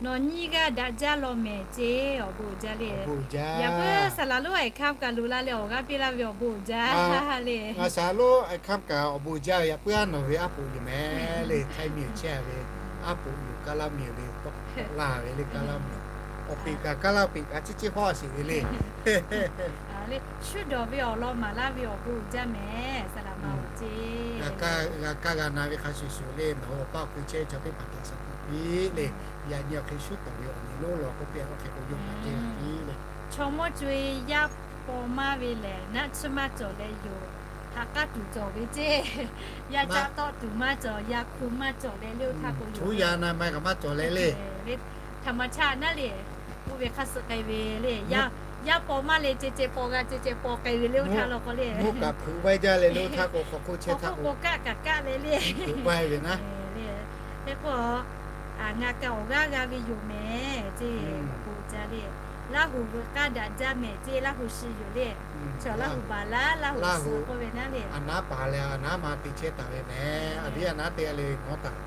nawˬ nyiˇ g'aˇ daꞈ jaˇ law mehˍ ce, awˬ bon uiˍ jaˇ le. Yaꞈ puiˉ saˍ laˍ lonˉ Aˍ hkaˇ kaꞈ loꞈ la leh awˬ g'aˇ piˇ laˇ ve awˬ bon uiˍ jaˇ le. Ngaˬ saˍ laˍ lonˉ Aˍ hkaˇ kaꞈ awˬ bon uiˍ jaˇ ve, yaꞈ puiˉ a nawˬ ve aˉ poꞈ yoˬ mehˍ le. Htaiˇ miˬ chehˇ ve aˉ poꞈ yoˬ, Kaˇ laˇ miˬ ve tawˇ hkawꞈ laˇ ve le, Kaˇ laˇ miˬ. Awˬ peꞈ kaꞈ Kaˇ laˇ peꞈ kaꞈ ciˉ ciˉ hawˉ a sheˍ ve le. Shu dawˬ ve awˬ lawn maˍ laˇ ve awˬ bon uiˍ jaˇ mehˍ, saˍ laˍ ma oˬ ce. G'a kaˇ g'a na ve hk'a shuˍ shuˍ le, nawˬ hui awˬ paˇ awˬ ku chehˇ ve chaw teˇ hpaˍ htaꞈ shaˍ tiꞈ piˇ le. Yaꞈ nyi awˬ hk'e shu tawˍ ve awˬ nyi lonˉ lo k'oˆ piˇ a, oˇ hk'e k'o yawˇ htaꞈ ce piˇ le. Chaw mawˇ co-e yaˇ paw maˇ ve lehˬ, naˆ tsuhˇ maˇ cawˬ leh yoˬ. Haꞈ k'aˇ tuˬ cawˬ ve ce. Yaˇ caˆ tawˆ tuˬ maˇ cawˬ, yaˇ hku maˇ cawˬ leh le, oˇ htaˇ k'o yoˬ. Yaˇ na ma kaꞈ maˇ cawˬ leh le. Htaꞈ ma chaˇ naˉ le. Oˇ ve hk'a suh k'ai ve le. Yaˇ paw maˇ le, ce ce paw g'a ce ce paw k'ai ve le, oˇ htaˇ law k'o le. Mvuhˇ kaꞈ hpeuꞈ vaiˇ jaˇ leh le, oˇ htaˇ k'o hk'aw hk'oˆ chehˇ htaˇ k'o kaˆ kaꞈ kaˆ leh le. Hpeuꞈ vaiˇ ve naˉ. Hk'e k'o, ngaˬ kaꞈ awˬ g'aˇ g'a ve yoˬ mehˍ ce. jaˇ le. Laˇ huˍ veuꞈ k'aˇ daꞈ jaˇ mehˍ ceˇ, Laˇ huˍ shi yoˬ le. Chaw Laˇ huˍ baˬ laˇ, Laˇ huˍ shi k'oˆ ve naˉ le. A naˉ paˍ leh a naˉ ma te chehˇ taˍ ve mehˍ. A viˉ a naˉ te le, ngawˉ taˍ.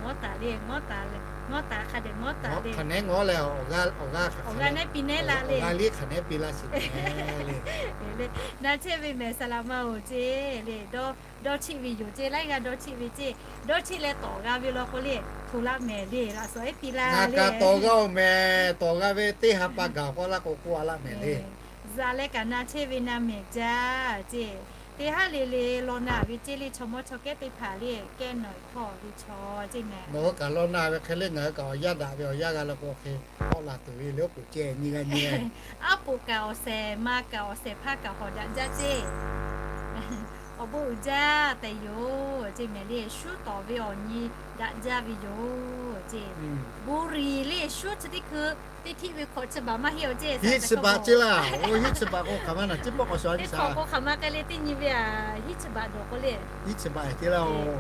Ngawˉ taˍ le, ngawˉ taˍ le, ngawˉ taˍ hk'a dehꞈ ngawˉ taˍ le. Hk'aˬ nehˉ ngawˉ leh awˬ g'aˇ, awˬ g'aˇ hk'aˬ hk'e le, awˬ g'aˇ liˇ hk'aˬ nehˉ piˇ laˇ sheˍ mehˍ le. Na chehˇ ve mehˍ saˍ laꞈ ma-oˬ ceˇ le. Dawˇ chiˆ ve yoˬ ceˇ, laiˉ g'aˇ dawˇ chiˆ ve ceˇ. Dawˇ chiˆ leh tawˍ g'a ve law k'o le, hto laˇ mehˍ le, laꞈ shawˍ ehˉ piˇ laˇ le. Ngaˬ kaꞈ tawˍ g'a-oˬ mehˍ, tawˍ g'a ve teˇ ha pa gaˬ k'oˆ laˇ k'o k'oˆ a laˇ mehˍ le. Zaꞈ leh kaꞈ na chehˇ ve na mehˍ jaˇ ceˇ. Teˇ haˉ le le law na ve ceˇ le, chaw mawˇ chaw kehˉ teˇ hpaˍ le kehˉ nawˬ hkawˇ ve chaw ceˇ mehˍ. Nawˬ hui kaꞈ law na ve hk'e le, ngaˬ hui kaꞈ awˬ yanˇ daꞈ ve awˬ yanˇ g'a la k'o hk'e k'awˆ la tuˬ ve le, oˉ k'oˍ cehˇ nyi g'a nyi. Aˉ poꞈ kaꞈ awˬ shehˍ, ma kaꞈ awˬ shehˍ hpaˇ kaꞈ hawˍ daꞈ jaˇ ceˇ. Awˬ bon uiˍ jaˇ tehꞈ yoˬ ceˇ mehˍ le. Shuˉ tawˍ ve awˬ nyi daꞈ jaˇ ve yoˬ ceˇ. Bon riˍ le, shuˉ chi teˇ hkui teˇ htiˆ ve hkawꞈ chi baꞈ maˇ heˆ-oˬ ceˇ. Hiˆ chi baꞈ ceˇ laˇ. Oˇ hiˆ chi baꞈ k'o hk'aˬ ma na ciˉ pawˆ k'awꞈ shaw hiˆ chi baꞈ k'o hk'aˬ ma k'ai le, teˇ nyi ve a hiˆ chi baꞈ dawˬ k'o le, hiˆ chi baꞈ ceˇ laˇ-oˬ.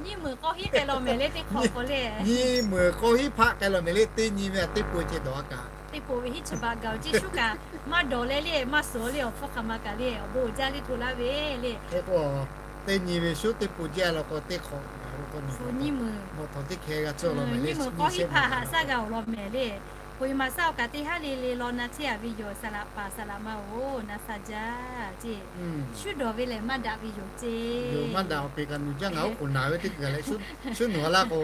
Nyiˇ meunˍ k'awˇ hiˆ k'ai law mehˍ le, teˇ hk'awꞈ k'o le. Nyiˇ meunˍ k'awˇ hiˆ hpaˆ k'ai law mehˍ le, teˇ nyi ve a teˇ po ceh dawˬ a kaꞈ. Teˇ po ve hiˆ chi baꞈ gaˬ-oˬ ceˇ, shuˉ kaꞈ maˇ dawˬ leh le, maˇ suhˍ le, awˬ hpfuhˇ hk'aˬ ma kaꞈ le, awˬ bon uiˍ jaˇ le, hto laˇ ve le. Hk'e k'o, teˇ nyi ve shuˉ teˇ po jaˇ law k'o teˇ hk'awꞈ gaˬ k'o nyi, mawꞈ htawnˍ teˇ hkeh g'a tcuhˇ law mehˍ le, nyiˇ meunˍ k'awˇ hiˆ hpaˆ haꞈ shaˉ g'a-oˬ law mehˍ le. Hk'o e maˍ shaˉ awˬ kaꞈ teˇ haˉ le le law na chehˇ a ve yoˬ, saˍ laꞈ paˍ saˍ laꞈ ma-oˬ, na sha jaˇ ceˇ. Shuˉ dawˬ ve lehˬ maˇ daꞈ ve yoˬ ceˇ. Maˇ daꞈ awˬ peˍ kaꞈ nuˬ jaˇ, ngaˬ oˉ k'oˍ naˍ ve teˇ hkui kaꞈ leh shuˉ nuˬ a laˇ k'o,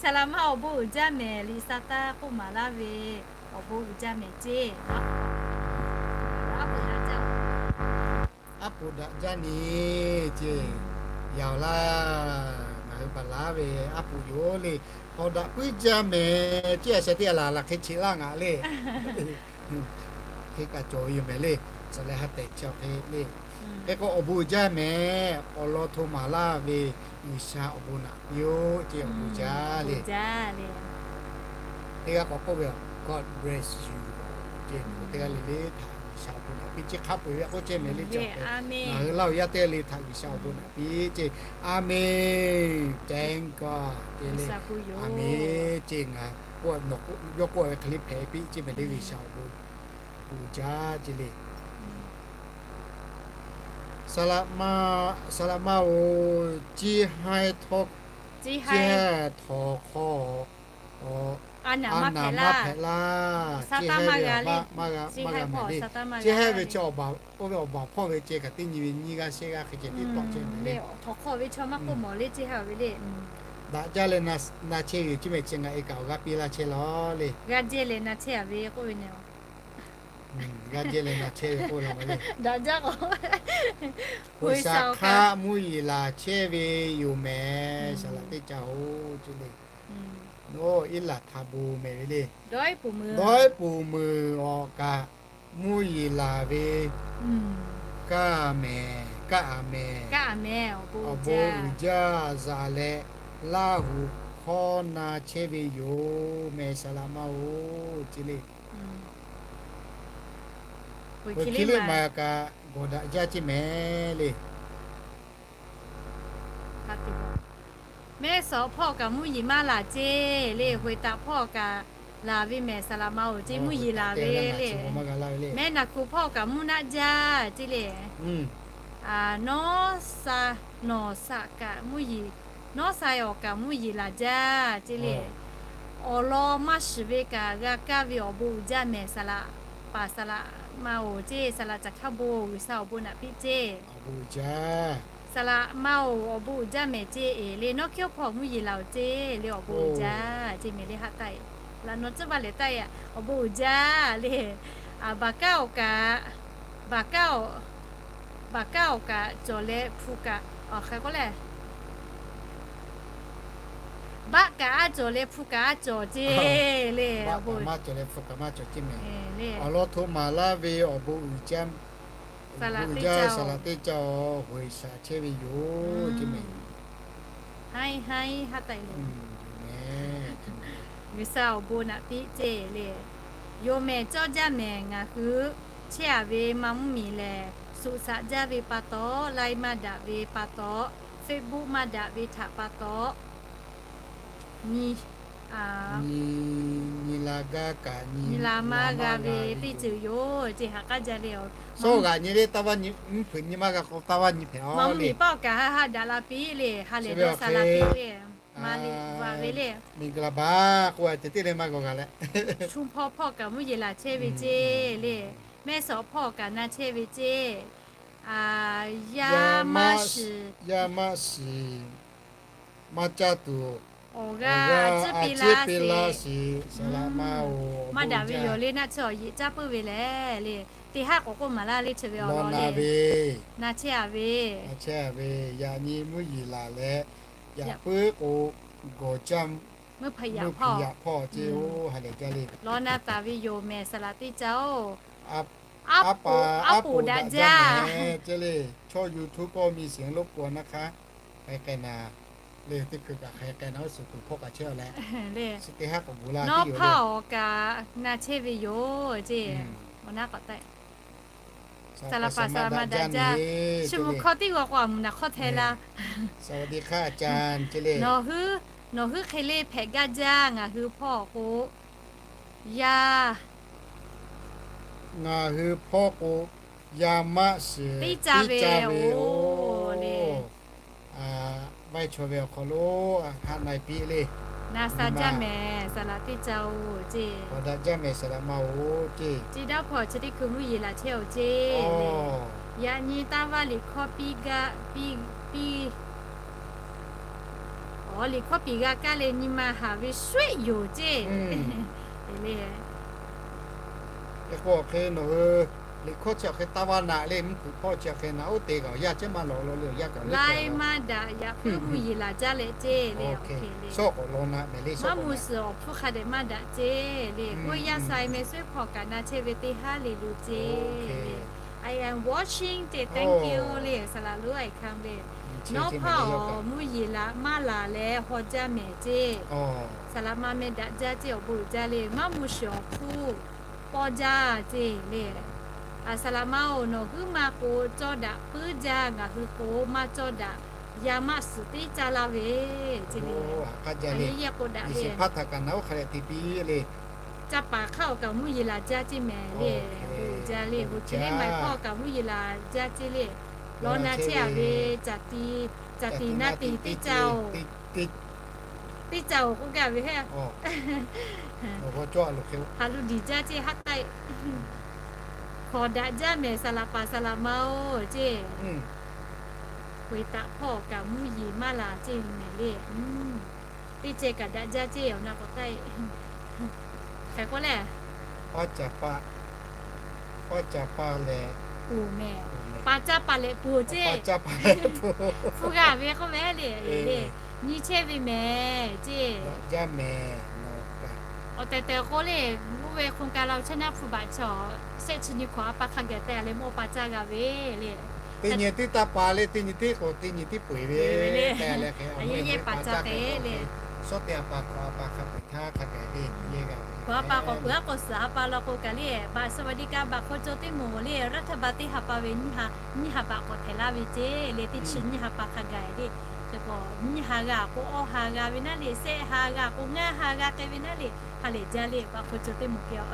saˍ laꞈ ma awˬ bon uiˍ jaˇ mehˍ, liꞈ sa taˇ k'oˆ maˍ laˇ ve awˬ bon uiˍ jaˇ mehˍ ceˇ. Aˉ poꞈ daꞈ jaˇ ni ceˇ. Yaꞈ laˇ, ngaˬ hui baˬ laˇ ve aˉ poꞈ yoˬ le. Hawˍ daꞈ puiˉ jaˇ mehˍ ceˇ, a sheh teˇ a laˬ laˬ hk'e cheꞈ laˇ ngaˬ le. Hk'e kaꞈ cawˬ ve yoˬ mehˍ le. Tcuh leh ha tehˬ chi awˬ hk'e le. Hk'e k'o awˬ bon uiˍ jaˇ mehˍ, awˬ lawn hto maˍ laˇ ve G'uiˬsha awˬ bon naꞈ piˇ-oˆ ceˇ, awˬ bon jaˇ le. Teˇ g'aˇ k'awꞈ k'oˆ ve, God bless you ceˇ, teˇ g'aˇ le le htaꞈ G'uiˬsha awˬ bon naꞈ piˇ ceˇ, hk'a peu-eˬ ve k'oˆ ceˇ mehˍ le. Ngaˬ hui laˇ awˬ yaˇ teˇ g'aˇ le htaꞈ G'uiˬsha awˬ bon naꞈ piˇ ceˇ. Aˍmenˍ. Thank God ceˇ le. Aˍmenˍ ceˇ. Ngaˬ yawˇ k'oˆ ve hk'e le hpehꞈ piˇ ceˇ mehˍ le, G'uiˬsha awˬ bon uiˍ jaˇ ceˇ le. Saˍ laꞈ ma, saˍ laꞈ ma-oˬ, ciˇ haiˇ htawˇ, ciˇ haiˇ htawnˍ hk'aw a naˍ maˇ hpehꞈ laˇ. Ciˇ haiˇ ve maˇ g'a mehˍ le. Ciˇ haiˇ ve chi oˇ ve awˬ baˬ hpawˇ ve ceh kaꞈ teˇ nyi ve nyiˇ g'aˇ shehˆ g'aˇ hk'e ceh tiˉ tawˆ chehˇ mehˍ le. Htawꞈ hk'aw ve chaw maˇ k'oˆ mawˬ le, ciˇ haiˇ ve le. Daꞈ jaˇ leh na chehˇ ve yoˬ ceˇ mehˍ, chi ngaˬ e kaꞈ awˬ g'aˇ piˇ laˇ chehˇ law le. G'aˇ jehˇ leh na chehˇ a ve k'oˆ ve neh. G'aˇ jehˇ leh na chehˇ ve k'oˆ la ve le. Daꞈ jaˇ k'o, G'uiˬsha hk'aˆ mvuhˇ yeˬ laˬ chehˇ ve yoˬ mehˍ, saˍ laꞈ teˇ ca-oˬ ceˇ le. Iˉ laˬ htaꞈ bon mehˍ ve le. Dawˇ iˉ puˍ meuˬ awˬ kaꞈ mvuhˇ yeˬ laˬ ve kaˇ mehˍ, kaˇ a mehˍ. Awˬ bon uiˍ jaˇ zaꞈ leh Laˇ huˍ hkawˇ na chehˇ ve yoˬ mehˍ, saˍ laꞈ ma-oˬ ceˇ le. Peuˬ hki liˇ ma kaꞈ gawˬ daꞈ jaˇ ceˇ mehˍ le. Mehˉ sawꞈ hpawˇ kaꞈ mvuhˇ yeˬ maˇ laˬ ceˇ le. Hoꞈ e taꞈ hpawˇ kaꞈ laˬ ve mehˍ, saˍ laꞈ ma-oˬ ceˇ, mvuhˇ yeˬ laˬ ve le. Mehˉ naˬ hku hpawˇ kaꞈ mvuhˇ naˆ jaˇ ceˇ le. Nawˉ sha, nawˬ sha kaꞈ mvuhˇ yeˬ, nawˉ sha awˬ kaꞈ mvuhˇ yeˬ laˬ jaˇ ceˇ le. Awˬ lawn maˇ shiˍ ve kaꞈ g'a kaˇ ve awˬ bon uiˍ jaˇ mehˍ, saˍ laꞈ paˍ saˍ laꞈ ma-oˬ ceˇ, saˍ laꞈ caˬ hk'aˇ bon G'uiˬsha awˬ bon naꞈ piˇ ceˇ. Saˍ laꞈ ma-oˬ, awˬ bon uiˍ jaˇ mehˍ ceˇ e le. Nawˉ hkiˉ hpawˇ mvuhˇ yeˬ laˬ-oˬ ceˇ le, awˬ bon uiˍ jaˇ ceˇ mehˍ le. Haˆ taˆ e, laꞈ nawˉ tcuhˉ baˇ lehˬ taˆ e, awˬ bon uiˍ jaˇ le. Baˬ kaˉ awˬ kaꞈ, baˬ kaˉ awˬ, baˬ kaˉ awˬ kaꞈ cawˬ leh hpu kaꞈ, awˬ hk'e k'oˆ le, baˆ kaꞈ a cawˬ leh hpu kaꞈ a cawˬ ceˇ le. Awˬ bon maˇ cawˬ leh hpu kaꞈ maˇ cawˬ ceˇ mehˍ. Awˬ lawn hto maˍ laˇ ve awˬ bon uiˍ jaˇ, saˍ laꞈ teˇ ca-oˬ, hoꞈ e shaˍ chehˇ ve yoˬ ceˇ mehˍ. Haˉ haˉ haˉ taˆ e le. G'uiˬsha awˬ bon naꞈ piˇ ceˇ le. Yoˬ mehˍ, cawˇ jaˇ mehˍ, ngaˬ hui chehˇ a ve maˇ mvuhˇ miˬ lehˬ, suꞈ shaꞈ jaˇ ve pa taw, Line maˇ daꞈ ve pa taw, Facebook maˇ daꞈ ve htaꞈ pa taw, nyi nyi, nyi la gaˇ kaꞈ nyi la maˇ g'a ve teˇ ceuˬ yoˬ ceˇ. Ha k'aˉ jaˇ le. Shawˉ g'aꞈ nyi le, taˇ vaˇ nyi, mvuhˇ hpeuꞈ nyi maˇ g'a k'o taˇ vaˇ nyi hpehꞈ a le. Mvuhˇ miˬ paˆ awˬ kaꞈ haˆ haˆ daꞈ la piˇ le, ha lehˬ dawˇ sa la piˇ le. Ma liꞈ vaꞈ ve le. Miˬ guiˬ laˬ baˬ k'oˆ a ceh tiˉ le maˇ g'a g'a leh, shu hpawˇ hpawˇ kaꞈ mvuhˇ yeˬ laˬ chehˇ ve ceˇ le. Mehˇ suhˍ hpawˇ kaꞈ na chehˇ ve ceˇ. Yaˇ maˇ shiˍ, yaˇ maˇ shiˍ, maˇ caˇ tuˬ awˬ g'aˇ a ciˉ piˇ laˇ shiˍ, saˍ laꞈ ma-oˬ. Maˇ daꞈ ve yoˬ le, naˆ tsuhˇ awˬ yeꞈ caˉ puiˉ ve lehˬ le. Teˇ haˉ k'awꞈ k'oˆ maˍ laˇ le, chi ve awˬ lawn le. Na chehˇ a ve, na chehˇ a ve, yaꞈ nyi mvuhˇ yeˬ laˬ leh, yaꞈ puiˉ k'o, gawˬ caˇ mvuhˇ hpeuꞈ yaꞈ hpawˇ ceˇ-oˬ, ha lehˬ jaˇ le. Law na taˍ ve yoˬ mehˍ, saˍ laꞈ teˇ caˇ-oˬ. Aˉ poꞈ daꞈ jaˇ mehˍ ceˇ le. Chaw YouTube k'oˆ mi siˍ loˉ k'o naˇ hk'aˇ, hk'aˬ hk'e k'ai naˍ le, teˇ hkui kaꞈ hk'aˬ hk'e k'ai naˍ, oˇ suhˍ kuiˬ hpawˇ kaꞈ chehˇ a leh, chi teˇ haˉ k'awꞈ gu laˇ. Nawˉ hpawˇ awˬ kaꞈ na chehˇ ve yoˬ ceˇ. Awˬ naˉ k'awꞈ taˆ. Saˍ laꞈ paˍ saˍ laꞈ ma daꞈ jaˇ. Shu mvuhˬ hkawˇ tiˉ g'a k'o, a mvuhˬ naˍ hk'awˇ hteh laˇ. Nawˬ hui, nawˬ hui hk'e le hpehꞈ gaˇ jaˇ, ngaˬ hui hpawˇ k'o, yaˇ ngaˬ hui hpawˇ k'o, yaˇ maˆ shiˍ teˇ caˇ ve-oˬ le. Vaiˇ chaw ve awˬ hk'aw lo haꞈ na piˇ le. Na sha jaˇ mehˍ, saˍ laꞈ teˇ caˇ-oˬ ceˇ. Awˬ daꞈ jaˇ mehˍ, saˍ laꞈ ma-oˬ ceˇ. Chi daˇ hpaw chi teˇ hkui mvuhˇ yeˬ laˬ chehˇ-oˬ ceˇ. Yaꞈ nyi taˇ vaˇ liꞈ hkawˇ piˇ gaˇ, piˇ, piˇ, awˬ liꞈ hkawˇ piˍ g'a kaˇ leh nyi ma haˍ ve shuˉ yoˬ ceˇ. Hk'e k'o hk'e nawˬ hui liꞈ hkawˇ chi awˬ hk'e taˇ vaˇ naꞈ le, mvuhˇ hpeuꞈ hpawˇ chi awˬ hk'e naꞈ oˉ te kaꞈ awˬ yanˇ ceh maˇ lawꞈ la le, awˬ yanˇ kaꞈ laiˉ maˇ daꞈ yaꞈ puiˉ mvuhˇ yeˬ laˬ jaˇ leh ceˇ le. Shawˉ k'awꞈ law naꞈ mehˍ le, maˇ mvuh suhˍ awˬ hpfuhˇ hk'a dehꞈ maˇ daꞈ ceˇ le. K'oˆ yaˇ sai meh suhˉ hpawˇ kaꞈ na chehˇ ve teˇ haˉ le lo ceˇ le. I am watching ceˇ, thank you le, saˍ laꞈ lonˉ I come le. Nawˉ hpaˇ awˬ mvuhˇ yeˬ laˬ maˇ laˬ leh haw jaˇ mehˍ ceˇ. Saˍ laꞈ ma meh daꞈ jaˇ ceˇ, awˬ bon uiˍ jaˇ le. Maˇ mvuh shiˍ awˬ hpfuhˇ pawˇ jaˇ ceˇ le. Saˍ laꞈ ma-oˬ, nawˬ huiˉ ma k'o cawˇ daꞈ puiˉ jaˇ, ngaˬ hui k'o maˇ cawˇ daꞈ. Yaˇ maˆ suhˍ teˇ caˇ laˇ ve ceˇ le. Yehˇ k'o daꞈ le. Caˇ paˍ hk'aˇ awˬ kaꞈ mvuhˇ yeˬ laˬ jaˇ ceˇ mehˍ le. Bon jaˇ le, bon chi teˇ maˬ hpawˇ kaꞈ mvuhˇ yeˬ laˬ jaˇ ceˇ le. Law na chehˇ a ve, caˬ tiꞈ, caˬ tiꞈ na tiꞈ teˇ caˇ-oˬ. Teˇ caˇ-oˬ k'oˆ gaˇ ve heˆ. Ha lu diˬ jaˇ ceˇ haˉ taˆ. Hkawˍ daꞈ jaˇ mehˍ, saˍ laꞈ paˍ saˍ laꞈ ma-oˬ ceˇ. K'oꞈ-e taꞈ hpawˇ kaꞈ mvuhˇ yeˬ maˇ laˬ ceˇ mehˍ le. Teˇ ceh kaꞈ daꞈ jaˇ ceˇ awˬ na k'awꞈ taˆ-e. Hk'e k'oˆ lehˬ, paˍ caˍ paˍ lehˬ, paˍ caˍ paˍ lehˬ peuˬ ceˇ. Hpu g'a ve k'oˆ ve le, le, nyi chehˇ ve mehˍ ceˇ. Awˬ tehˬ tehˬ k'oˆ le, oˇ ve hk'oˆ ka la chehˇ naˉ hpu baꞈ chaw, shehˆ chi nyi hkawꞈ a pa hk'a gaˬ tehꞈ leh mawˇ paˍ caˇ g'a ve le. Teˇ nyi teˇ taˇ pa le, teˇ nyi teˇ k'o teˇ nyi teˇ peu-eˬ ve le. Yehˇ yehˇ paˍ caˇ te le. Shawˉ te a pa hkawꞈ a pa hk'a peu-eˬ htaˇ hk'a gaˬ le, yehˇ g'a ve. Hkawꞈ a pa k'awꞈ peuˬ a k'o suhˍ a pa law k'o kaꞈ le, สวัสดิการ baꞈ hk'aw caw teˇ moˍ le, รัฐบาล teˇ ha pa ve nyiˇ ha, nyiˇ ha baꞈ k'awꞈ htehꞈ laˇ ve ceˇ le, teˇ chi nyiˇ ha pa hk'a gaˬ le. Hk'e k'o nyiˇ ha g'a k'o awˇ ha g'a ve naˉ le, shehˆ ha g'a k'o ngaˇ ha g'a k'ai ve naˉ le, ha lehˬ jaˇ le, baꞈ hk'aw caw teˇ moˍ kehˬ.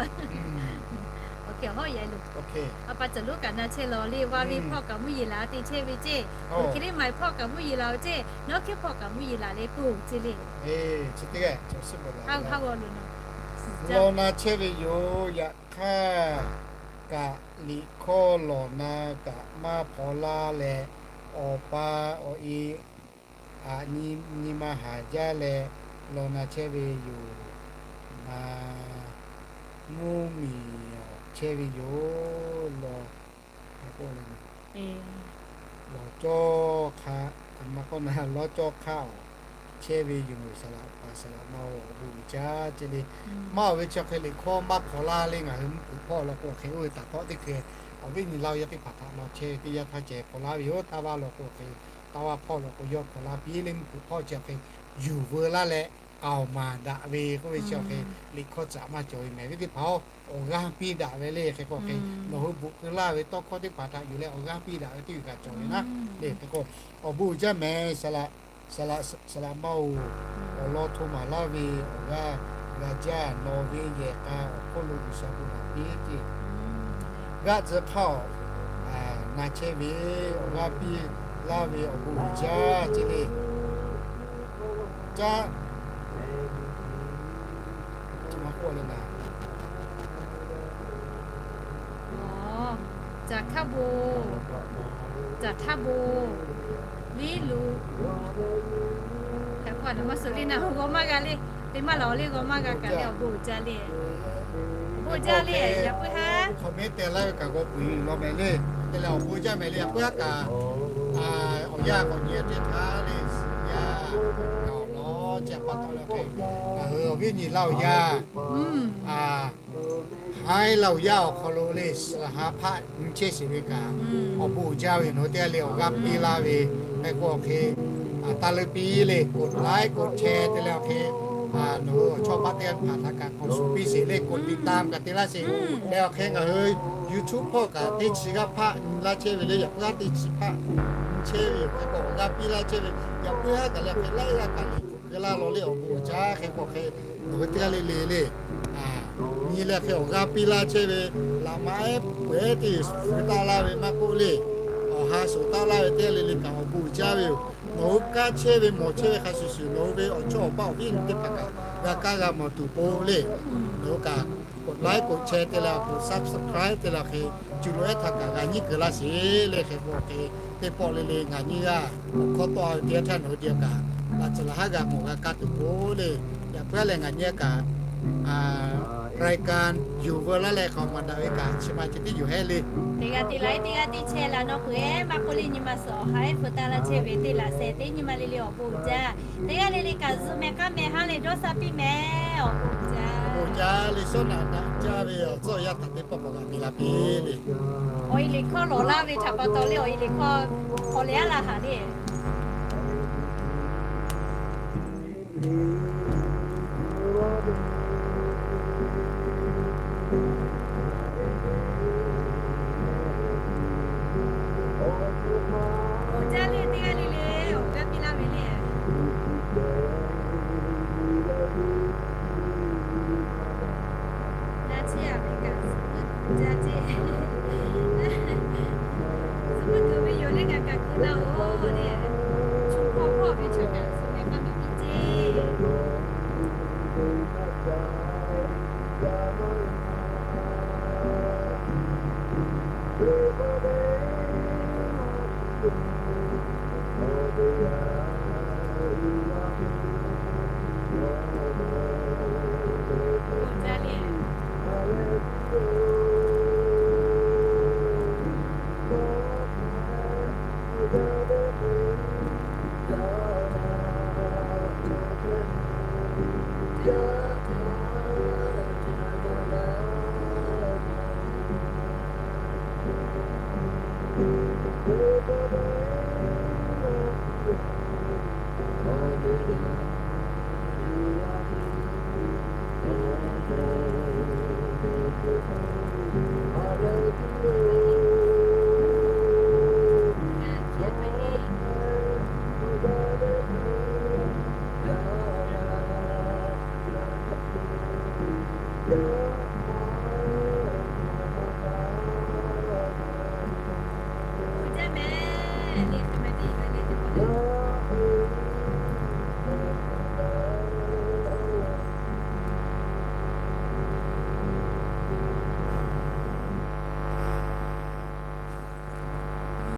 A pa caˬ lonˉ kaꞈ na chehˇ law le, vaˇ ve hpawˇ kaꞈ mvuhˇ yeˬ laˬ te chehˇ ve ceˇ. Hk'e le maˍ hpawˇ kaꞈ mvuhˇ yeˬ laˬ ve ceˇ, nawˉ hkiˉ hpawˇ kaꞈ mvuhˇ yeˬ laˬ leh peuˬ ceˇ le. Law na chehˇ ve yoˬ. Yaꞈ hk'aˇ kaꞈ liꞈ hkawˇ lawˬ na kaꞈ maˇ hpaw laˇ leh, awˬ pa awˬ e aꞈ nyi ma haˍ jaˇ leh law na chehˇ ve yoˬ. Naˍ mvuhˇ miˬ chehˇ ve yoˬ. Lawˬ, lawˬ cawˇ hk'aˇ, a ma k'awˇ na lawˇ cawˇ hk'aˇ-oˬ, chehˇ ve yoˬ. Saˍ laꞈ paˍ saˍ laꞈ ma-oˬ, awˬ bon uiˍ jaˇ ceˇ le. Maˇ oˬ ve chi hk'e liꞈ hkawˇ maˇ hpaw laˇ le, ngaˬ hui mvuhˇ hpeuꞈ hpawˇ law k'o hk'e, oˇ ve taˍ hpawˇ teˇ hkui awˬ viˉ nyi laˇ-oˬ yaˇ teˇ hpaˍ htaꞈ law chehˇ ve teˇ yanˇ htaˇ ceh hpaw laˇ ve yoˬ. Taˇ vaˇ law k'o hk'e, taˇ vaˇ hpawˇ law k'o yawˇ hpaw laˇ piˇ le, mvuhˇ hpeuꞈ hpawˇ chi hk'e yuˬ veu laˇ leh k'aoˍ maˍ daꞈ ve k'oˆ ve chi hk'e liꞈ hkawˇ caꞈ maˇ cawˬ ve mehˍ ve teˇ hpaˍ-oˬ, awˬ g'aˇ piˇ daꞈ ve le. Hk'e k'o hk'e nawˬ hui bvuhꞈ keu laˇ ve tawˇ hkawˇ teˇ hpaˍ htaꞈ yuˬ leh awˬ g'aˇ piˇ daꞈ ve teˇ g'uiˬ kaꞈ cawˬ ve naˉ le. Hk'e k'o awˬ bon uiˍ jaˇ mehˍ, saˍ laꞈ Saˍ laꞈ maˇ-oˬ, awˬ lawn hto maˍ laˇ ve awˬ g'aˇ g'a jaˇ. Nawˬ ve yehˬ k'a awˬ hk'oˆ lo G'uiˬsha bon naꞈ piˇ ceˇ. G'aˆ tcuh hk'aˇ awˬ na chehˇ ve awˬ g'aˇ piˇ laˇ ve awˬ bon uiˍ jaˇ ceˇ le. Caˇ Caˇ hk'aˇ bon, caˇ hk'aˇ bon, viˉ luˬ. Hk'e k'o, a naˬ maˇ suhˍ le, naˬ hui g'aw maˇ g'a le. Teˇ maˇ laˬ le, g'aw maˇ g'a kaꞈ le, awˬ bon uiˍ jaˇ le. Awˬ bon uiˍ jaˇ le, yaꞈ puiˉ haˉ comment te laˇ ve kaꞈ g'aw peuˬ law mehˍ le. Te leh awˬ bon jaˇ mehˍ le, yaꞈ puiˉ haˉ kaꞈ awˬ yanˇ k'awꞈ nyi teˇ htaˇ le, suhˍ yaˇ kaꞈ awˬ lawn chi pa taw le. Ngaˬ hui awˬ viˉ nyi laˇ awˬ yaˇ, haiˉ laˇ awˬ yaˇ awˬ hk'aw lo le, suhˍ ha hpaˆ nyi chehˇ sheˍ ve kaꞈ, awˬ bon uiˍ jaˇ ve nawˬ hui teˇ g'aˇ le awˬ g'aˇ piˇ laˇ ve, hk'e k'o hk'e, taˇ leuˉ piˇ le, กดไลค์ กดแชร์ te leh awˬ hk'e, nawˬ hui awˬ chawˇ paˆ teˇ g'aˇ hpaˍ htaꞈ kaꞈ k'awꞈ shuˍ piˇ sheˍ le, กดติดตาม kaꞈ te laˇ sheˍ. Leh awˬ hk'e ngaˬ hui YouTube hpawˇ kaꞈ teˇ chi g'aˇ hpaˆ nyi laˇ chehˇ ve le, yaꞈ puiˉ haˉ teˇ chi hpaˆ nyi chehˇ ve yoˬ. Hk'e k'o awˬ g'aˇ piˇ laˇ chehˇ ve, yaꞈ puiˉ haˉ kaꞈ le hk'e laiˉ g'aˇ kaꞈ le keu laˇ law le awˬ bon uiˍ jaˇ. Hk'e k'o hk'e, nawˬ hui teˇ g'aˇ le le le nyi leh hk'e awˬ g'aˇ piˇ laˇ chehˇ ve, laꞈ ma ehˉ peuˬ ehˉ teˇ g'uiˬ taˆ laˇ ve maˇ k'oˆ le, awˬ ha shoˍ taˆ laˇ ve teˇ g'aˇ le le kaꞈ awˬ bon uiˍ jaˇ ve yoˬ. Nawˬ hui kaˇ chehˇ ve mawˬ chehˇ ve hk'a shuˍ shuˍ, nawˬ hui ve awˬ chawˇ awˬ paˆ awˬ viˉ nyi teˇ hpaˍ kaꞈ g'a kaˇ g'a mawˬ tuˬ po le. Nawˬ hui kaꞈ กดไลค์ กดแชร์ te leh awˬ hk'e ซับสไครบ์ te leh awˬ hk'e, cuˬ loꞈ ehˉ htaꞈ kaꞈ g'a nyiˉ keu laˇ sheˍ le. Hk'e k'o hk'e, teˇ pawˆ le le ngaˬ nyiˇ g'aˇ awˬ hkawˇ tawˆ a ve teˇ g'aˇ htaˇ nawˬ hui teˇ g'aˇ kaꞈ laꞈ tcuh laꞈ haˉ g'a mawˬ g'a kaˇ tuˬ po le. Yaꞈ puiˉ leh ngaˬ nyiˇ g'aˇ kaꞈ รายการ yuˬ veu laˇ leh hk'aˬ ma daꞈ ve kaꞈ chi ma ceh tiˉ yuˬ hehˉ le. Teˇ g'aˇ te laꞈ, teˇ g'aˇ teˇ chehˇ laꞈ nawˬ k'o-e maˇ k'oˆ le, nyi ma suhˍ awˬ ha ehˉ peuˬ taˍ laˇ chehˇ ve teˇ laꞈ sheh teˇ nyi ma le le awˬ bon uiˍ jaˇ. Teˇ g'aˇ le le kaꞈ zuhꞈ mehˍ k'aˇ mehˍ haˉ leh dawˇ sha piˇ mehˍ awˬ bon uiˍ jaˇ. Bon jaˇ le, shawˉ naꞈ daꞈ jaˇ ve awˬ tcuhˉ awˬ yanˇ htaꞈ teˇ pawˆ k'awꞈ g'a piˇ laˇ piˇ le. Awˬ e liꞈ hkawˇ lawˬ laˇ ve htaꞈ pa taw le, awˬ e liꞈ hkawˇ hk'aw leh aˉ la haˍ le. Awˬ jaˇ le teˇ g'aˇ le le awˬ g'aˇ piˇ laˇ ve le. Daꞈ chehˇ a ve kaꞈ, jaˇ ceˇ. Zuhꞈ meuˇ kuiˬ ve yoˬ le, ngaˬ kaꞈ kuiˬ laˇ-oˬ le. Chu hk'aw hpawˇ ve chaw kaꞈ suhˍ leh k'aˇ miˇ piˇ ceˇ.